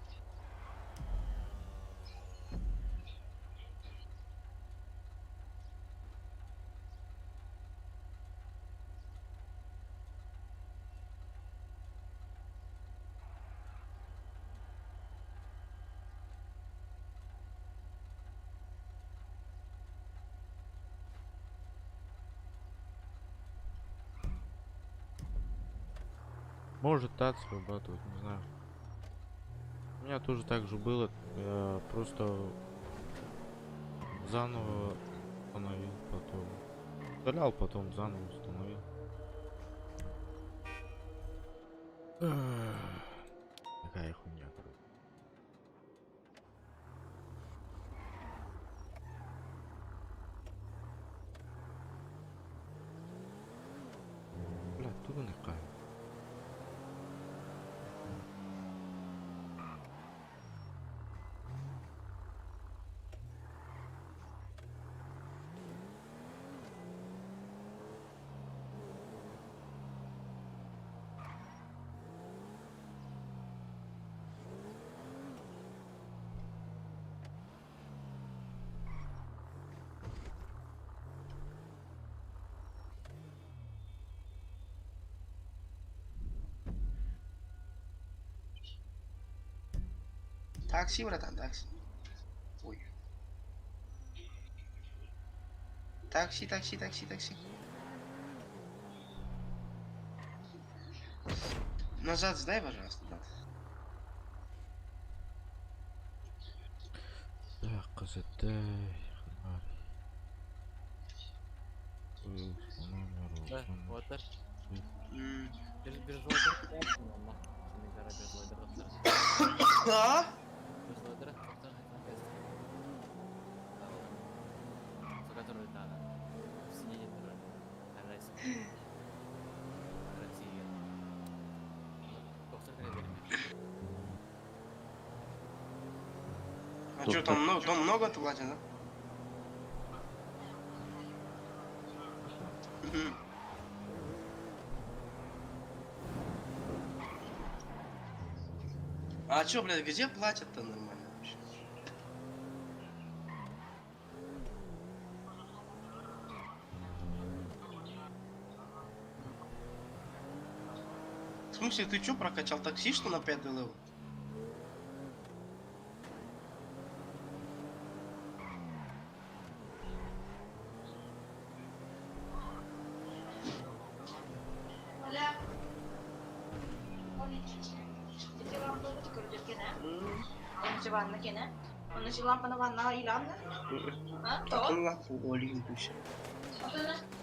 Может, так срабатывает, не знаю. У меня тоже так же было. Я просто заново установил потом. Удалял, потом заново установил. Такая хуйня, короче. Бля, туго не. Такси, братан, такси. Ой. Такси, такси, такси, такси. Назад сдай, пожалуйста, брат. Так, КЗТ. Да, вот. М. Биржевой онна. Сени гара биржевой доктор. А? Биржевой доктор айтан Сокатор дана. Синеде турар. Арайс. Россия. Доктор кere берме. А что, там много, там много-то платят, да? Мгм. А чё, блядь, где платят-то нормально вообще? В смысле, ты чё, прокачал такси, что на пятый level?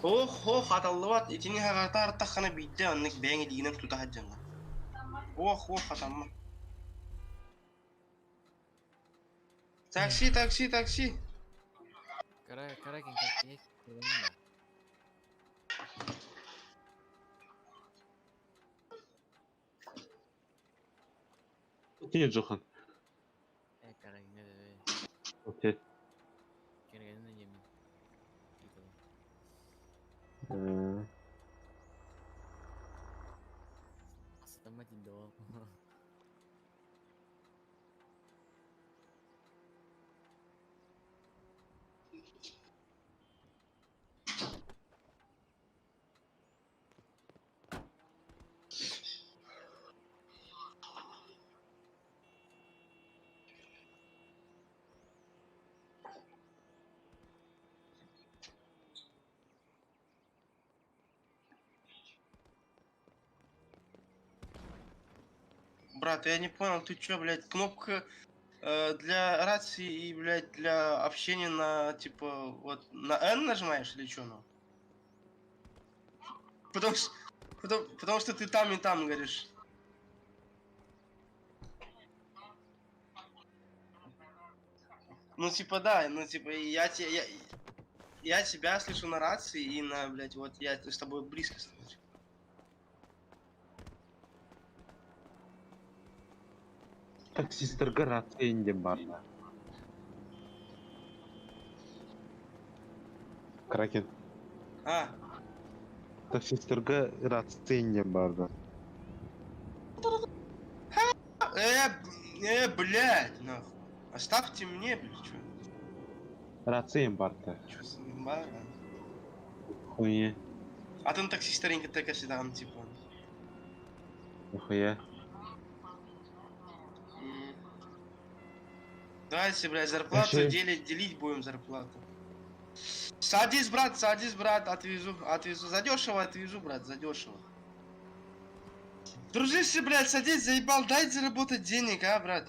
Ох, ох, хаталлыбат. Итини хаҕата артаххына биирдэ оннук бэйэҥ илиигинэн тута сылдьаҥҥын. Ох, ох, хатаммат. Такси, такси, такси. Кара, Каракин, как есть, Кини Джохан. Окей. Брат, я не понял, ты чё, блядь, кнопка для рации и, блядь, для общения на, типа, вот, на N нажимаешь или чё, ну? Потому что, потому что ты там и там говоришь. Ну, типа, да, ну, типа, я тебя слышу на рации и на, блядь, вот я с тобой близко становлюсь. Таксистарга рация диэн баар Кракен. А, Таксистарга рация диэн баар Блядь, нахуй. Оставьте мне, блядь, чё? Рация баар Чё за имба? Хуйня. А там такси старенький так всегда, типа. Нахуя. Давайте, блядь, зарплату Вообще- делить будем зарплату. Садись, брат, отвезу, отвезу. Задешево отвезу, брат, задешево. Дружище, блядь, садись, заебал, дай заработать денег, а, брат.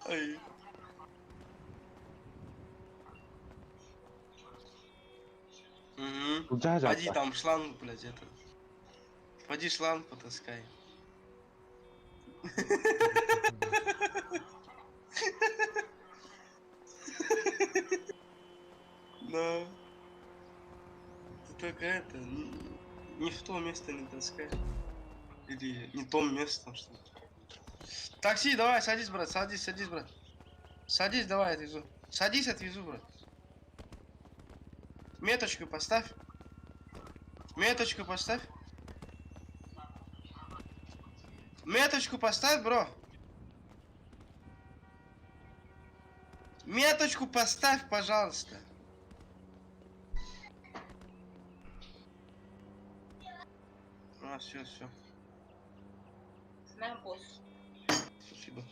Ой. Угу. Пойди там шланг, блядь, это. Пойди шланг потаскай. Да. Ты только это, не в то место не таскай. Или не том местом, что ли. Такси, давай, садись, брат, садись, садись, брат. Садись, давай, отвезу. Садись, отвезу, брат. Меточку поставь. Меточку поставь. Меточку поставь, бро. Меточку поставь, пожалуйста. А, все, все. Спасибо.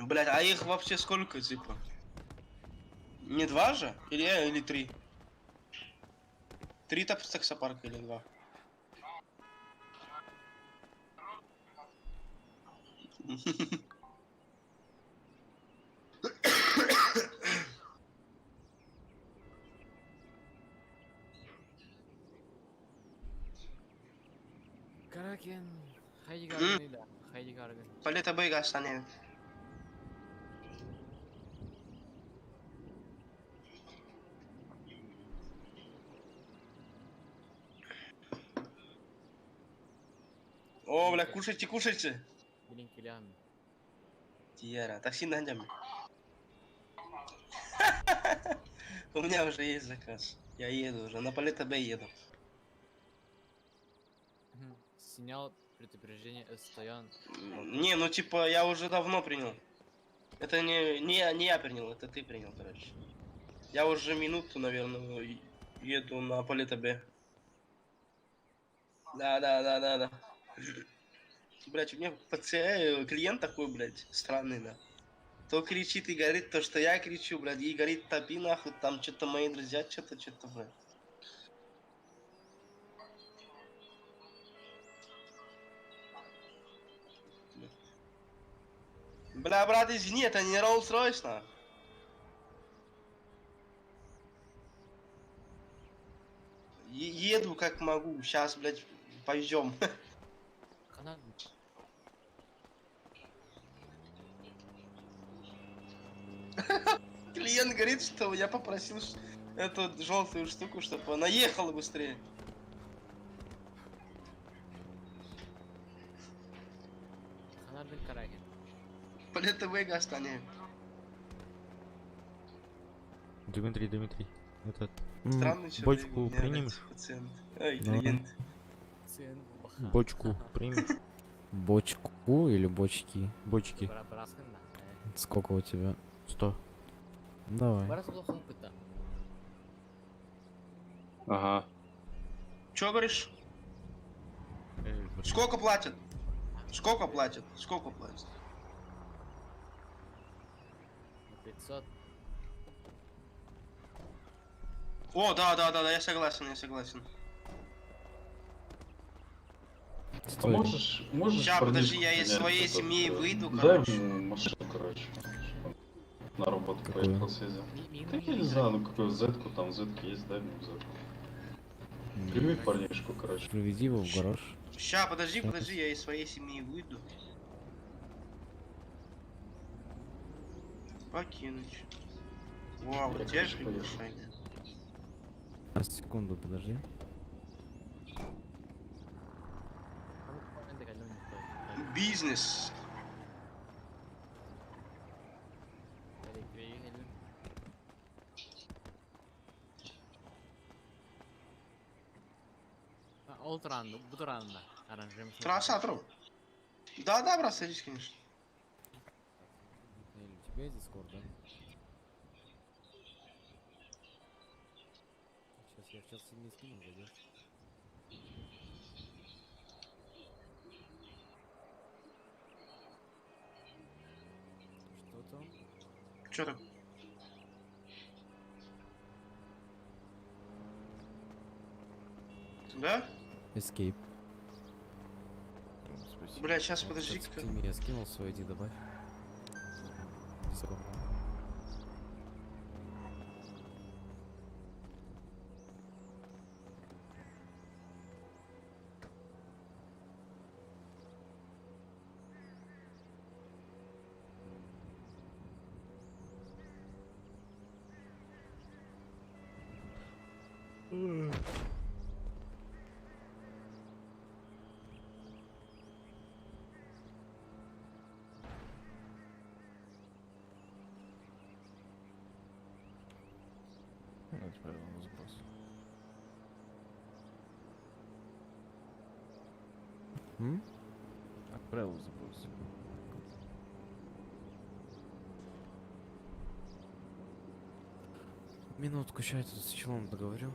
Блять, а их вообще сколько, типа? Не два же? Или, или три? Три таксопарка или два? Каракен, хайди гаргын да, хайди гаргын. Палета бейга станет. О, бля, кушайте, кушайте. Блин, килям. Тиера, такси на дням. У меня уже есть заказ. Я еду уже, на Палета Б еду. Сигнал Предупреждение Стоян. Не, ну типа я уже давно принял. Это не я принял, это ты принял, короче. Я уже минуту, наверное, еду на Полета Б. Да. Блять, у меня клиент такой, блядь, странный, да. То кричит и говорит то, что я кричу, блядь, и говорит, топи нахуй, там что-то мои друзья, что-то, блядь. Бля, брат, извини, это не Rolls-Royce, нахуй. Еду как могу, сейчас, блядь, пойдем. Клиент говорит, что я попросил эту желтую штуку, чтобы она ехала быстрее. Дмитрий, Дмитрий, этот Странный человек, бочку у меня, блядь, примешь? пациент. Ой, Да. клиент. Бочку примешь? Бочку или бочки? Бочки. Сколько у тебя? 100. Давай. Ага. Чё говоришь? Сколько платят? Сколько платят? Сколько платят? 500. О, да, я согласен, я согласен. А можешь, можешь Ща, подожди, парнишку я из принять своей этот, семьи выйду, Дай короче. ему машину, короче, чтобы он на работу Какую? поехал, съездил. Да я не знаю, ну какую зетку, там зетки есть, дай ему зетку. Прими парнишку, короче. Приведи его в гараж. Ща, подожди, подожди, я из своей семьи выйду. Покинуть. Вау, Я, тебя короче, поехал. приглашают. А, секунду, подожди. Бизнес. Трасса, тру. Да, брат, садись, конечно. Или у тебя есть Discord, да? Сейчас я сейчас не скину, зайдешь. Что там? Чё там? Да? Escape. Бля, сейчас Вот, подожди-ка. Ты мне скинул свой ID, добавь. Discord. Отправил на сброс. М? Отправил запрос. Минутку, сейчас я тут с челом договорю.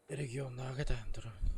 Регионнааҕы кэтээн турабын.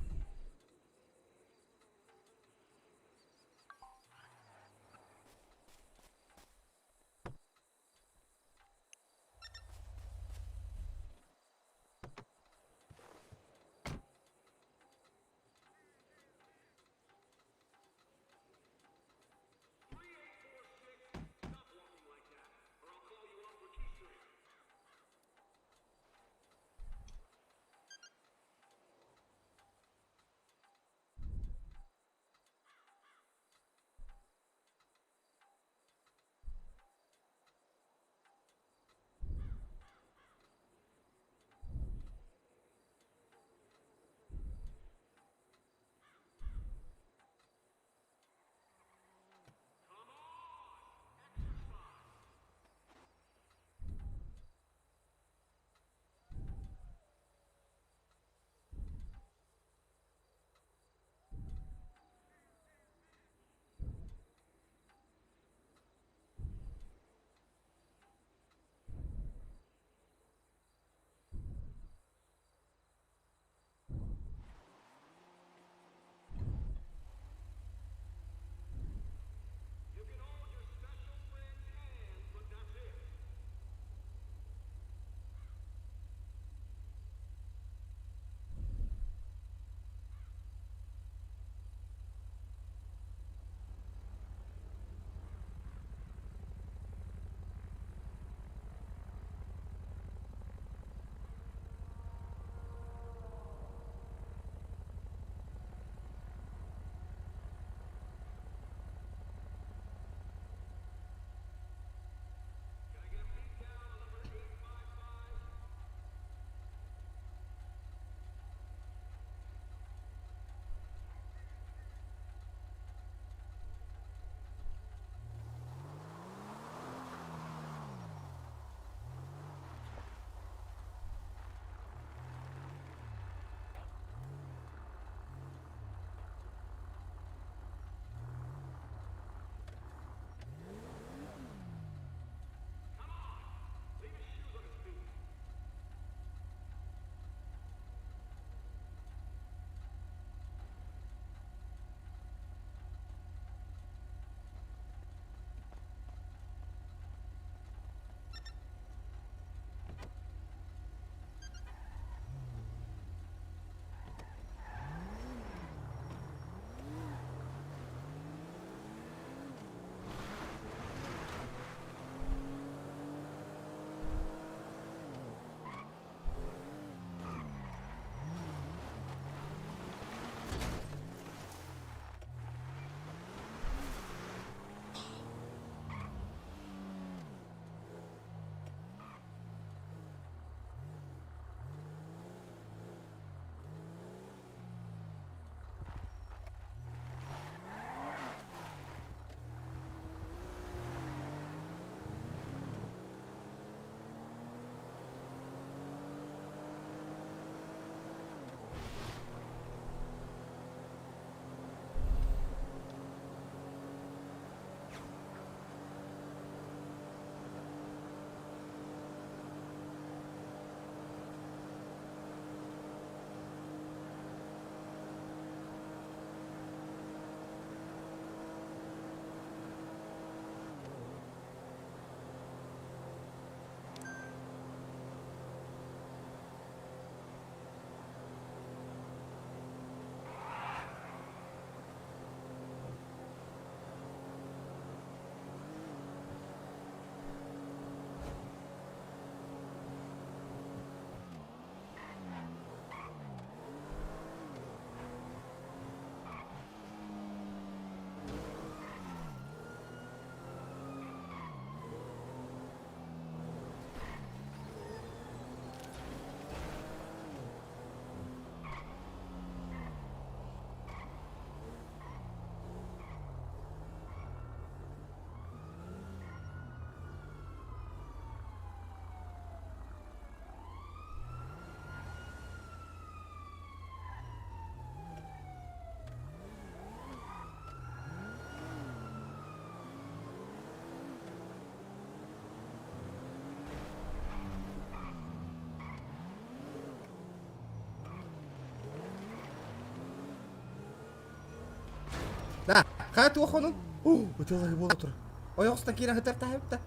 Хайа туох онун? Оо, ытыалаһыы буола турар. Ойоҕостон киирэн сытар таһыбыта.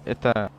Это...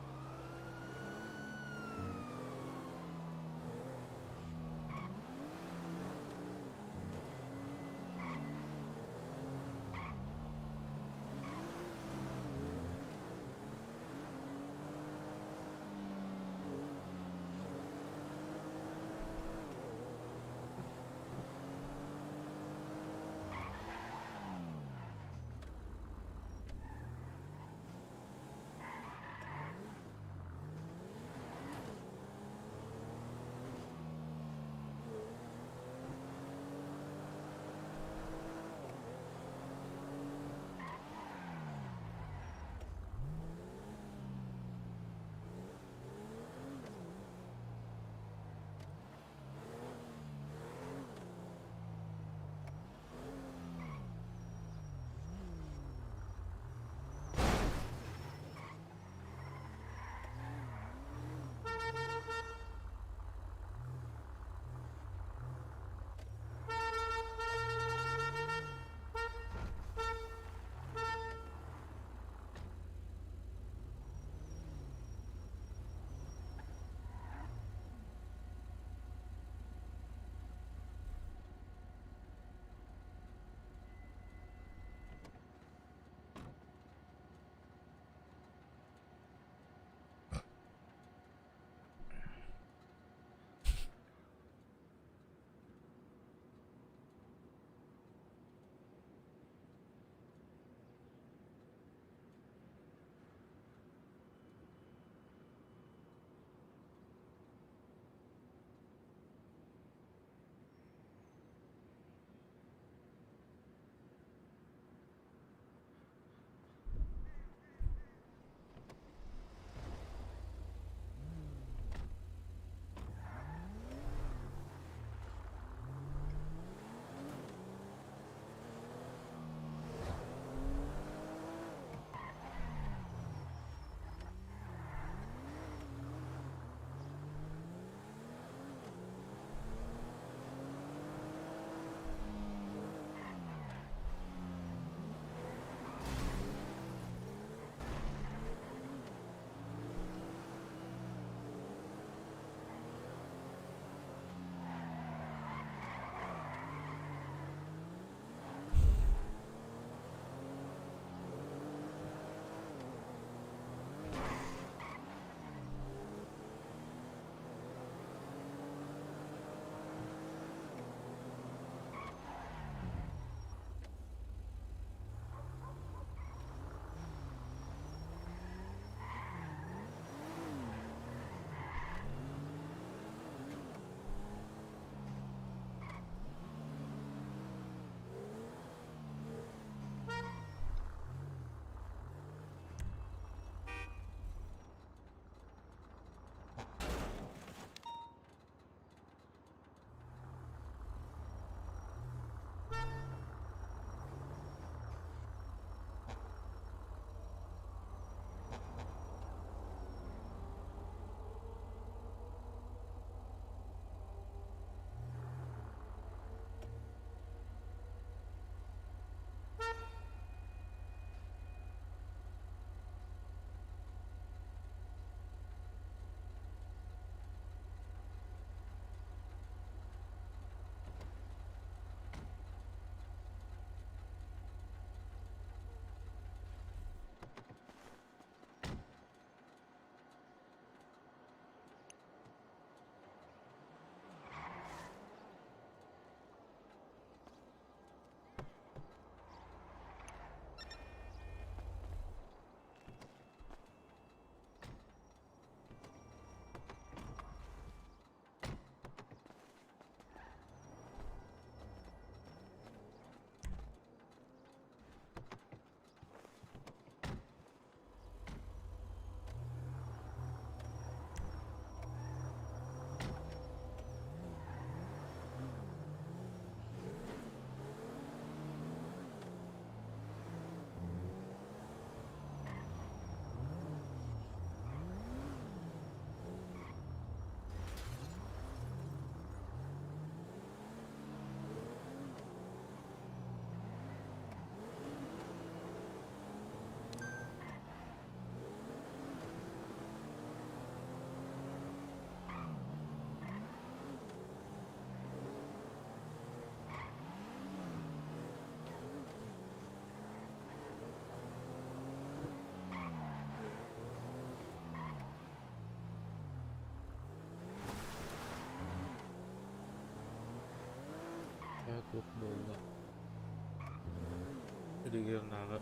Регионнааҕы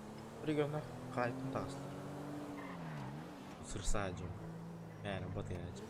регионнаах хаайтын таҕыстар. Сырсаа дьон. Мээнэ батыйааччы.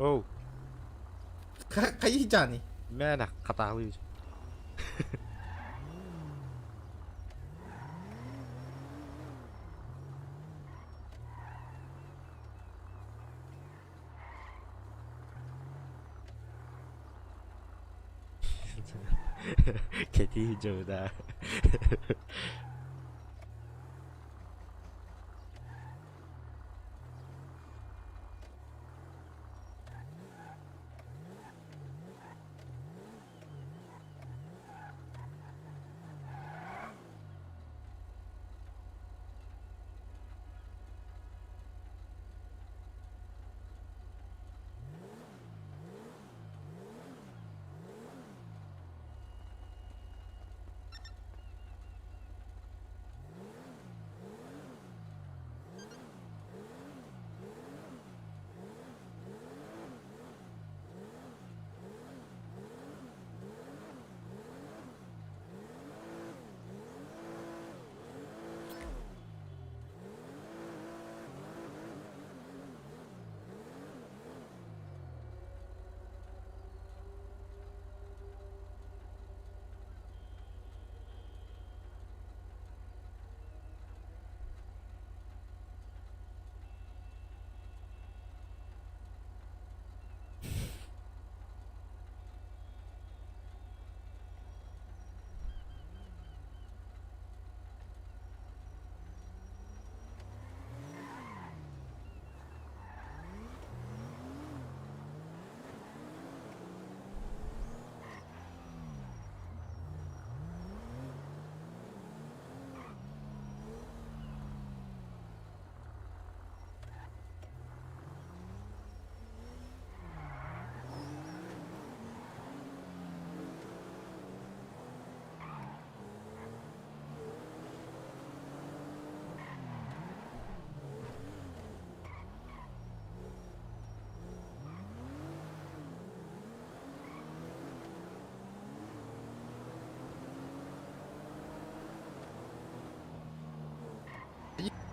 Оу. Хайы Джани. Мээнэ хатаалыы. Кэтии дьыбыда.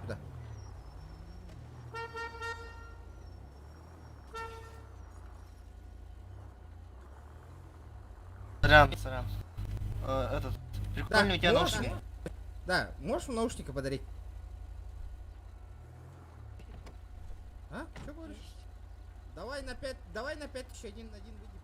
Да. Сорян, сорян. Этот, прикольный у тебя можешь- наушники. Да, можешь наушники подарить? А? Что говоришь? Давай на 5, давай на 5 еще один на один выйдем.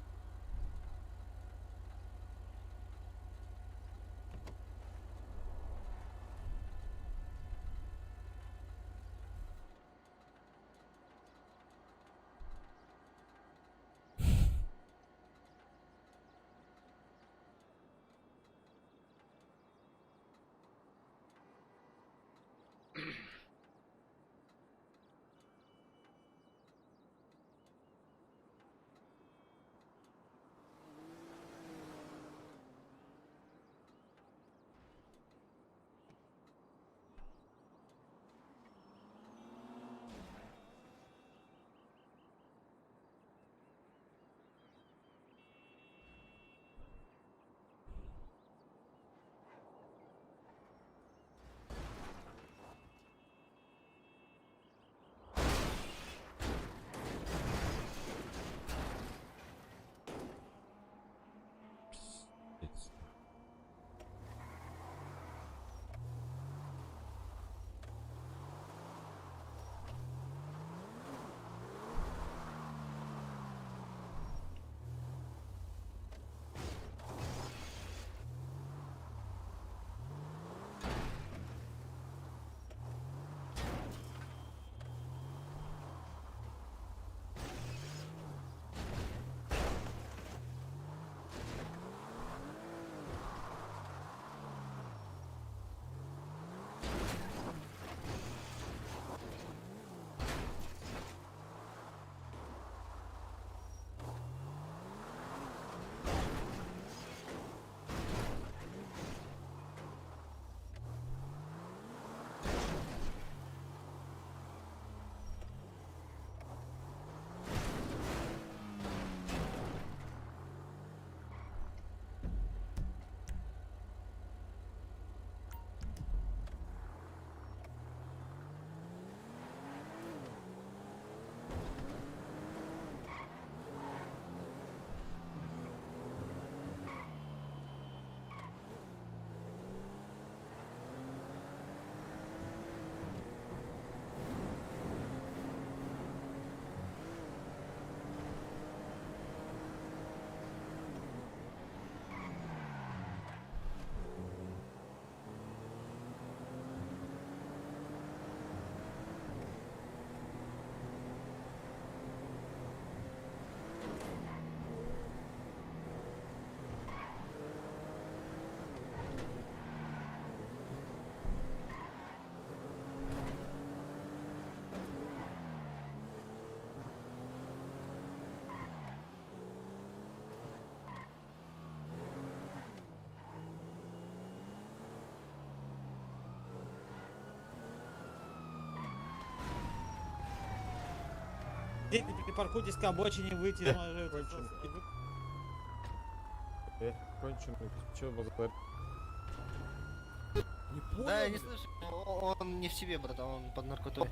Припаркуйтесь к обочине, выйти Конченый, чё базар? Не понял. Да, я не слышу. Он не в себе, братан, он под наркотой.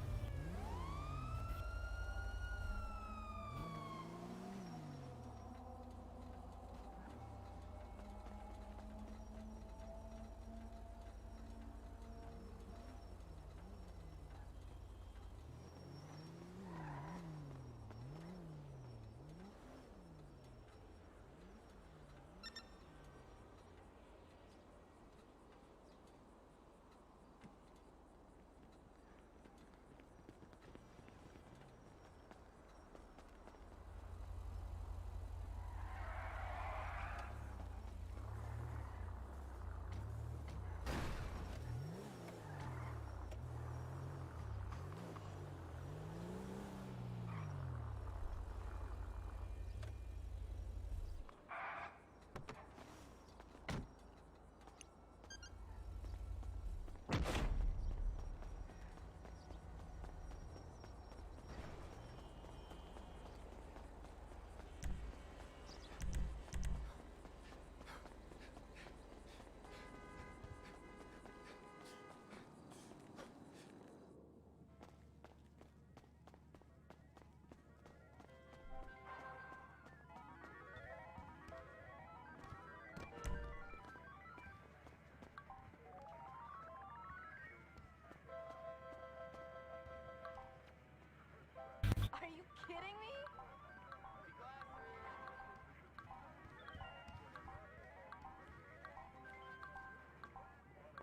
Are you kidding me?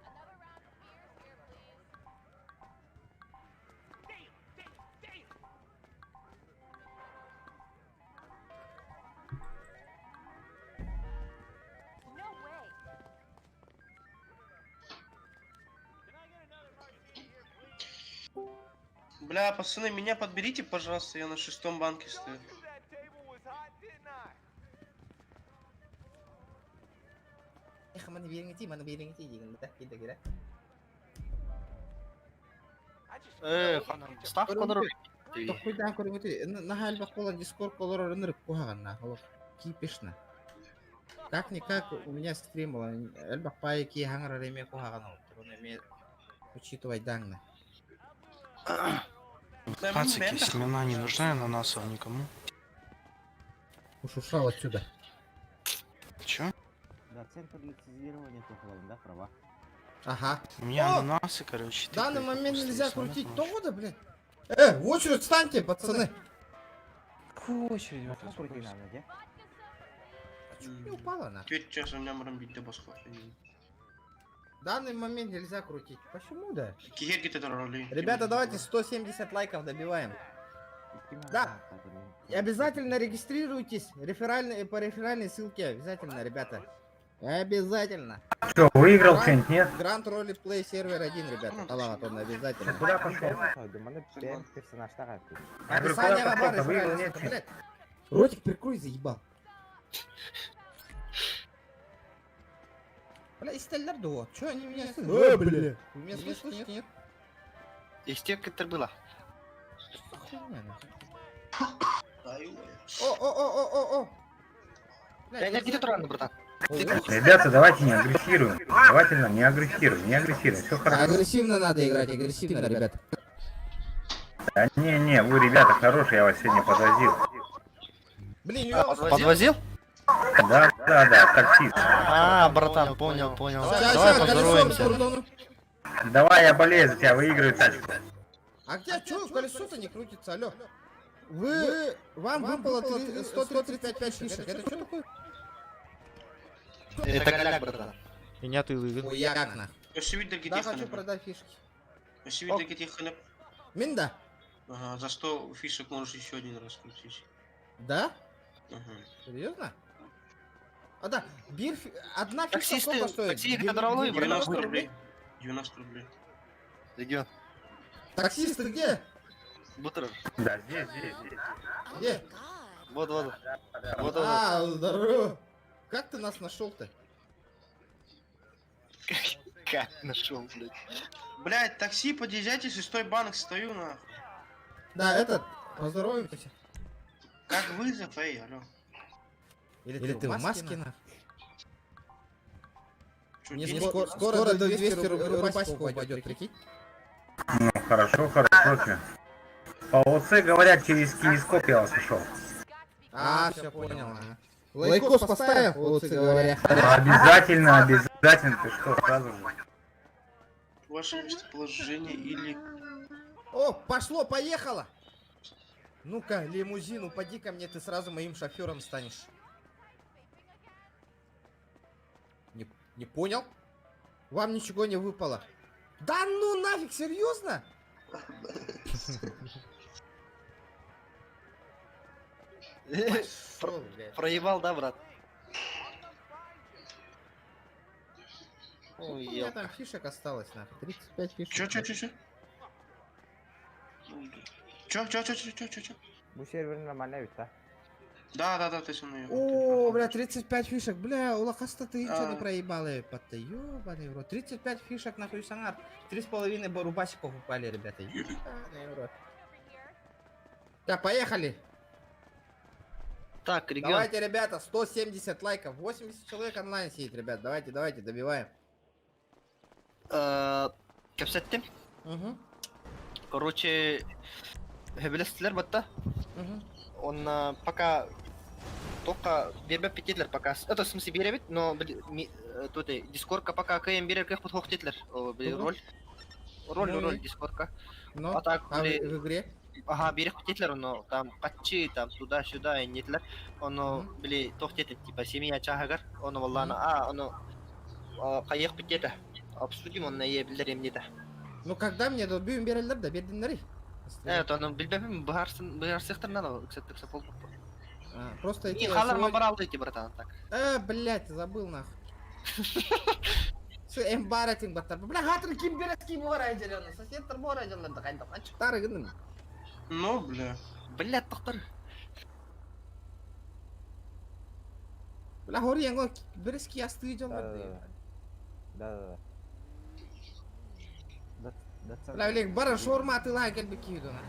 Another round of beers here, please. No way. Бля, пацаны, меня подберите, пожалуйста, я на шестом банке стою. Эх, маны бериңити, маны бериңити деген да, киде кире. Ханам, ставку на руль. Тохуйдан көрүңүтү, наһаа элбэх буолан Discord олорор ынырык куһаҕанна, олох кипишно. Как-никак у меня стрим была, элбэх паайы кии хаҥарар эмиэ куһаҕан олуттар, ону эмиэ учитывай данные. Пацики, семена не нужны ананасов никому. Уж ушел отсюда. Чё? Да, центр лицензирования тухлым, да, права? Ага. У меня О! ананасы, короче. В данный момент нельзя крутить. То да, блин. В очередь встаньте, пацаны. Какую очередь? Крути надо, де? А чё не упала на? Тетя, сейчас у меня мрамбить да басхла. В данный момент нельзя крутить. Почему да? Кигерги ты роли. Ребята, давайте 170 лайков добиваем. Да. И обязательно регистрируйтесь. Реферальные, по реферальной ссылке. Обязательно, ребята. Обязательно. Что, выиграл Гранд- что-нибудь, нет? Гранд Ролли Плей сервер 1, ребята. Талант он обязательно. Куда пошел? персонаж Я говорю, куда Описание пошел-то, в выиграл, реферальной нет? ссылке, блядь. Ротик прикрой, заебал. Бля, истеллер дуо. Чё они меня слышат? Бля. Вы меня слышите, нет? Из тех, которые было. Что за хуйня, нахуй? О, о, о, о, о, о. Я не где рано, братан. Ребята, давайте не агрессируем. Желательно не агрессируем, не агрессируем. Все хорошо. Агрессивно надо играть, агрессивно, ребят. Да не, не, вы, ребята, хорошие, я вас сегодня подвозил. Блин, я Подвозил? Да, да, да, таксист. А, братан, понял, понял. Ща, Давай ща, колесо поздороваемся. крутану. Давай, я болею за тебя, выиграю тачку. А где, чё, колесо-то не крутится, алло? Вы, вам выпало 135 фишек. Это что такое? Это голяк, братан. Меня ты выиграл. Хуяк нах. Да, хочу продать фишки. Минда? Ага, за 100 фишек можешь еще один раз крутить. Да? Ага. Серьезно? А да, бир, одна фишка Таксисты- сколько стоит? такси кадровые, 90 рублей. 90 рублей. Регион. Таксисты где? Бутер. Да, здесь, здесь, здесь. Где? Вот, вот. Вот, вот. А, здорово. Как ты нас нашел-то? Как нашел, блядь. Блядь, такси, подъезжайте, шестой банк, стою нахуй. Да, этот, поздороваемся. Как вызов, эй, алло. Или ты в маске, нахуй? Чё, Мне денег скоро, нет? скоро до 200 рубасиков упадет, прикинь? Ну, хорошо, хорошо, чё. По ОЦ говорят, через кинескоп я вас ушел. А, все понял. ага. Лайкос поставил, лучше говоря. Обязательно, обязательно, ты что, сразу же. Ваше местоположение или... О, пошло, поехало! Ну-ка, лимузин, упади ко мне, ты сразу моим шофером станешь. Не понял? Вам ничего не выпало. Да ну нафиг, серьезно? Пошел, блядь. Проебал, да, брат? Сколько У меня там фишек осталось, нахуй. 35 фишек. Чё, чё, чё, чё? Чё, чё, чё, чё, чё, чё, чё? Бу сервер нормально ведь, да? Да, да, да, ты со мной. О, бля, 35 фишек, бля, улахаста ты ничего не А. проебал, патта, ёбаный в рот. 35 фишек, нахуй, саңар. 3,5 рубасиков упали, ребята. Ёбаный в рот. Так, поехали. Так, регион. Давайте, ребята, 170 лайков, 80 человек онлайн сидит, ребят. Давайте, давайте, добиваем. Кэпсэттим. Угу. Короче, сөбүлэстилэр батта. Угу. Он пока только биэрбэт диэтилэр пока. Это в смысле биэрэбит, но тут дискорка пока кыайан биэрэр кыахпыт суох диэтилэр. Били Тугу? роль. Роль, Ну роль и? дискорка. Ну, А так, а били, в игре? Ага, биэриэхпит диэтилэр, но там харчы, там туда-сюда, диэтилэр. Ону, били, туох диэтэ, типа, семья чааһыгар, ону буоллаҕына, а, ону, хайыахпыт диэтэ. Обсудим, онно биллэриэм диэтэ. Ну, когда мне тут бүгүн биэрэллэр да, биэрдиннэр. Это, ону билбэппин, быһаарсан, быһаарсыахтарын надо, кстати, пол. А, просто Не, эти халар сегодня- мабарал эти, братан, так. Блядь, забыл нахуй. С эмбаратинг баттар. Бля, хатыр ким берески бора эделёна. Сосед бора эделёна да кайда. Ачтары гыным. Ну, бля. Бля, тоқтар. Бля, хори янго берески асты жоллар. Да, да, да. Да, да, Бля, блин, бара шаурма атыла келбек кийду на.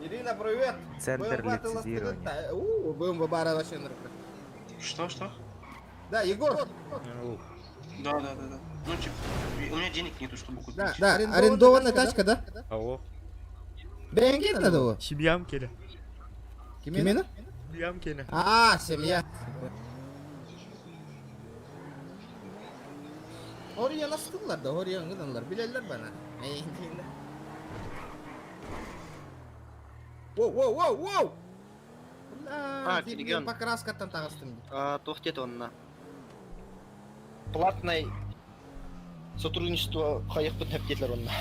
Ирина, привет. Центр BMW атыла лицензирования. стыдно. У, BMW бара вообще нравится. Что, что? Да, Егор. Да, да, да, да. Ну, типа, у меня денег нету, чтобы купить. Да, да, арендованная тачка, да? Алло. Бенген надо его? Семьям келе. Кимина? Семьям келе. А, семья. Oraya nasıllar da oraya ngıdanlar bilirler bana. Neyindiğinde. Воу, воу, воу, воу! А, Бля, ты регион. покраска там тағыстым. А, туох диэтэ онно. Платный сотрудничество хайыахпытын сөп диэтилэр онно.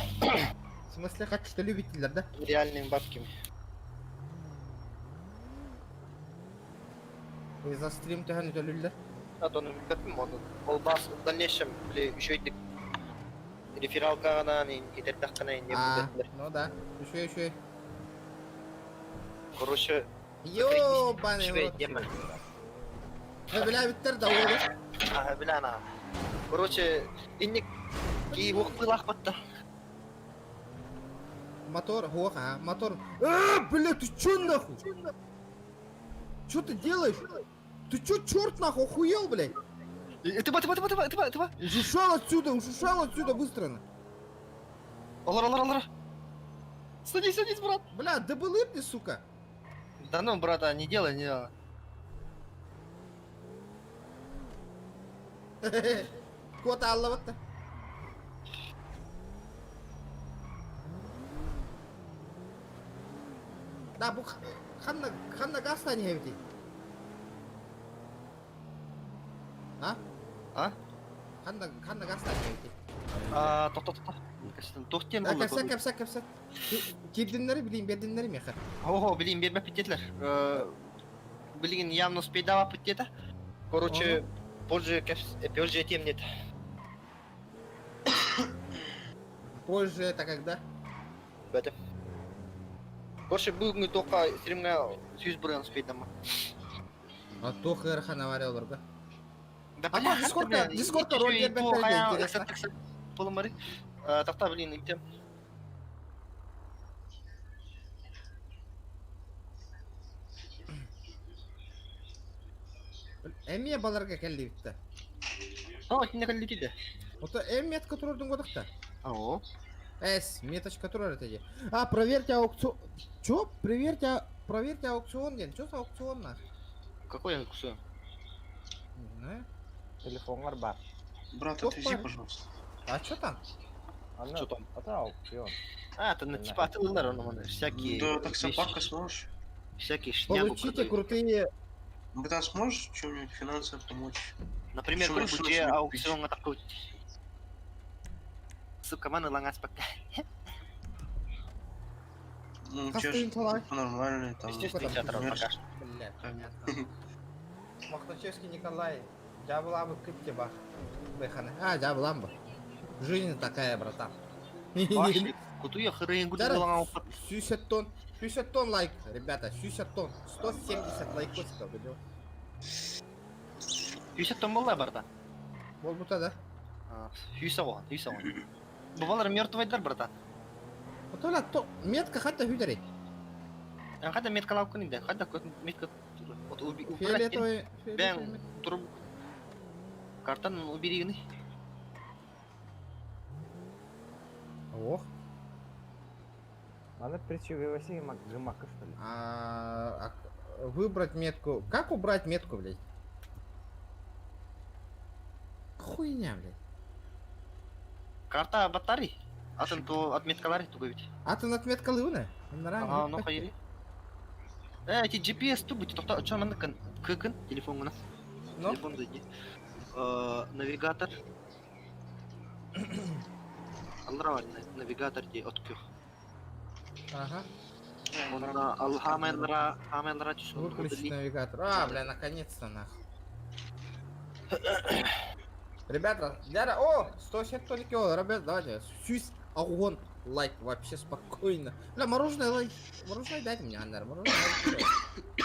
В смысле, как что любитель, да? Реальными бабками. И за стрим төһөн төлүүллэр. А то билбэппин оны. Ол бас в дальнейшем, били, еще рефералкаҕынан итэрдэххинэ не А, будет. ну да. Еще, еще. Короче, Ёбаный в үчүгэй рот. тема. Э, бля, биттер да олы. Ага, бля, на. Короче, инник ки уох батта. Мотор, ох, а, мотор. А, бля, ты чё нахуй? Чё ты делаешь? Ты чё, черт нахуй, охуел, блядь? Ты ба, ты ба, ты ба, ты ба, ты ба, ты ба. Ушел отсюда, ушел отсюда быстро. на. Олар, олар, олар. Садись, садись, брат. Бля, да был ты, сука. Да ну, брата, не делай, не делай. Кот алла вот. Да, бу ханна ханна гаста не хэвди. А? А? Ханна ханна гаста не хэвди. А, тохто, тохто. Туох диэн Да, буолла. кэпсэ, кэпсэ, кэпсэ. Киирдиннэри билим, биэрдиннэри миэхэ. Ого, блин, биэрбэппит диэтилэр. Блин, явно успейдаабаппыт диэтэ. Короче, позже позже этиэм диэтэ. Позже это когда? Бәтем. Короче, бүгүҥҥү туохха стримҥэ 100% успейдама. А то хэр авария олорго. Да, А бля, дискордка, бля, дискордка еще роль и бербеттер то, хая, интересно. Полумары. Тохтоо, блин, итем. Эмиэ баларга кэллибит да. О, итиннэ кэллибит да. Ото М метка турордун годахта. О. С, меточка турар это же. А, проверьте аукцион. Чё? Проверьте, проверьте аукцион, ден. Чё за аукцион нах? Какой аукцион? Не знаю. Телефоннар бар. Брат, Кто отвези, пар- пожалуйста. А чё там? Аны Что там? Это аукцион. А, это на типа атылылар оны всякие До таксопарка сможешь? Всякие шнягу Получите продают. крутые... Братан, сможешь чем-нибудь финансово помочь? Например, Что көрү машину бу себе аукционга такой. Сука, маны лаңас пока. Ну, Как чё ты ж, им помог? типа, нормальный там. Естественно, там театр мерз. пока что. Бля, понятно. Мохначевский Николай. Дьявола кытте бар. Бэханы. А, дьяволам Жизнь такая, братан. Башли, кутуя хырыйын гүл Дара, болаңа опат. 70 тонн. 60 тонн лайк, ребята, 60 тонн. 170 лайкосиков, бля. 100 тонн болла барда. Болбута да. Хүйсе оған, хүйсе оған. Бабалар мертвойдар, братан. Отола то метка хатта хүдери. Хада меткалап күнінде, хада метка вот уби Фиолетовый. Бәң туруп картан убери Ох. Надо причем гымака, что ли? А, выбрать метку. Как убрать метку, блядь? Хуйня, блядь. Карта батарей. Атын то отметкалары туга ведь. Атын отметка лыуна. Ага, ну хайри. Э, эти GPS ту будет, тоқта, чё маны кын, кыкын, телефон гына. Ну? Телефон зайди. Навигатор. Аллара бар, навигатор де откүх. Ага. Онна ал хамелра, хамелра түшүн. Выключить навигатор. А, бля, наконец-то нахуй. Ребята, для... О, 170 только, ребят, давайте. Сюсь, огонь, лайк, вообще спокойно. Бля, мороженое лайк. Мороженое дайте мне, Андар, мороженое.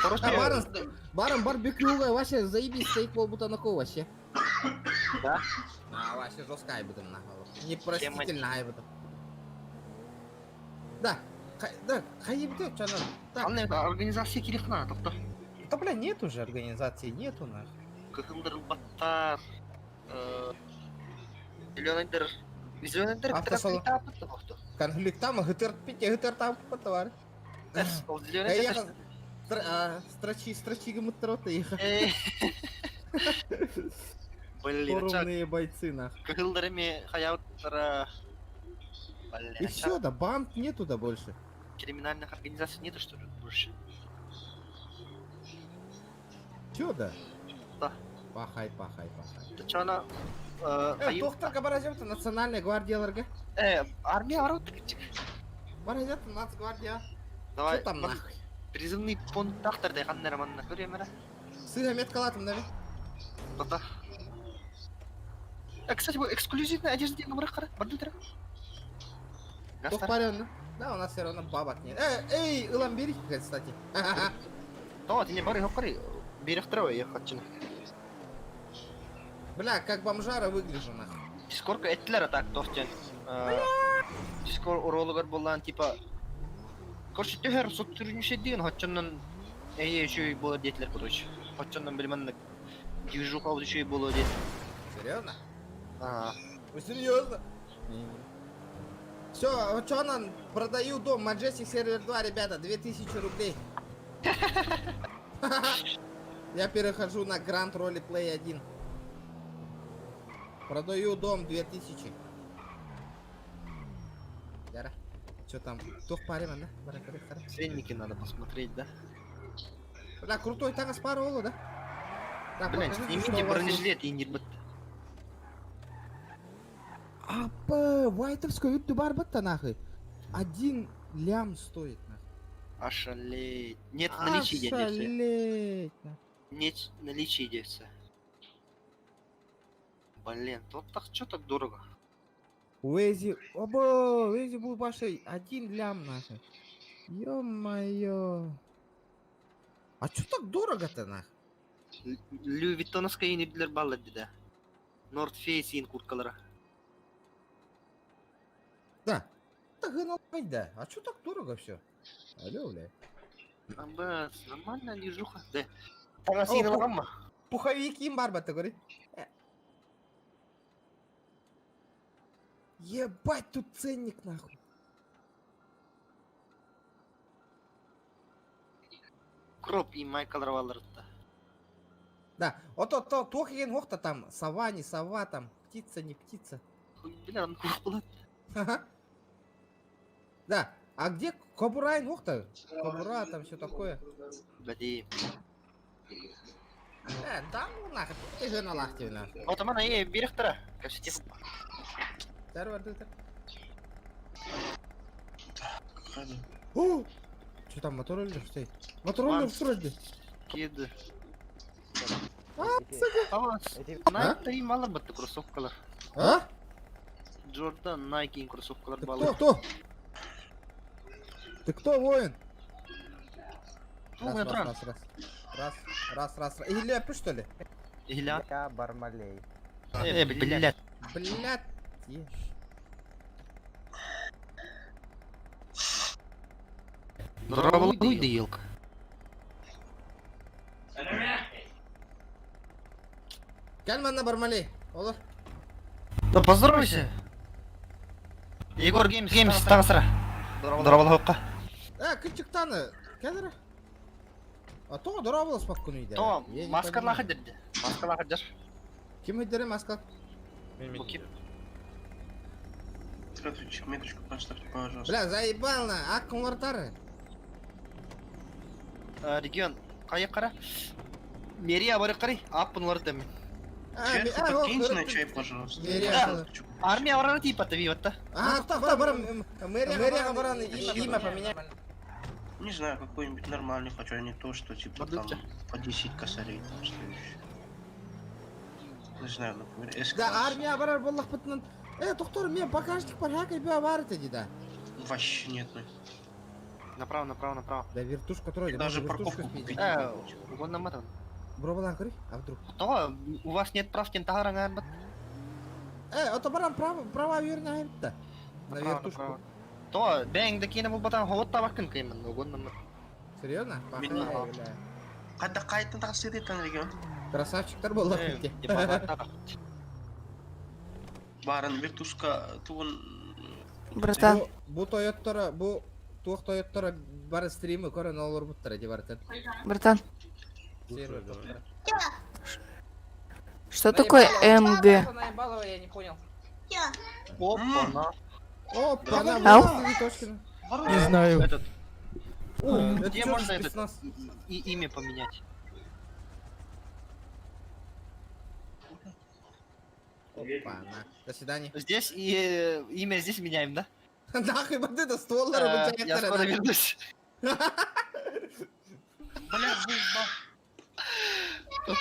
А, барон, барон барбекю, вообще заебись, стоит полбутанаку вообще. Да? А, вообще жестко айбытым нахуй. Непростительно айбытым. Да, да, хайбыты, чё надо. Так. Организация кирихна, тоқта. Да, бля, нет уже организации, нету нахуй. Кыхылдыр баттар. Зеленый Зеленый Автосалон. Конфликт там, гытыр пите, гытыр там, потовар. Строчи, строчи гымыттырота их. Блин, Форумные бойцы, нах. Кыхылдырами хаяуттара. И все, да, банд нету да больше. Криминальных организаций нету, что ли, больше? Чё да? Да. Пахай, пахай, пахай. Да чё она... Доктор баражет национальная гвардия ларга. Армия ворот. Баражет нацгвардия. Давай. Что там нахуй? Призывный пункт тахтар да ханнер манна көремера. Сыга меткалатым, да? Да. Кстати, эксклюзивная одежда деген бар қара, бар дедір. Тохпарен, да? У нас все равно бабок нет. Эй, эй, ылам бери, кстати. Да, ты не бары, хоккари. Берехтер я хочу. Бля, как бомжара выгляжу, нахуй. Дискордка эттилер так, тохтен. Дискорд урологар болан, типа... Короче, төхер соттурунчу деген хотчоннон эй еще болар детлер, короче. Хотчоннон билмән движуха еще болар дет. Серьезно? А. Вы серьезно? Все, вот что нам продаю дом Majestic Server 2, ребята, 2000 рублей. Я перехожу на Grand Roleplay 1. Продаю дом 2000. Яра, что там? Тух парим, да? Ценники надо посмотреть, да? Бля, крутой так спарывала, да? Так, Бля, покажите, снимите бронежилет и не Апа, вайтовскую үттү бар бытта нахуй. Один лям стоит нахуй. Ошалеть. Нет в наличии дядя. Ошалеть. Нет в наличии дядя. Блин, тут так что так дорого? Уэзи, оба, Уэзи был башей, один лям нахуй. Ё-моё. А чё так дорого-то нахуй? Луи Виттоновская инирдилер баллар да. North Face ин курткалара. Да. Так и да. А чё так дорого все? Алло, бля. Абас, нормально движуха. Да. Пуховики бар бата, говори. Ебать, тут ценник нахуй. Кроп и Майкл Равалларда. Да, ото то туох еген хохта там, сова, не сова там, птица, не птица. Бля, он кухпулат. Ага. Да, а где кобура и хохта? Кобура там все такое. Бади. Там ну нахуй, ты же на лахте нахуй. Вот она и берехтера. Кажется, Здорово, Дутер. О! Что там, мотор или что? Мотор или вроде? Кид. А, сука. А? Nike мало бы кроссовкалар. А? Джордан, Nike кроссовкалар Ты балы. кто, кто? Ты кто, воин? Ну, Раз, я раз, тран. раз, раз. Раз, раз, раз, раз. Или опять, что ли? Иля. Я Бармалей. Блядь. Блядь. Ешь. Здорово, елка. Кәл манна бармалей. Olur. Да поздоровайся. Егор Геймс, Геймс, таңсыра. Здорово, лохка. А, кычыктаны. Кәлер. А то дора спокойно иде. То, маска лаха дерде. Маска лаха дер. Ким өйдері маска? Здравствуйте, меточку поставьте, пожалуйста. Бля, заебал на, аккум вартары. Регион, кая кара. Мерия бары карай, ап бұнлар дәмін. Сверху подкиньте на чай, пожалуйста. Мерия. Армия барар типа таби ватта. А, кто, кто, барам, мэрия баран, имя поменяй. Не знаю, какой-нибудь нормальный хочу, а не то, что типа там по 10 косарей там следующий. Не знаю, например, с Да, армия барар боллах бытынан. Доктор, мен багажник бар, хакай бия бар еді да. Вообще нет, ну. Направо, направо, направо. Да, вертушка тройка. Даже парковку купить. Угон наматан. Бробалан көрей, а вдруг? То, у вас нет прав кентагара бат. Ото баран права, права верно айыпта. На вертушку. То, бәң да кине булбатан ховот табакын кыймын, угон намат. Серьезно? Пахай, бля. Қайда қайтын тақсы еді регион? Красавчиктар боллах бітте. Барын вертушка тугун... Братан. Бу тойоттара, бу туох тойоттара бары стримы көрөн олор буттара деп бартан. Братан. Сервер тоқтара. Что такое МГ? Наебалова, я не понял. Опа, Опа, Ау. Не знаю. Этот. О, это Где чё можно за этот спецназ? и имя поменять? Опа, на. До свидания. Здесь и имя здесь меняем, да? Нахуй вот это ствол Я скоро вернусь.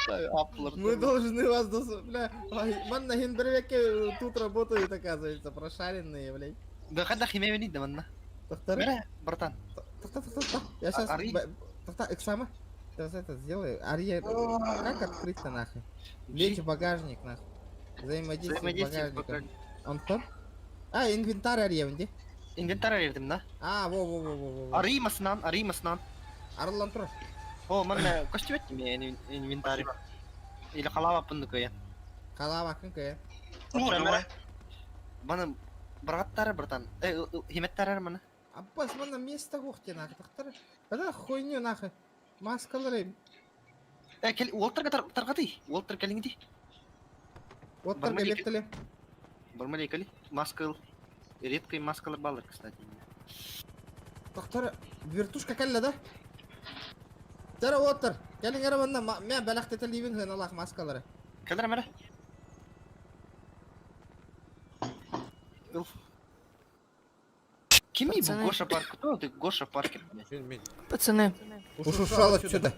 Бля, Мы должны вас дос... Бля, манна хиндервеке тут работают, оказывается, прошаренные, блядь. Да когда химия не да манна. Доктор? Братан. Я сейчас... Тохта, эксама. Сейчас это сделаю. Ария, как открыть-то нахуй? Лечь в багажник нахуй. Взаимодействие с багажником. Он кто? А, инвентарь Ария, где? Инвентарь Ария, да? А, во-во-во-во-во. Ари маснан, Ари маснан. Арлан тур. О, манна костюмет мне инвентарь. Или халава пындыкая. Халава кынкая. О, давай. Мана браттары, братан. Химеттары мана. Аббас, мана место гохте нахуй. Тахтар. Когда хуйню нахуй. Маскалары. Кел, Уолтерга таргаты. Уолтер келиңди. Уолтер келеттеле. Бармалей кели. Маска. Редкая маскалар баллар, кстати. Тахтар, вертушка келле да? Тара Уолтер, келиң эре манна, мен балахтета ливин хын Аллах маскалары. Келер мере. Кими бу Гоша Парк? Кто ты Гоша Паркер? Пацаны. Ушел отсюда.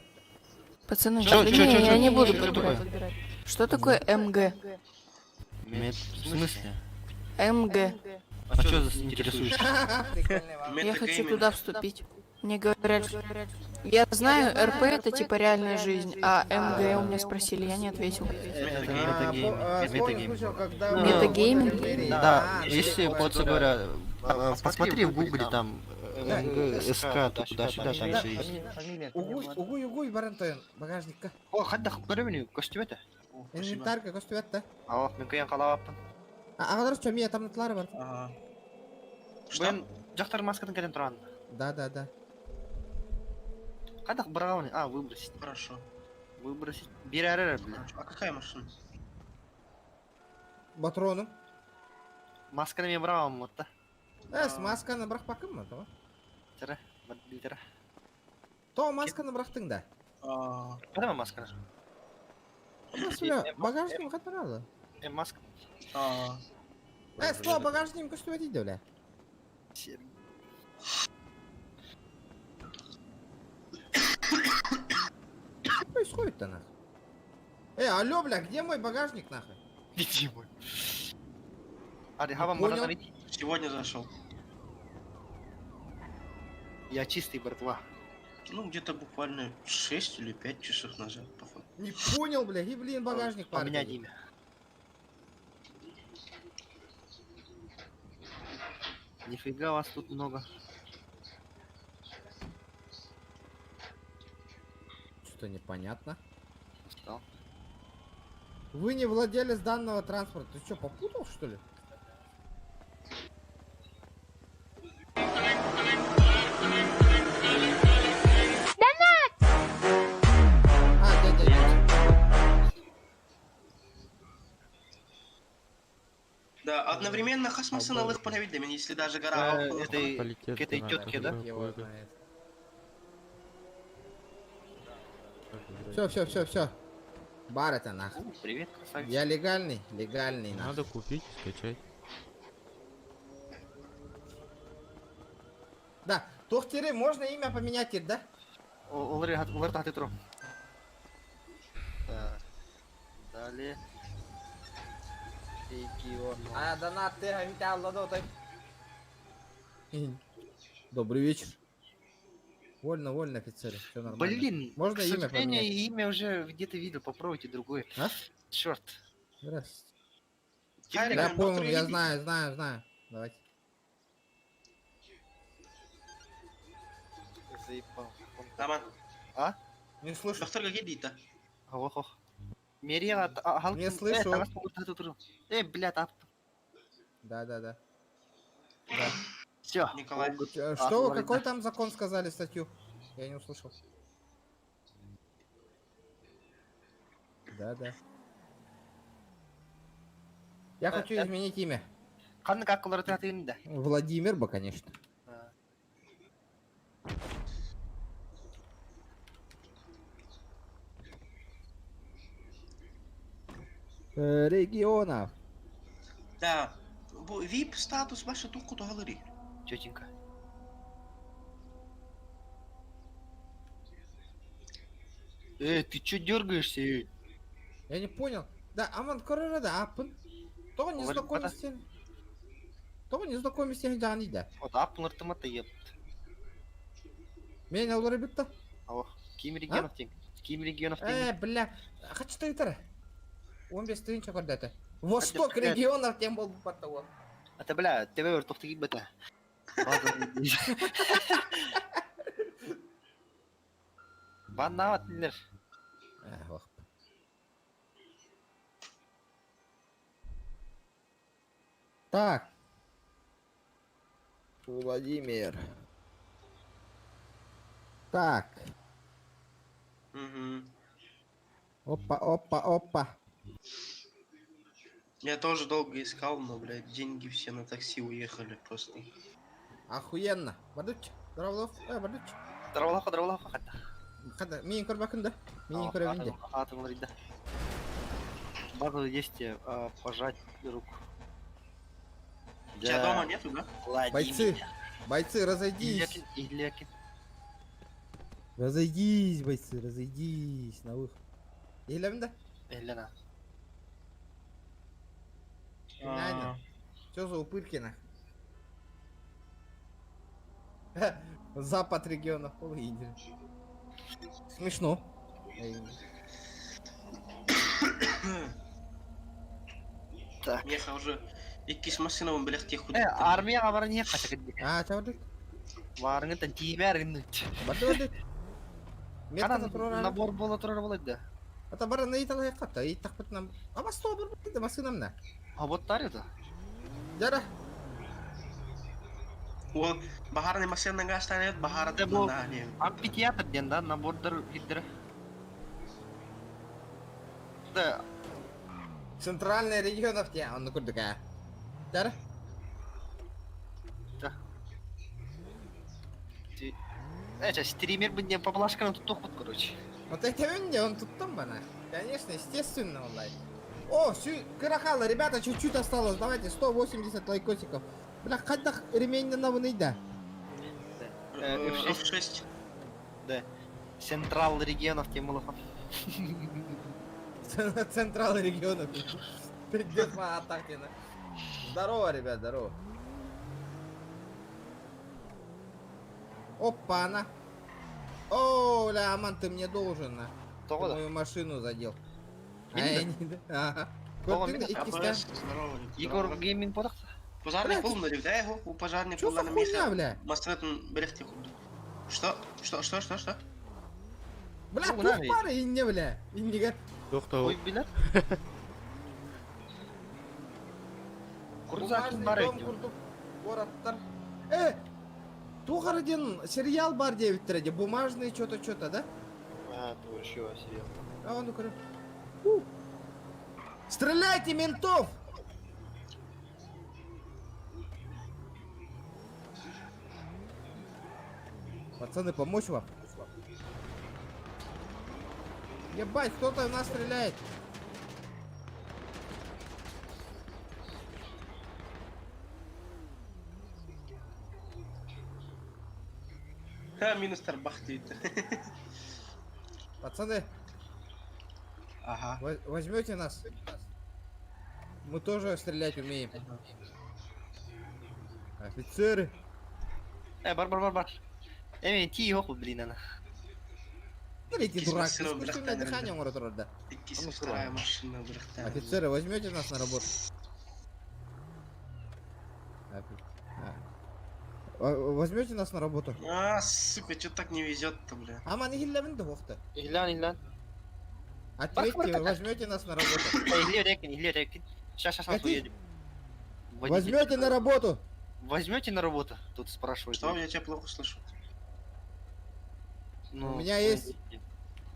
Пацаны, Чё, не, чё, чё, я не чё, буду чё подбирать. такое? Что такое МГ? В смысле? МГ. А что за интересуешься? Я хочу туда вступить. Мне говорят, что... Я знаю, РП это типа реальная жизнь, а МГ у меня спросили, я не ответил. Метагейминг. Метагейминг? Да, если, вот говоря, посмотри в гугле там МГ, СК, туда-сюда, там все есть. Угуй, угуй, угуй, баран тойон, багажникка. О, хадда көрөмүн көстүбөтө. Инвентарьга көстүбэт да. Aa, мен кыян калабаппын. Агалар чөмия тамнытлары бар. Бен жактар маскатын кэлэн туран. Да, да, да. Кадах брауни, а, выбросить. Хорошо. Выбросить. Бир бля. А какая машина? Патрону. Масканы мен бравам вот да. Эс, масканы бырак бакынмы, то? Тара, битера. То масканы бырактың да. Кадама масканы? Маска, багажник катаралы. Э, маска. Эс, то багажник көстүбөт дейди, бля. Что происходит-то нахуй? Эй, алло, бля, где мой багажник нахуй? Где мой? Ари, хавам Понял. Сегодня зашел. Я чистый, братва. Ну, где-то буквально 6 или 5 часов назад, походу. Не понял, бля, и, блин, багажник Поменять парни. имя. Нифига вас тут много. Что-то непонятно. Устал. Вы не владелец данного транспорта. Ты что, попутал, что ли? А, дядя, дядя. Да, одновременно хасмасы налых правителями, если даже гора... Этой, к этой тетке, да? Его знает. Все, все, все, все. Бар это нахуй. Привет, красавица. Я легальный, легальный нахуй. Надо купить, скачать. Да, Тохтеры, можно имя поменять теперь, да? Олар тахты туру. Так. Далее. Регион. А, донат ты, Добрый вечер. Вольно, вольно, офицеры, все нормально. Блин, можно к имя сожалению, поменять? имя уже где-то видел, попробуйте другое. А? Черт. Здравствуйте. Харик, Я он понял, я доктор знаю, знаю, знаю. Давайте. Заебал. Роман. А? Не слышу. Доктор, какие дита? Ох, ох. Мерия, Не слышу. Э, бля, тап. Да, да, да. Все. Николай. Что вы, какой там закон сказали статью? Я не услышал. Да, да. Я хочу изменить имя. Қанны как олар да. Владимир бы, конечно. Регионов. Да. VIP статус ваша тухку то галери. Тетенька. Э, ты чё дергаешься? Э? Я не понял. Да, аман корора апын. Того не Олар знакомишься. Того не знакомишься жаны да. Вот апын ыртымата епт. Мен олар битта. Ох, ким регионов тең. Ким регионов тең. Э, бля. Хочу ты тара. 15 тысяч көрдөтө. Восток блядь. регионов тем был того. Это, бля, тебе өр тоқты киіп бата. Баннават нелер. Ох. Так. Владимир. Так. Угу. Опа, опа, опа. Я тоже долго искал, но, блядь, деньги все на такси уехали просто. Охуенно. Бардуч. Здравлов. Э, бардуч. Здравлов, здравлов, хата. Хата, мин көрбакында. Мин көрөбүн Атыңлар Базовое действие пожать руку. У тебя дома нету, да? Бойцы, бойцы, разойдись. Илякин. Разойдись, бойцы, разойдись на выход. Илемде? Елена. Реально. Что за упырки нах? Запад регионов полуидер. Смешно. Так. Меха уже иккис машина он, блядь, тех Э, армия баран не хата кадди. А, чавдык? Варыңы тиимээр гынныч. Барды барды. Канан набор бола турар болайды. Ата бара на италай ката, и тахпыт нам. Аба сто бар барды машинамна. Хоботтар это. Жара. Ол бахарный машина гастанет, бахара Да бу да, не. амфитеатр ден да, набордар хиддер. Да. Центральный регионов те, он курдука. Жара. Да. Э, стример бы не поблажканы тут тохпут, короче. Вот это мне, он тут там бана. Конечно, естественно, он лайк. О, всю Карахала, ребята, чуть-чуть осталось. Давайте 180 лайкосиков. Бля, хаддах ремень на новый да. F6. F6. Да. Централ регионов Тимулова. Централ регионов. Пиздец, моя Тахтина. Здорово, ребят, здорово. Опа-на. О, ля, Аман, ты мне должен, на. Ты мою машину задел. Мин Ага. Егор Гейминг подақта. Пожарный пол на да, его? У пожарный Чё пол за на хуйня, бля? Мастретін берехте курду. Что? Что? Что? Что? Что? Бля, тух пары и не, бля. И не Ой, бля. Курзак бар Городтар. Э, Тухар один сериал бар девять бумажный что-то что-то, да? А, то еще сериал. А он ну Стреляйте, ментов! Пацаны, помочь вам? Ебать, кто-то в нас стреляет. Ха, минус тарбах дейді. Пацаны. Ага. Возьмете нас? Мы тоже стрелять умеем. Офицеры. Э, бар, бар, бар, бар. Э, ти yok блин, ана. Смотрите, дурак, искусственное дыхание он да. Вторая машина, Офицеры, возьмете нас на работу? Возьмете нас на работу? А, сука, что так не везет-то, бля. Аман ихилләбин да вахта. Ихлан, ихлан. Ответьте, возьмете нас на работу. Сейчас, сейчас, сейчас уедем. Возьмете на работу. Возьмете на работу? Тут спрашивают. Что? Я тебя плохо слышу. Ну, у меня есть.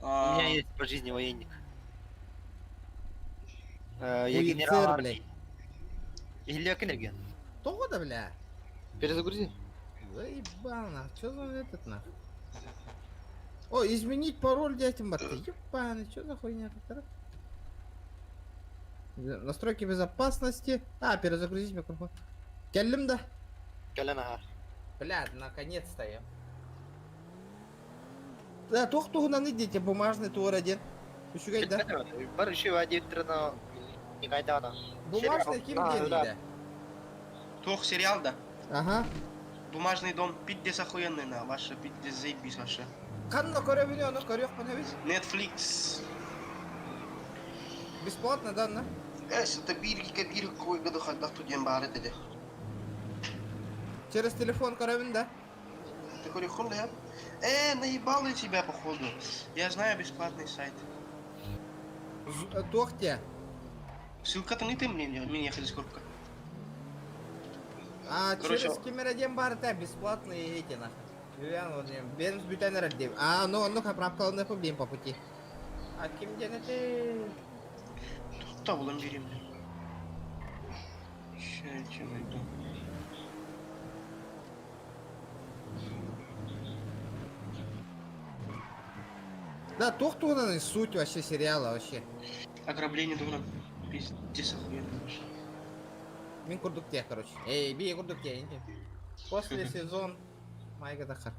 У меня есть по жизни военник. Я генерал блядь. Илья Кеннерген. Того да, бля? Перезагрузи. Заебал, нах. Чё за этот нах? О, изменить пароль детям баты. Ебаный, чё за хуйня? Настройки безопасности. А, перезагрузить микрофон. Келлим да? Келлен, ага. Бля, наконец-то я. Да, тох тугунан идите, бумажный тур один. Үчүгэй да? Бар еще один трена не кайдана. Бумажный ким ден да? Тох сериал да? Ага. Бумажный дом пиздец охуенный на, ваше пиздец заебись ваше. Канна көрөбүнү, ону көрүөх бунабыз. Netflix. Бесплатно, да, на? Эс, это бирки бир кой году хадда студент бары деди. Через телефон көрөбүн да? Ты көрүхүн да? Наебал я тебя, походу. Я знаю бесплатный сайт. Тохте. Ссылка-то не ты мне, мне сколько. А, короче, через кемереден бар да бесплатные эти нахуй. Юлиан, вот не, бен бүтән рәддим. А, ну, ну, правкалны проблем по пути. А ким ден это? Тут булам берем. Ща я тебя найду. Да, тохтугунан суть вообще сериала вообще. Ограбление дура. Пиздец охуенно вообще. Мин курдук те, короче. Эй, би курдук те, После сезон Майга Дахар.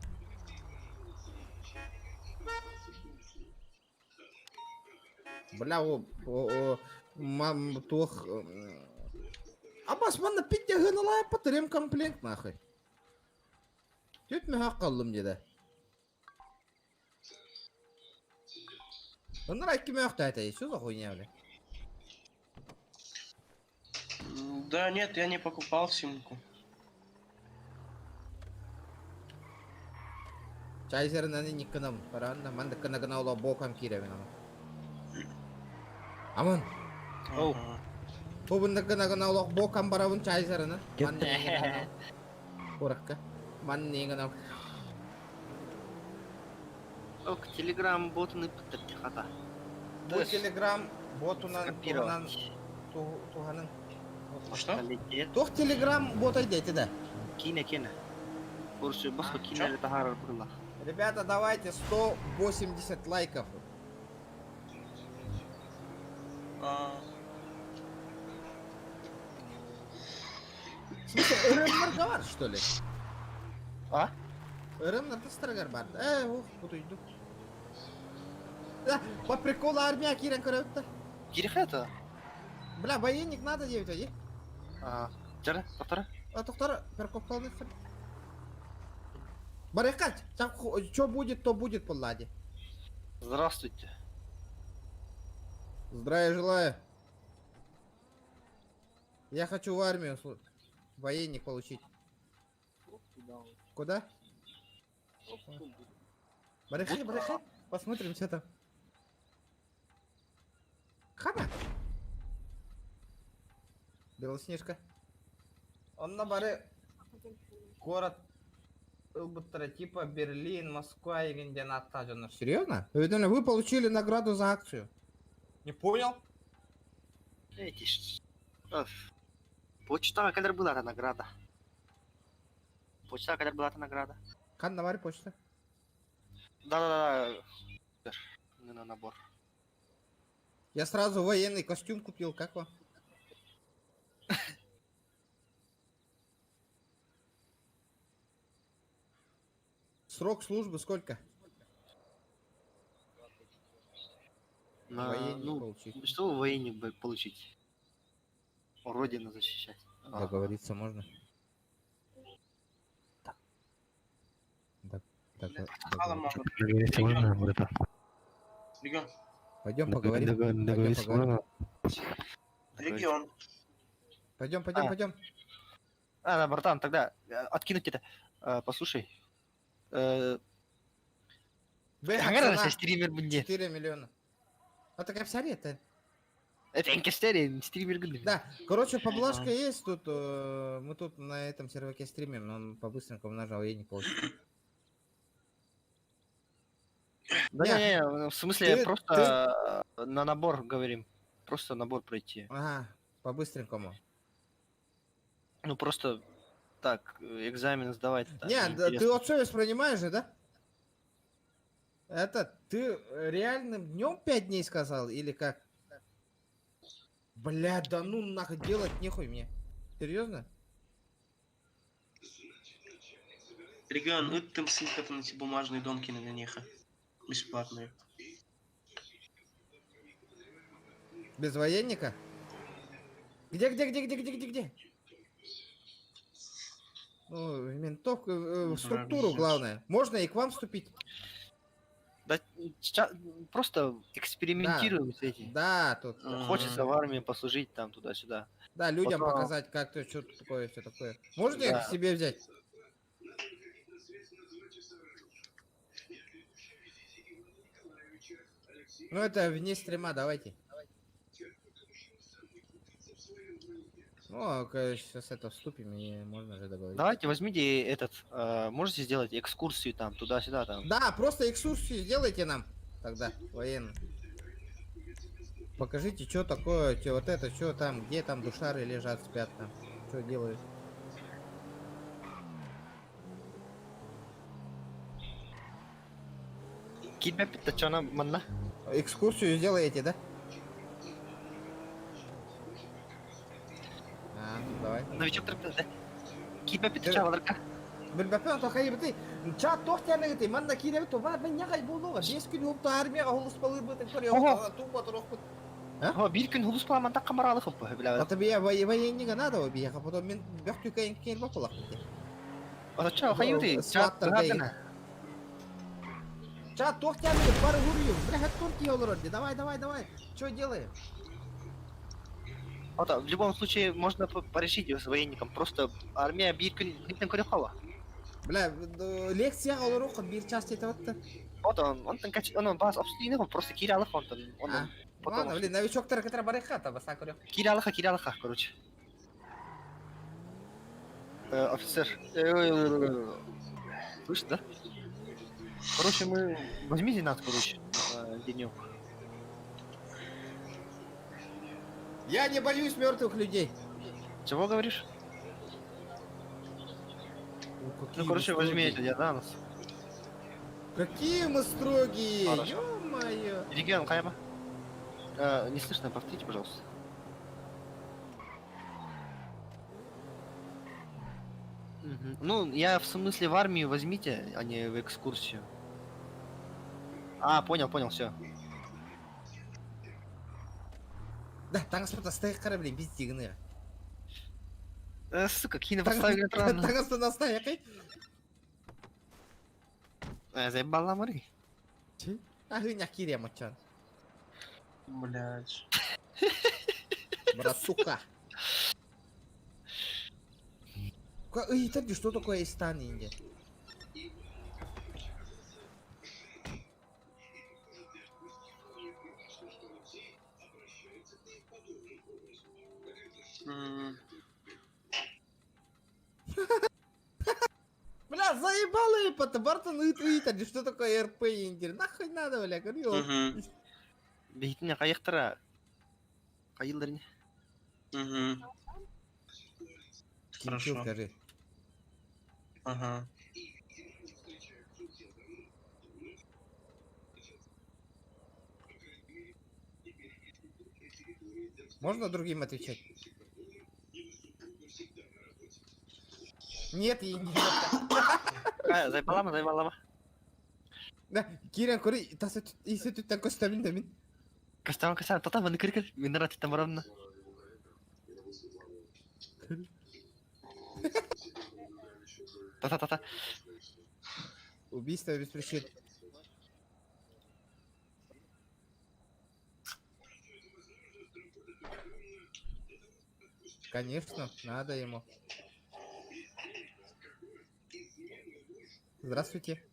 Бля, о, о, о, мам, тох... Абас, манна пидде гыналай патырем комплект, нахуй. Түт мөхак қалдым деді. Оннар айкки мөхті айтайы, что за хуйня, бля? Да нет, я не покупал симку. Чайзерынан инниккынам, бараанна маннык гына гына оло бокам киирэбин ама. Аман. Оу. Бу гына гына олох бокам барабын чайзерынан. Маннык Куракка. Маннык гына. Ок, телеграм ботун ыппыттар хата. Бу телеграм ботунан туһанан туһанын. Что? Туох телеграм ботай дети да? Кине кине. Курсы босхо кине тахарар була. Ребята, давайте 180 лайков. А, В смысле, РМ бар, что ли? А? РМ тастаргар бар. Э, ох, буду иду. Да, по приколу армия кирен көрөттө. Кирихе это? Бля, военник надо девять, а? А, жара, тоқтара. А тоқтар, перкопкалны Барыкать, там что будет, то будет, по ладе. Здравствуйте. Здравия желаю. Я хочу в армию, военник получить. Куда? Барыхай, барыхай. Посмотрим, что там. Хаба. Белоснежка. Он на баре город ылбыттара типа Берлин, Москва и где Серьезно? Вы получили награду за акцию. Не понял? Эти Почтаға кәлер была награда. Почтаға кәлер была награда. Қан бар почта? Да-да-да. На набор. Я сразу военный костюм купил, как вам? Срок службы сколько? На, Военник ну, получить. Что военник бы получить? Родину защищать. Договориться можно? Да, Договориться можно, братан? Регион. Пойдем поговорим. Пойдем Договориться поговорим. можно? Регион. Пойдем, пойдем, А. пойдем. А, да, братан, тогда откинуть это. Послушай. Б, Хангара цена стример будет. 4 миллиона. А так обсяри это. Это инкестери, стример гынды. Да, короче, поблажка есть тут. Мы тут на этом серваке стримим, но он по-быстренькому нажал, я не получил. Да Не, не, не, в смысле, просто на набор говорим. Просто набор пройти. Ага, по-быстренькому. Ну просто так, экзамен сдавать. так, Не, да, ты неинтересно. вот совесть принимаешь же, да? Это ты реальным днем 5 дней сказал или как? Бля, да ну нахуй делать нехуй мне. Серьезно? Регион, ыттым ссылка на эти бумажные донки на них. Бесплатные. Без военника? Где, где, где, где, где, где, где? Ну, в ментовку, в структуру главное. Можно и к вам вступить. Да, просто экспериментируем с этим. Да, тут. Хочется в армии послужить там туда-сюда. Да, людям Потом- показать, как то, что такое, все такое. Можно их Да. к себе взять? Ну, это вне стрима, давайте. Ну, а сейчас это вступим и можно же договориться. Давайте возьмите этот, можете сделать экскурсию там туда-сюда там. Да, просто экскурсию сделайте нам тогда, военный. Покажите, что такое, что вот это, что там, где там душары лежат, спят там, что делают. Кидмепит, что нам манна? Экскурсию сделаете, да? А, ну давай. Новичок трапеза. Кидмепит, что валарка? Билбэппин тохайбыты. Ча тохтяныгыты, манна кииребит, тобаа мен нягай буолуга. 5 күн уопта армияга хулуспалыыбыт, Ого. тумба турохпут. О, бир күн хулуспаламан такка маралы хып, бля. А тебе военнига надо убить, а потом мен бөхтүкәйин кел бакулак. А ча хайыты? Сваттар Ча тохтяныгыт бары хурью. Бля, турки олорор. Давай, давай, давай. Что делаем? А в любом случае можно порешить с военником. Просто армия бир күн хитен көрөхала. Бля, лекцияҕа олоруоххут биир час диэтэ Вот он, он там кач, он бас обстуйны, он просто киралых он там, он А, потом. Ладно, блин, новичоктары кытары барыахха, та баста көрүөх. Киралыха, киралыха, короче. Офицер. Слышь, да? Короче, мы... Возьмите нас, короче, на денек. Я не боюсь мертвых людей. Чего говоришь? О, какие Ну, мы короче, возьми строгие. эти, я да, нас. Какие мы строгие, Хорошо. ё-моё. Регион Хайба. Не слышно, повторите, пожалуйста. Мгм. Ну, я в смысле в армию возьмите, а не в экскурсию. А, понял, понял, все. Да, таҥаспыт астайық блин, биз дигини. Сука, какие поставили странно. Таҥаспыт астайық. Заебала мори. Ахыня кире мочан. Блять. Братуха. Эй, что такое Истан Индия? Бля, заебало епата, Бартон ыйт что такое РП Индия? Нахуй надо, бля, говорю. Бейтіне қайықтыра. Қайылдар не? Угу. Хорошо. Скажи. Ага. Можно другим отвечать? Нет, и не. А, заебалама, заебалама. Да, Кирен, кори, таса исе түттен көстәмин да мин. Кастан, кастан, тата, мені кір кір. Мен рад там равно. Тата, тата. Убийство без причин. Конечно, надо ему. Здравствуйте.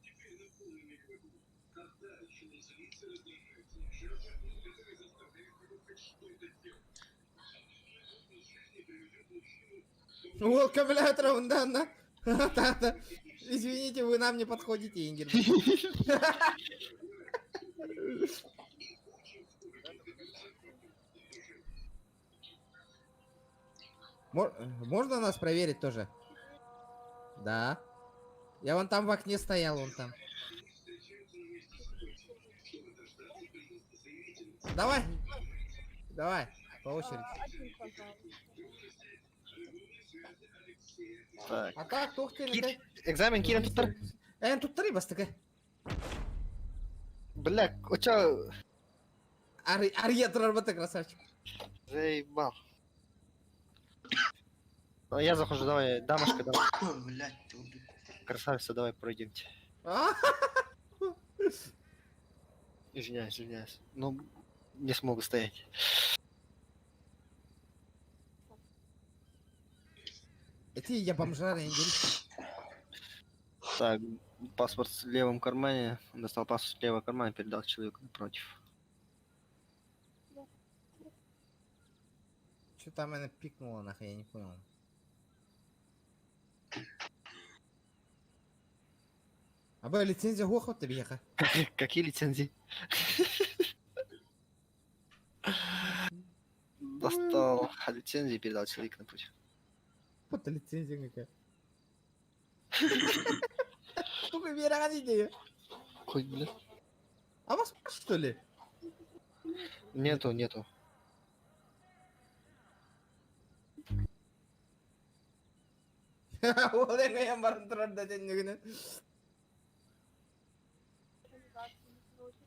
Welcome, бля, да, да. Извините, вы нам не подходите, Ингер. Можно нас проверить тоже? Да. Я вон там в окне стоял, вон там. Давай. Давай, по очереди. Так. А так, тух ты Экзамен кирен туттар. Эн туттары бастыка. Бля, оча... Ария турар красавчик. Заебал. Ну, Я захожу, давай, дамочка, давай. Блять, ты убил. Красавица, давай пройдемте. Извиняюсь, извиняюсь. Ну, не смогу стоять. Эти я бомжара, Ингер. Так, паспорт в левом кармане. Достал паспорт в левом кармане, передал человеку напротив. Что там она пикнула, нахуй, я не понял. А бы лицензия хохот тебе еха. Какие лицензии? Достал лицензии, передал человеку напротив. Вот лицензия какая. Сука, верага идея. Ой, бля. А вас что ли? Нету, нету. Ол эң барын турар да теннигине.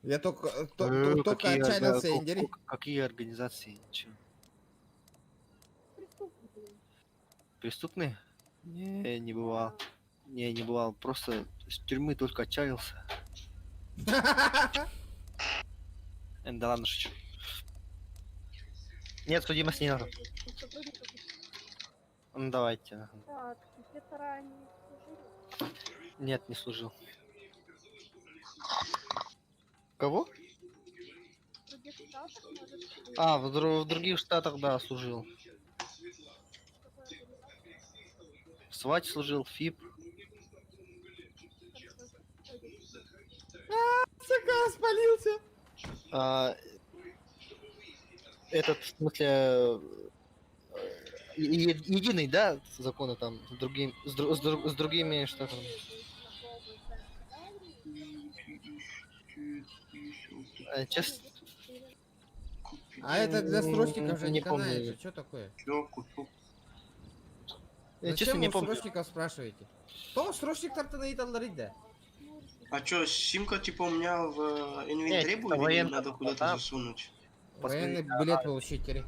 Я только, только отчаялся, Индири. Какие организации? Чё? Преступные? Не, не бывал. Не, не бывал. Просто с тюрьмы только отчалился. Да ладно, шучу. Нет, судимость не надо. Ну давайте. Так, инспектора не служили? Нет, не служил. Кого? А, в других штатах, да, служил. В SWAT служил, ФИП. Сука, спалился. А, этот, в смысле, единый, да, законы там с, другим, с, дру- с дру- с другими штатами? Честно, А это для срочников же Не не помню. канает. Что такое? Чё, купил? Я Зачем честно не вы помню. срочников спрашиваете? То срочниктар-то ыйыталлар да. А чё, симка типа у меня в инвентаре Нет, будет или военный надо куда-то там. засунуть? Военный Посмотреть, билет получить теперь.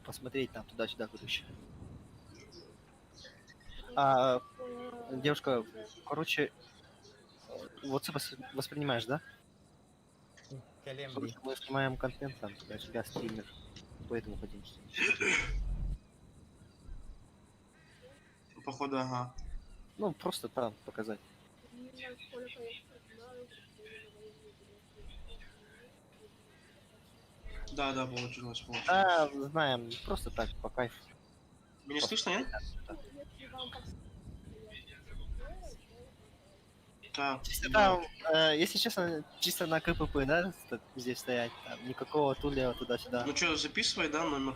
Посмотреть там туда-сюда, короче. А, девушка, короче, вот ты воспринимаешь, да? Короче, мы снимаем контент там туда-сюда, стример. Поэтому хотим что-нибудь. Походу, ага. Ну, просто там показать. Да, получилось, получилось. Да, знаем, просто так, по кайфу. Меня слышно, нет? Так, Чисто да. там, если честно, чисто на КПП, да, здесь стоять, там, никакого тулева туда-сюда. Ну что, записывай, да, номер?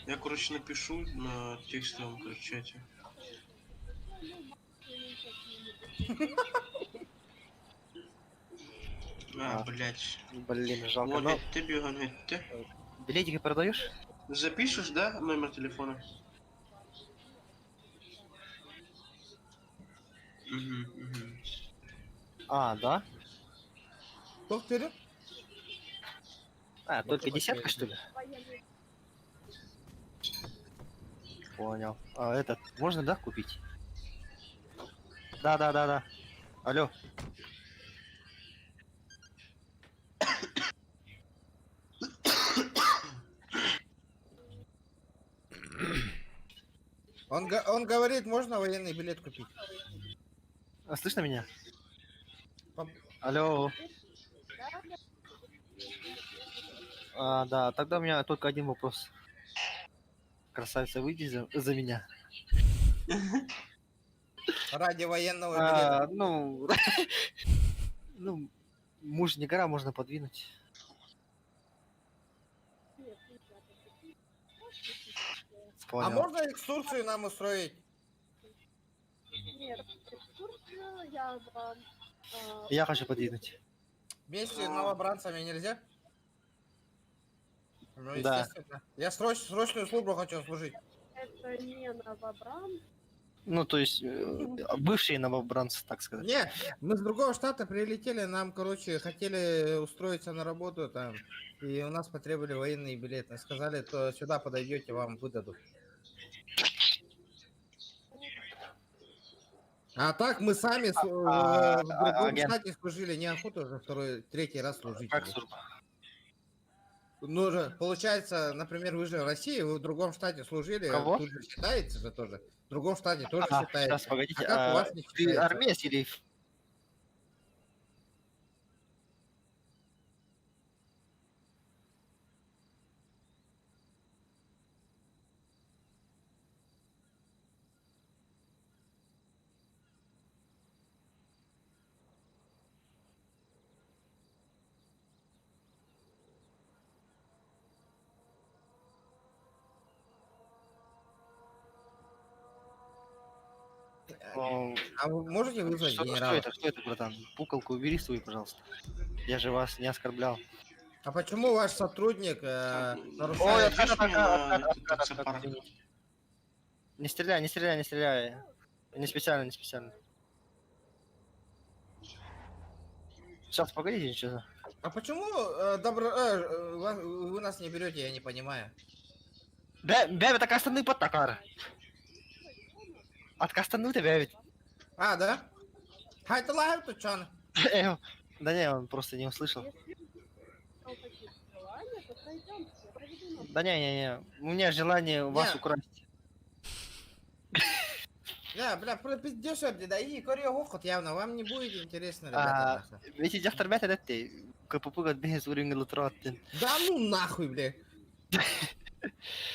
Я, короче, напишу на текстовом, короче, чате. А, блять. Блин, жалко, Вот но... ты бегай, ты. Билетики продаешь? Запишешь, да, номер телефона? Угу, угу. А, да? Доктор? А, только десятка, что ли? Понял. А этот, можно, да, купить? Да. Алло. Он говорит, можно военный билет купить. А слышно меня? Алло. А, да, тогда у меня только один вопрос. Красавица, выйди за меня. Ради военного А, билета. ну, ну, муж не гора, можно подвинуть. А Понял. можно экскурсию нам устроить? Нет, экскурсию я вам... Я хочу подвинуть. Вместе с новобранцами нельзя? Ну, Да. естественно. Я срочную службу хочу служить. Это не новобранцы. Ну, то есть, бывшие новобранцы, так сказать. Не, мы с другого штата прилетели, нам, короче, хотели устроиться на работу там, и у нас потребовали военные билеты. Сказали, то сюда подойдете, вам выдадут. А так мы сами в другом агент. штате служили, неохота уже второй, третий раз служить. Как уже. служба? Ну же, получается, например, вы же в России, вы в другом штате служили, Кого? тут же считается же тоже. В другом штате тоже А, считается. сейчас, погодите, А как у а, вас не ты считается? армеец или... А вы можете вызвать Что, что генерала? это, что это, братан? Пукалку убери свою, пожалуйста. Я же вас не оскорблял. А почему ваш сотрудник Ой, нарушает... откат, откат, откат, откат, откат, извините. Не стреляй, не стреляй, не стреляй. Не специально, не специально. Сейчас, погодите, что А почему вы нас не берете, я не понимаю. Бя, это кастаны под такар. От кастаны тебя ведь. А, да? Хайталахев тут чан. Да не, он просто не услышал. Да не, не, не. У меня желание вас Не. украсть. Да, бля, про пиздешь, да и хохот явно, вам не будет интересно, ребята, А, нахуй. Эти дьахтар бэт эдэтти. КПП бэһэс урингы лутроттен. Да ну нахуй, бля.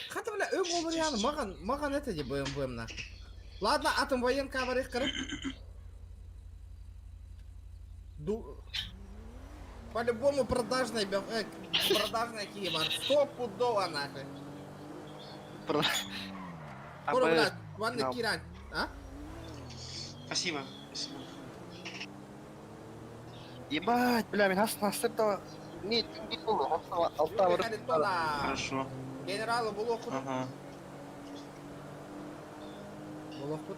Хата, бля, өг олар яны, маған, маған это де БМВ нахуй. Ладно, атом военка бар их кырып. Ду... По-любому продажная, продажная киевар. Стопудово нахуй. Скоро, бля, ванны киран. А? Спасибо, спасибо. Ебать, бля, мен хас настырда не не болду. Алта бар. Хорошо. Генералы булохут. Ага. Булохут.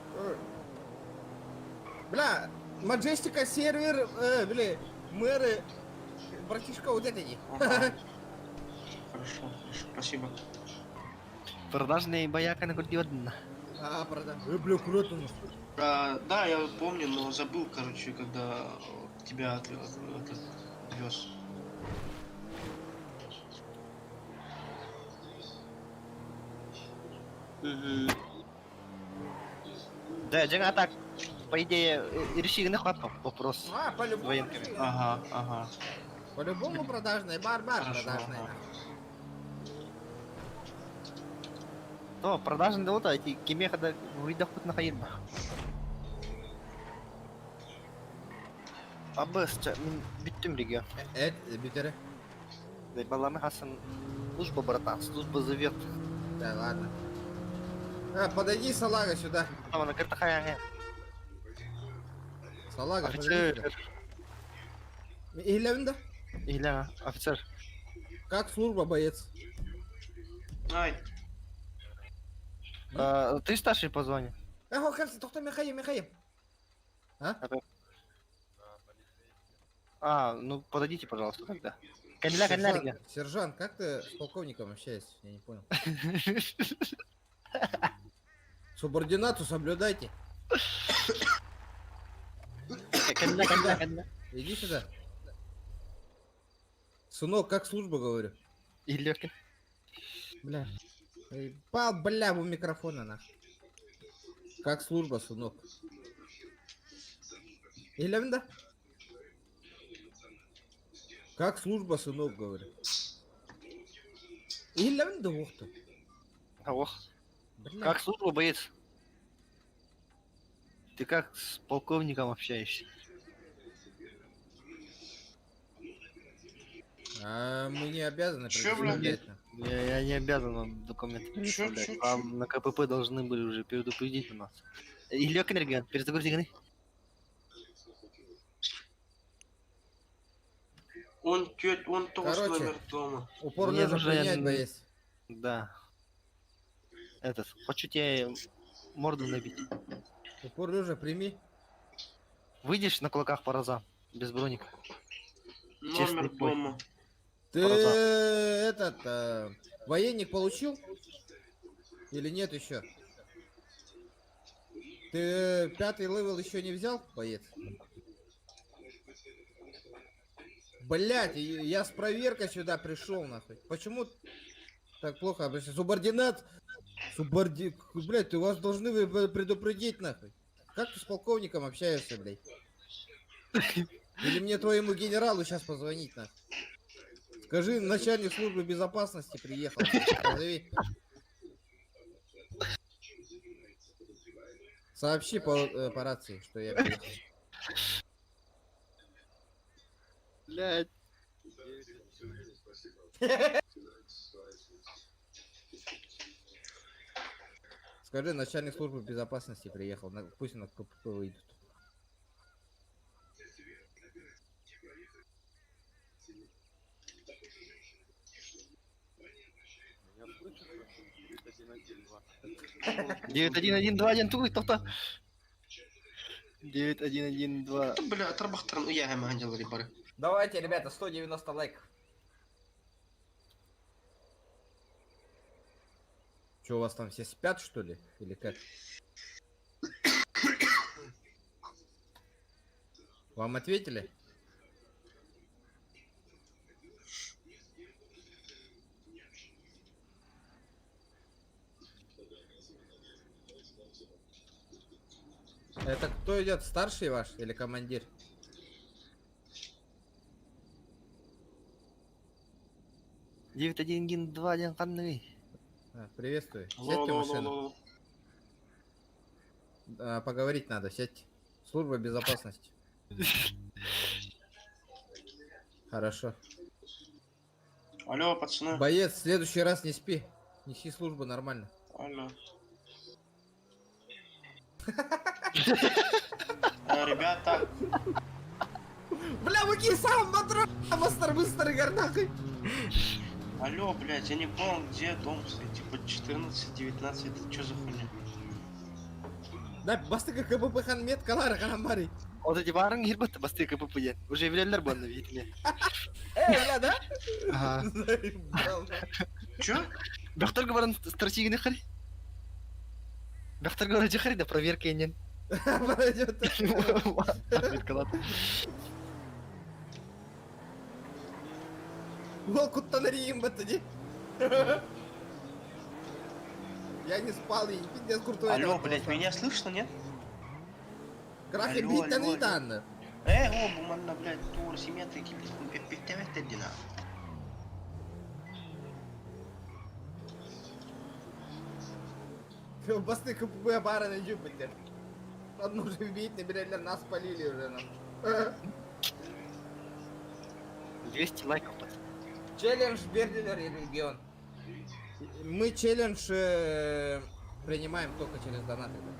Бля, Маджестика сервер, бля, мэры, братишка, вот это не. Ага. Хорошо, хорошо, спасибо. Продажные бояка на курдиодна. А, правда. Бля, аккуратно. А, да, я помню, но забыл, короче, когда тебя этот, вез. Угу. Да, жаңа так, по идее, решили нахватку вопрос. А, по-любому. Военками. Ага, ага. По-любому продажная, бар-бар продажная. ага. То, продажный да вот, эти кемеха да выдохут на хаирба. Абыс, мен бүттүм регион. Эт, бүтере. Да, баламы хасан служба, братан, служба зовет. Да, ладно. А, подойди, салага, сюда. Там она картахая. Салага, подойди Офицер. сюда. Илевин, да? Иля, офицер. Как служба, боец? Ай. А, ты старший по званию? Эх, кажется, доктор Михаил, Михаил. А? А, ну подойдите, пожалуйста, тогда. Канля, канля, Сержант, сержант, как ты с полковником общаешься? Я не понял. Субординацию соблюдайте. Канля, канля, канля. Иди сюда. Сынок, как служба, говорю? Илёкин. Бля. Ебал, бля, у микрофона нах. Как служба, сынок? Илевин, да? Как служба, сынок, говорю? Илевин, да, ух ты. Ох. Бля. Как служба, боец? Ты как с полковником общаешься? А мы не обязаны Чё, бля? предупреждать. Я не обязан вам документы Чё, предоставлять. чё, чё? Вам на КПП должны были уже предупредить у нас. Илёкин, регион, перезагрузи гны. Он теть, он тоже Короче, номер дома. Упор Мне лежа нужен- принять, боец. Да. Этот, хочу тебе морду набить. Упор лежа прими. Выйдешь на кулаках по разам, без броника. Честный Номер бой. дома. Ты По разам. этот военник получил? Или нет еще? Ты пятый level еще не взял, боец? Блять, я с проверкой сюда пришел, нахуй. Почему так плохо? обращаешься? Субординат! Суборди... Блять, ты вас должны вы предупредить, нахуй. Как ты с полковником общаешься, блядь? Или мне твоему генералу сейчас позвонить, нахуй? Скажи, начальник службы безопасности приехал. Позови. Сообщи по рации, что я приехал. Блядь. Скажи, начальник службы безопасности приехал. Пусть на КПП выйдут. 9 1 1 2 1 туй, тоқта. 9 1 1 2. Бля, тарбахтарым уяһа маханжалары бары. Давайте, ребята, 190 лайков. Че, у вас там все спят, что ли? Или как? Вам ответили? Это кто идет, старший ваш или командир? 9-1-1-2 диэн ханныгый? А, приветствую. Алло, Сядьте в алло, алло, машину. алло. А, поговорить надо, сядьте. Служба безопасности. Хорошо. Алло, пацаны. Боец, в следующий раз не спи. Неси службу нормально. Алло. Ребята, Бля, выкинь сам матрос, мастер быстро нахуй. Алло, блядь, я не понял, где дом стоит. Типа 14, 19, это что за хуйня? Да, бастыка КПП хан меткалар ханамари. Вот эти барың кирбет басты КПП диэн. Уже билэллэр буонна биитине. Бля, да? Ага. Заебал. Чё? Бөхтөргө баран стратегияны хари. Бөхтөргө баран хари да проверка инен. Пройдет. Проверкалат. Гол куттан баттади. Я не спал, и пиздец крутой. Алло, блядь, меня слышно, нет? График Алло, биттен алло, итан. О, буманна, блядь, тур, симметрики, блядь, дина. Басты КПП бара на Юпитер. Одну уже бить набирали, нас полили уже нам. 200 лайков, пацаны. Челлендж Бердилер и регион. Мы челлендж принимаем только через донаты. Да.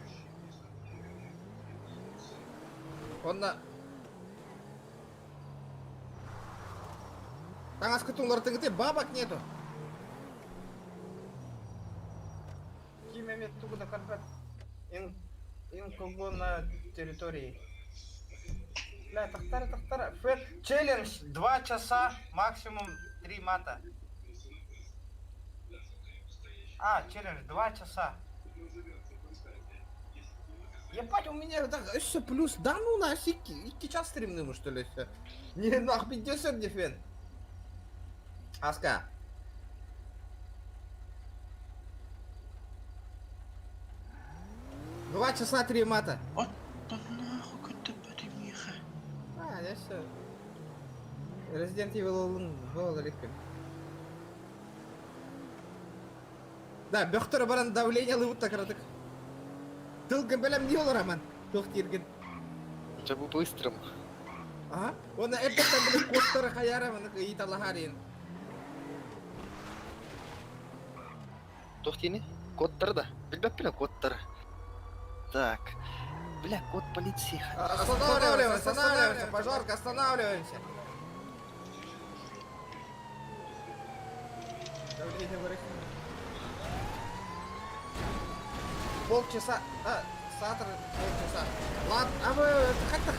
Он на... Там ты бабок нету. Инкого на территории. Бля, тахтара, тахтара. Фэт, челлендж 2 часа, максимум 3 мата. А, челлендж 2 часа. Ебать, у меня так все плюс. Да ну нафиг, икки час стримным что ли все. Не нах 50 дефен. Аска. 2 часа 3 мата. Вот да нахуй, какой-то подмеха. А, я все. Resident Evil был редко. Да, бөхтөр баран давление лыбыт такыратык. Тылгын бэлэм не олар аман. Тух тиргин. Это был быстрым. Ага. Он эрдеттен биле кодтары хаяра маны ыйталахарин. Туох тиини? Кодтары да. Билбэппин кодтары. Так. Бля, код полиции. Останавливаемся, останавливаемся, пожарка, останавливаемся. Давление вырастет. Полчаса, а, сатр, полчаса. Ладно, а вы как-то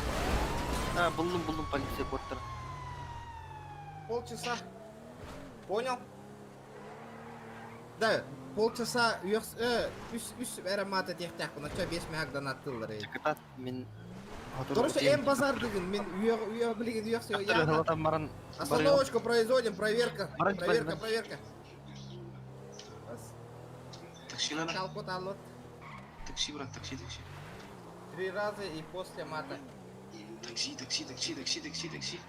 А, буллум, буллум полиция кодтары. Полчаса. Понял? Да, полчаса үс үс эрэ мата тиэхтээх нача 5 мөһөөк донат тыллар. Кытат мин Короче, М базар деген, мен үйе үйе билеген үйе Там баран Остановочку производим, проверка. Баран, Проверка, баран. проверка. Такси надо. Алкот, аллот. Такси, брат, такси, такси. Три раза и после мата. Такси, такси, такси, такси, такси, такси.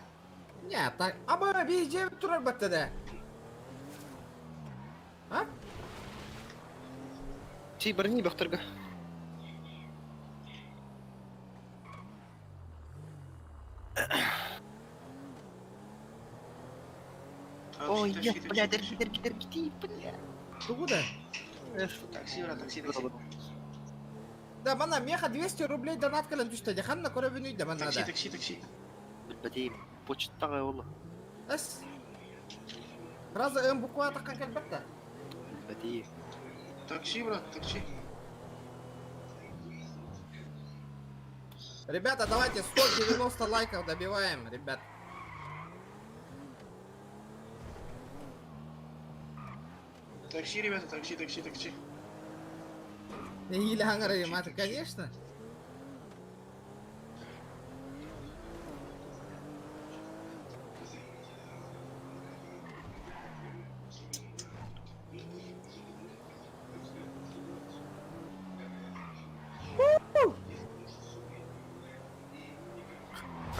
Не, так. Аба, бейже турар баттада. А? Чи барни бөхтөргө. Ой, Такси, нет, такси, бля, такси. дерги, дерги, дерги, бля. Тугуда? Такси, брат, такси, такси. Да, мана меха 200 рублей донат кэлэн түстэ. Ханна көрөбүнүй да манна Такси, да. такси, такси. Билбэтим, почтаҕа ол. Эс. Раза М буква таккан кэлбэт. Билбэтим. Такси, брат, такси. Ребята, давайте 190 лайков добиваем, ребят. Такси, ребята, такси, такси, такси. Или ангары маты, конечно.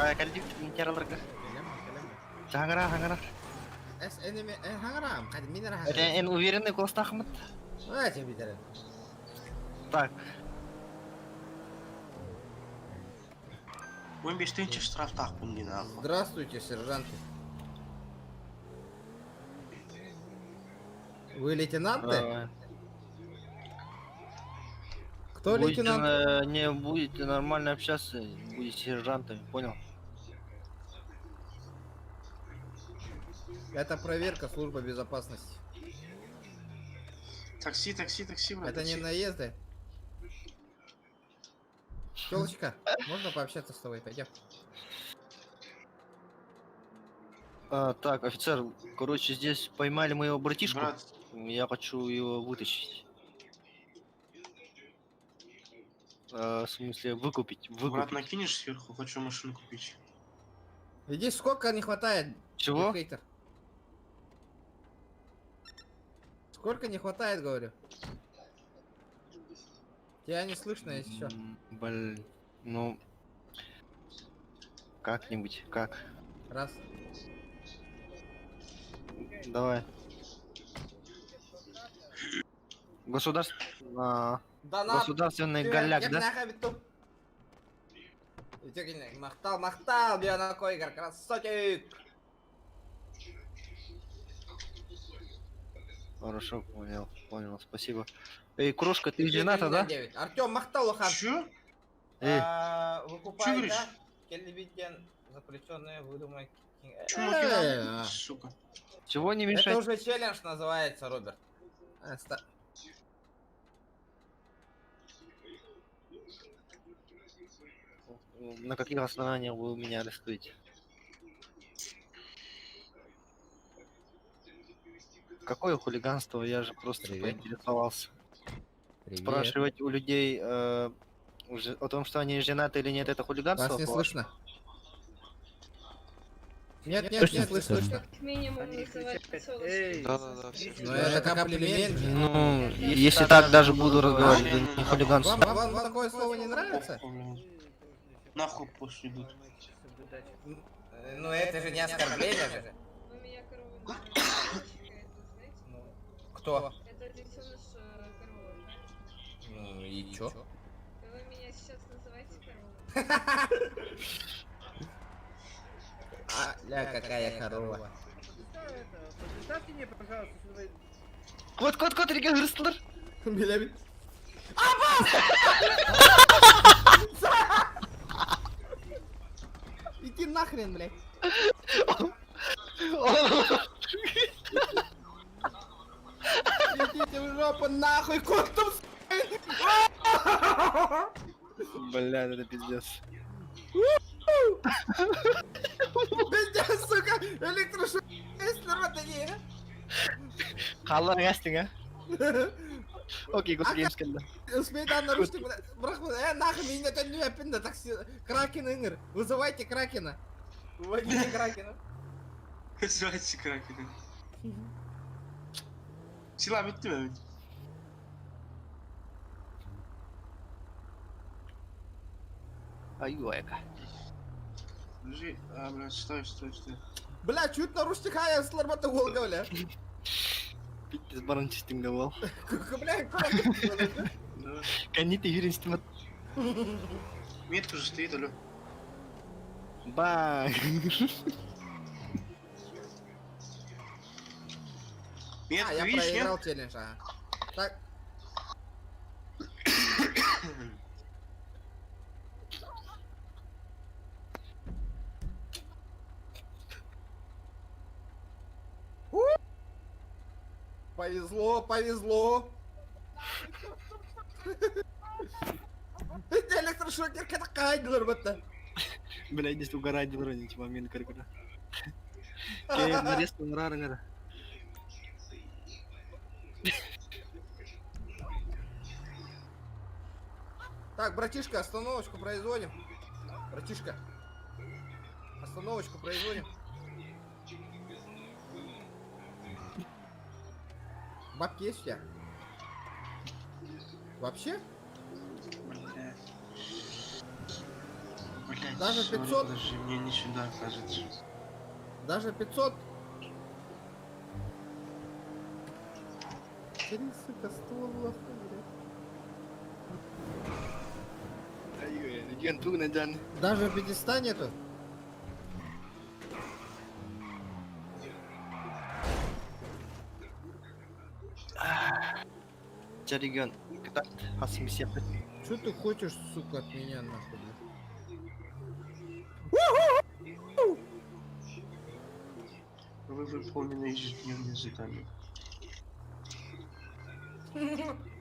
Кэлдик интераларга. Хаңара, хаңара. Эс энеме хаңарам, кад мин ара Это эн уверенный костахмыт. А, тебе битерен. Так. 15 тысяч штраф тахпын не нахуй. Здравствуйте, сержанты. Вы лейтенанты? Кто Будете, лейтенант? Не будете нормально общаться, будете сержантами, понял? Это проверка службы безопасности. Такси, такси, такси, брат. Это не такси. наезды? Телочка, можно пообщаться с тобой? Пойдем. А, так, офицер, короче, здесь поймали моего братишку. Брат. Я хочу его вытащить. А, в смысле, выкупить, Брат, выкупить. накинешь сверху, хочу машину купить. Иди, сколько не хватает? Чего? Хейтер? Сколько не хватает, говорю? Тебя не слышно, если что. Блин, ну... Как-нибудь, как? Раз. Давай. Государств... Донат. Государственный голяк, да? Махтал, махтал, Биона Койгар, красотик! Хорошо, понял, понял, спасибо. Эй, крошка, ты жената, да? Артем, махтал, Лохан. Чё? Эй. А, Выкупай, Чё говоришь? да? Келлибиден, заключенные, выдумай. Чё, Э, сука? Чего не Это мешать? уже челлендж называется, Роберт. На каких основаниях вы меня арестуете? Какое хулиганство? Я же просто Привет. поинтересовался. Привет. Спрашивать у людей о том, что они женаты или нет, это хулиганство? Вас не по-вашему? слышно. Нет, нет, Точно нет, слышно. слышно? Минимум называть поселочный. Да-да-да, все. Ну это комплимент же. Ну, если так даже буду разговаривать, это не хулиганство. Вам такое слово не нравится? Нахуй пусть идут. Ну это же не оскорбление же. Вы меня коровой называете, это знаете? Кто? Это детеныш коровы, правильно? Ну и чё? Вы меня сейчас называете коровой. А, ля, какая корова. Представьте мне, пожалуйста, сюда. Кот, кот, кот, реген, рыслар. Бля, Иди нахрен, блядь. Идите в жопу нахуй, кот там с***. Бля, это пиздец. Пиздец, сука, электрошок есть народ, не? Қалар ястың, а? Окей, Good Games келді. Успей там наручник, бля, нахуй меня это не опинда, такси, Кракен Ингр, вызывайте Кракена. Выводите Кракена. Вызывайте Кракена. Сила bitti mi? Evet. Ай, Подожди, а, блядь, стой, стой, стой. Бля, чуть наручник, а я сларбата голга, бля. Пиздец, баран чистің да бол. Бля, Кракен. Кәнете үйреністім. Метка же стоит, алло. Бang. Метку А, я видишь, нет? проиграл челлендж, ага. Так. У! Повезло, повезло. Это электрошокер, это кайдлер, будто. Бля, здесь угорать вроде, типа, мен кіргірі. Кей, нарезка нұрарыңыр. Так, братишка, остановочку производим. Братишка, остановочку производим. Бабки есть у тебя? Вообще? Блядь. Блядь. Блядь, Даже sorry, 500? Подожди, мне не сюда, кажется. Даже 500? Три, сука, ствол нахуй, блядь. Даже 500 нету? Дьэ регион. Кытаат хас миссия Что ты хочешь, сука, от меня, нахуй, блядь? Вы выполнены ежедневные задания.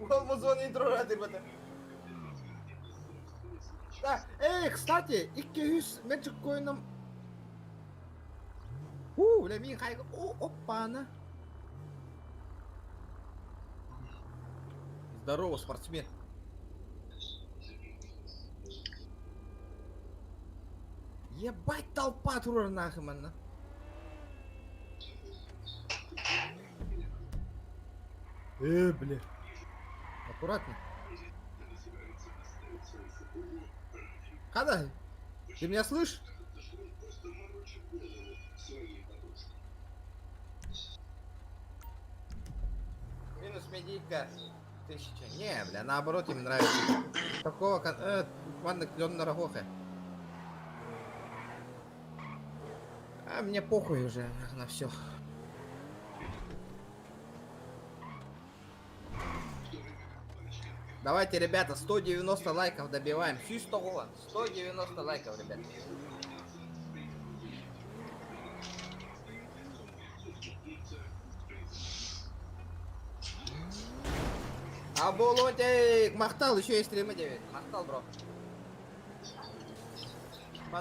Уол музон интро ребята. Да, эй, кстати, 200 Magic Coin У, бля, мин хайга, о, опа, Здорово, спортсмен. Ебать толпа турар нахуй, манна. Бля. Аккуратно. Када, ты меня слышишь? Минус медийка. Тысяча. Не, бля, наоборот им нравится. Такого кон... Ладно, клен на рогохе. А мне похуй уже на все. Давайте, ребята, 190 лайков добиваем. 100 190 лайков, ребят. Аболотик! Махтал, еще есть стримы 9. Махтал, бро.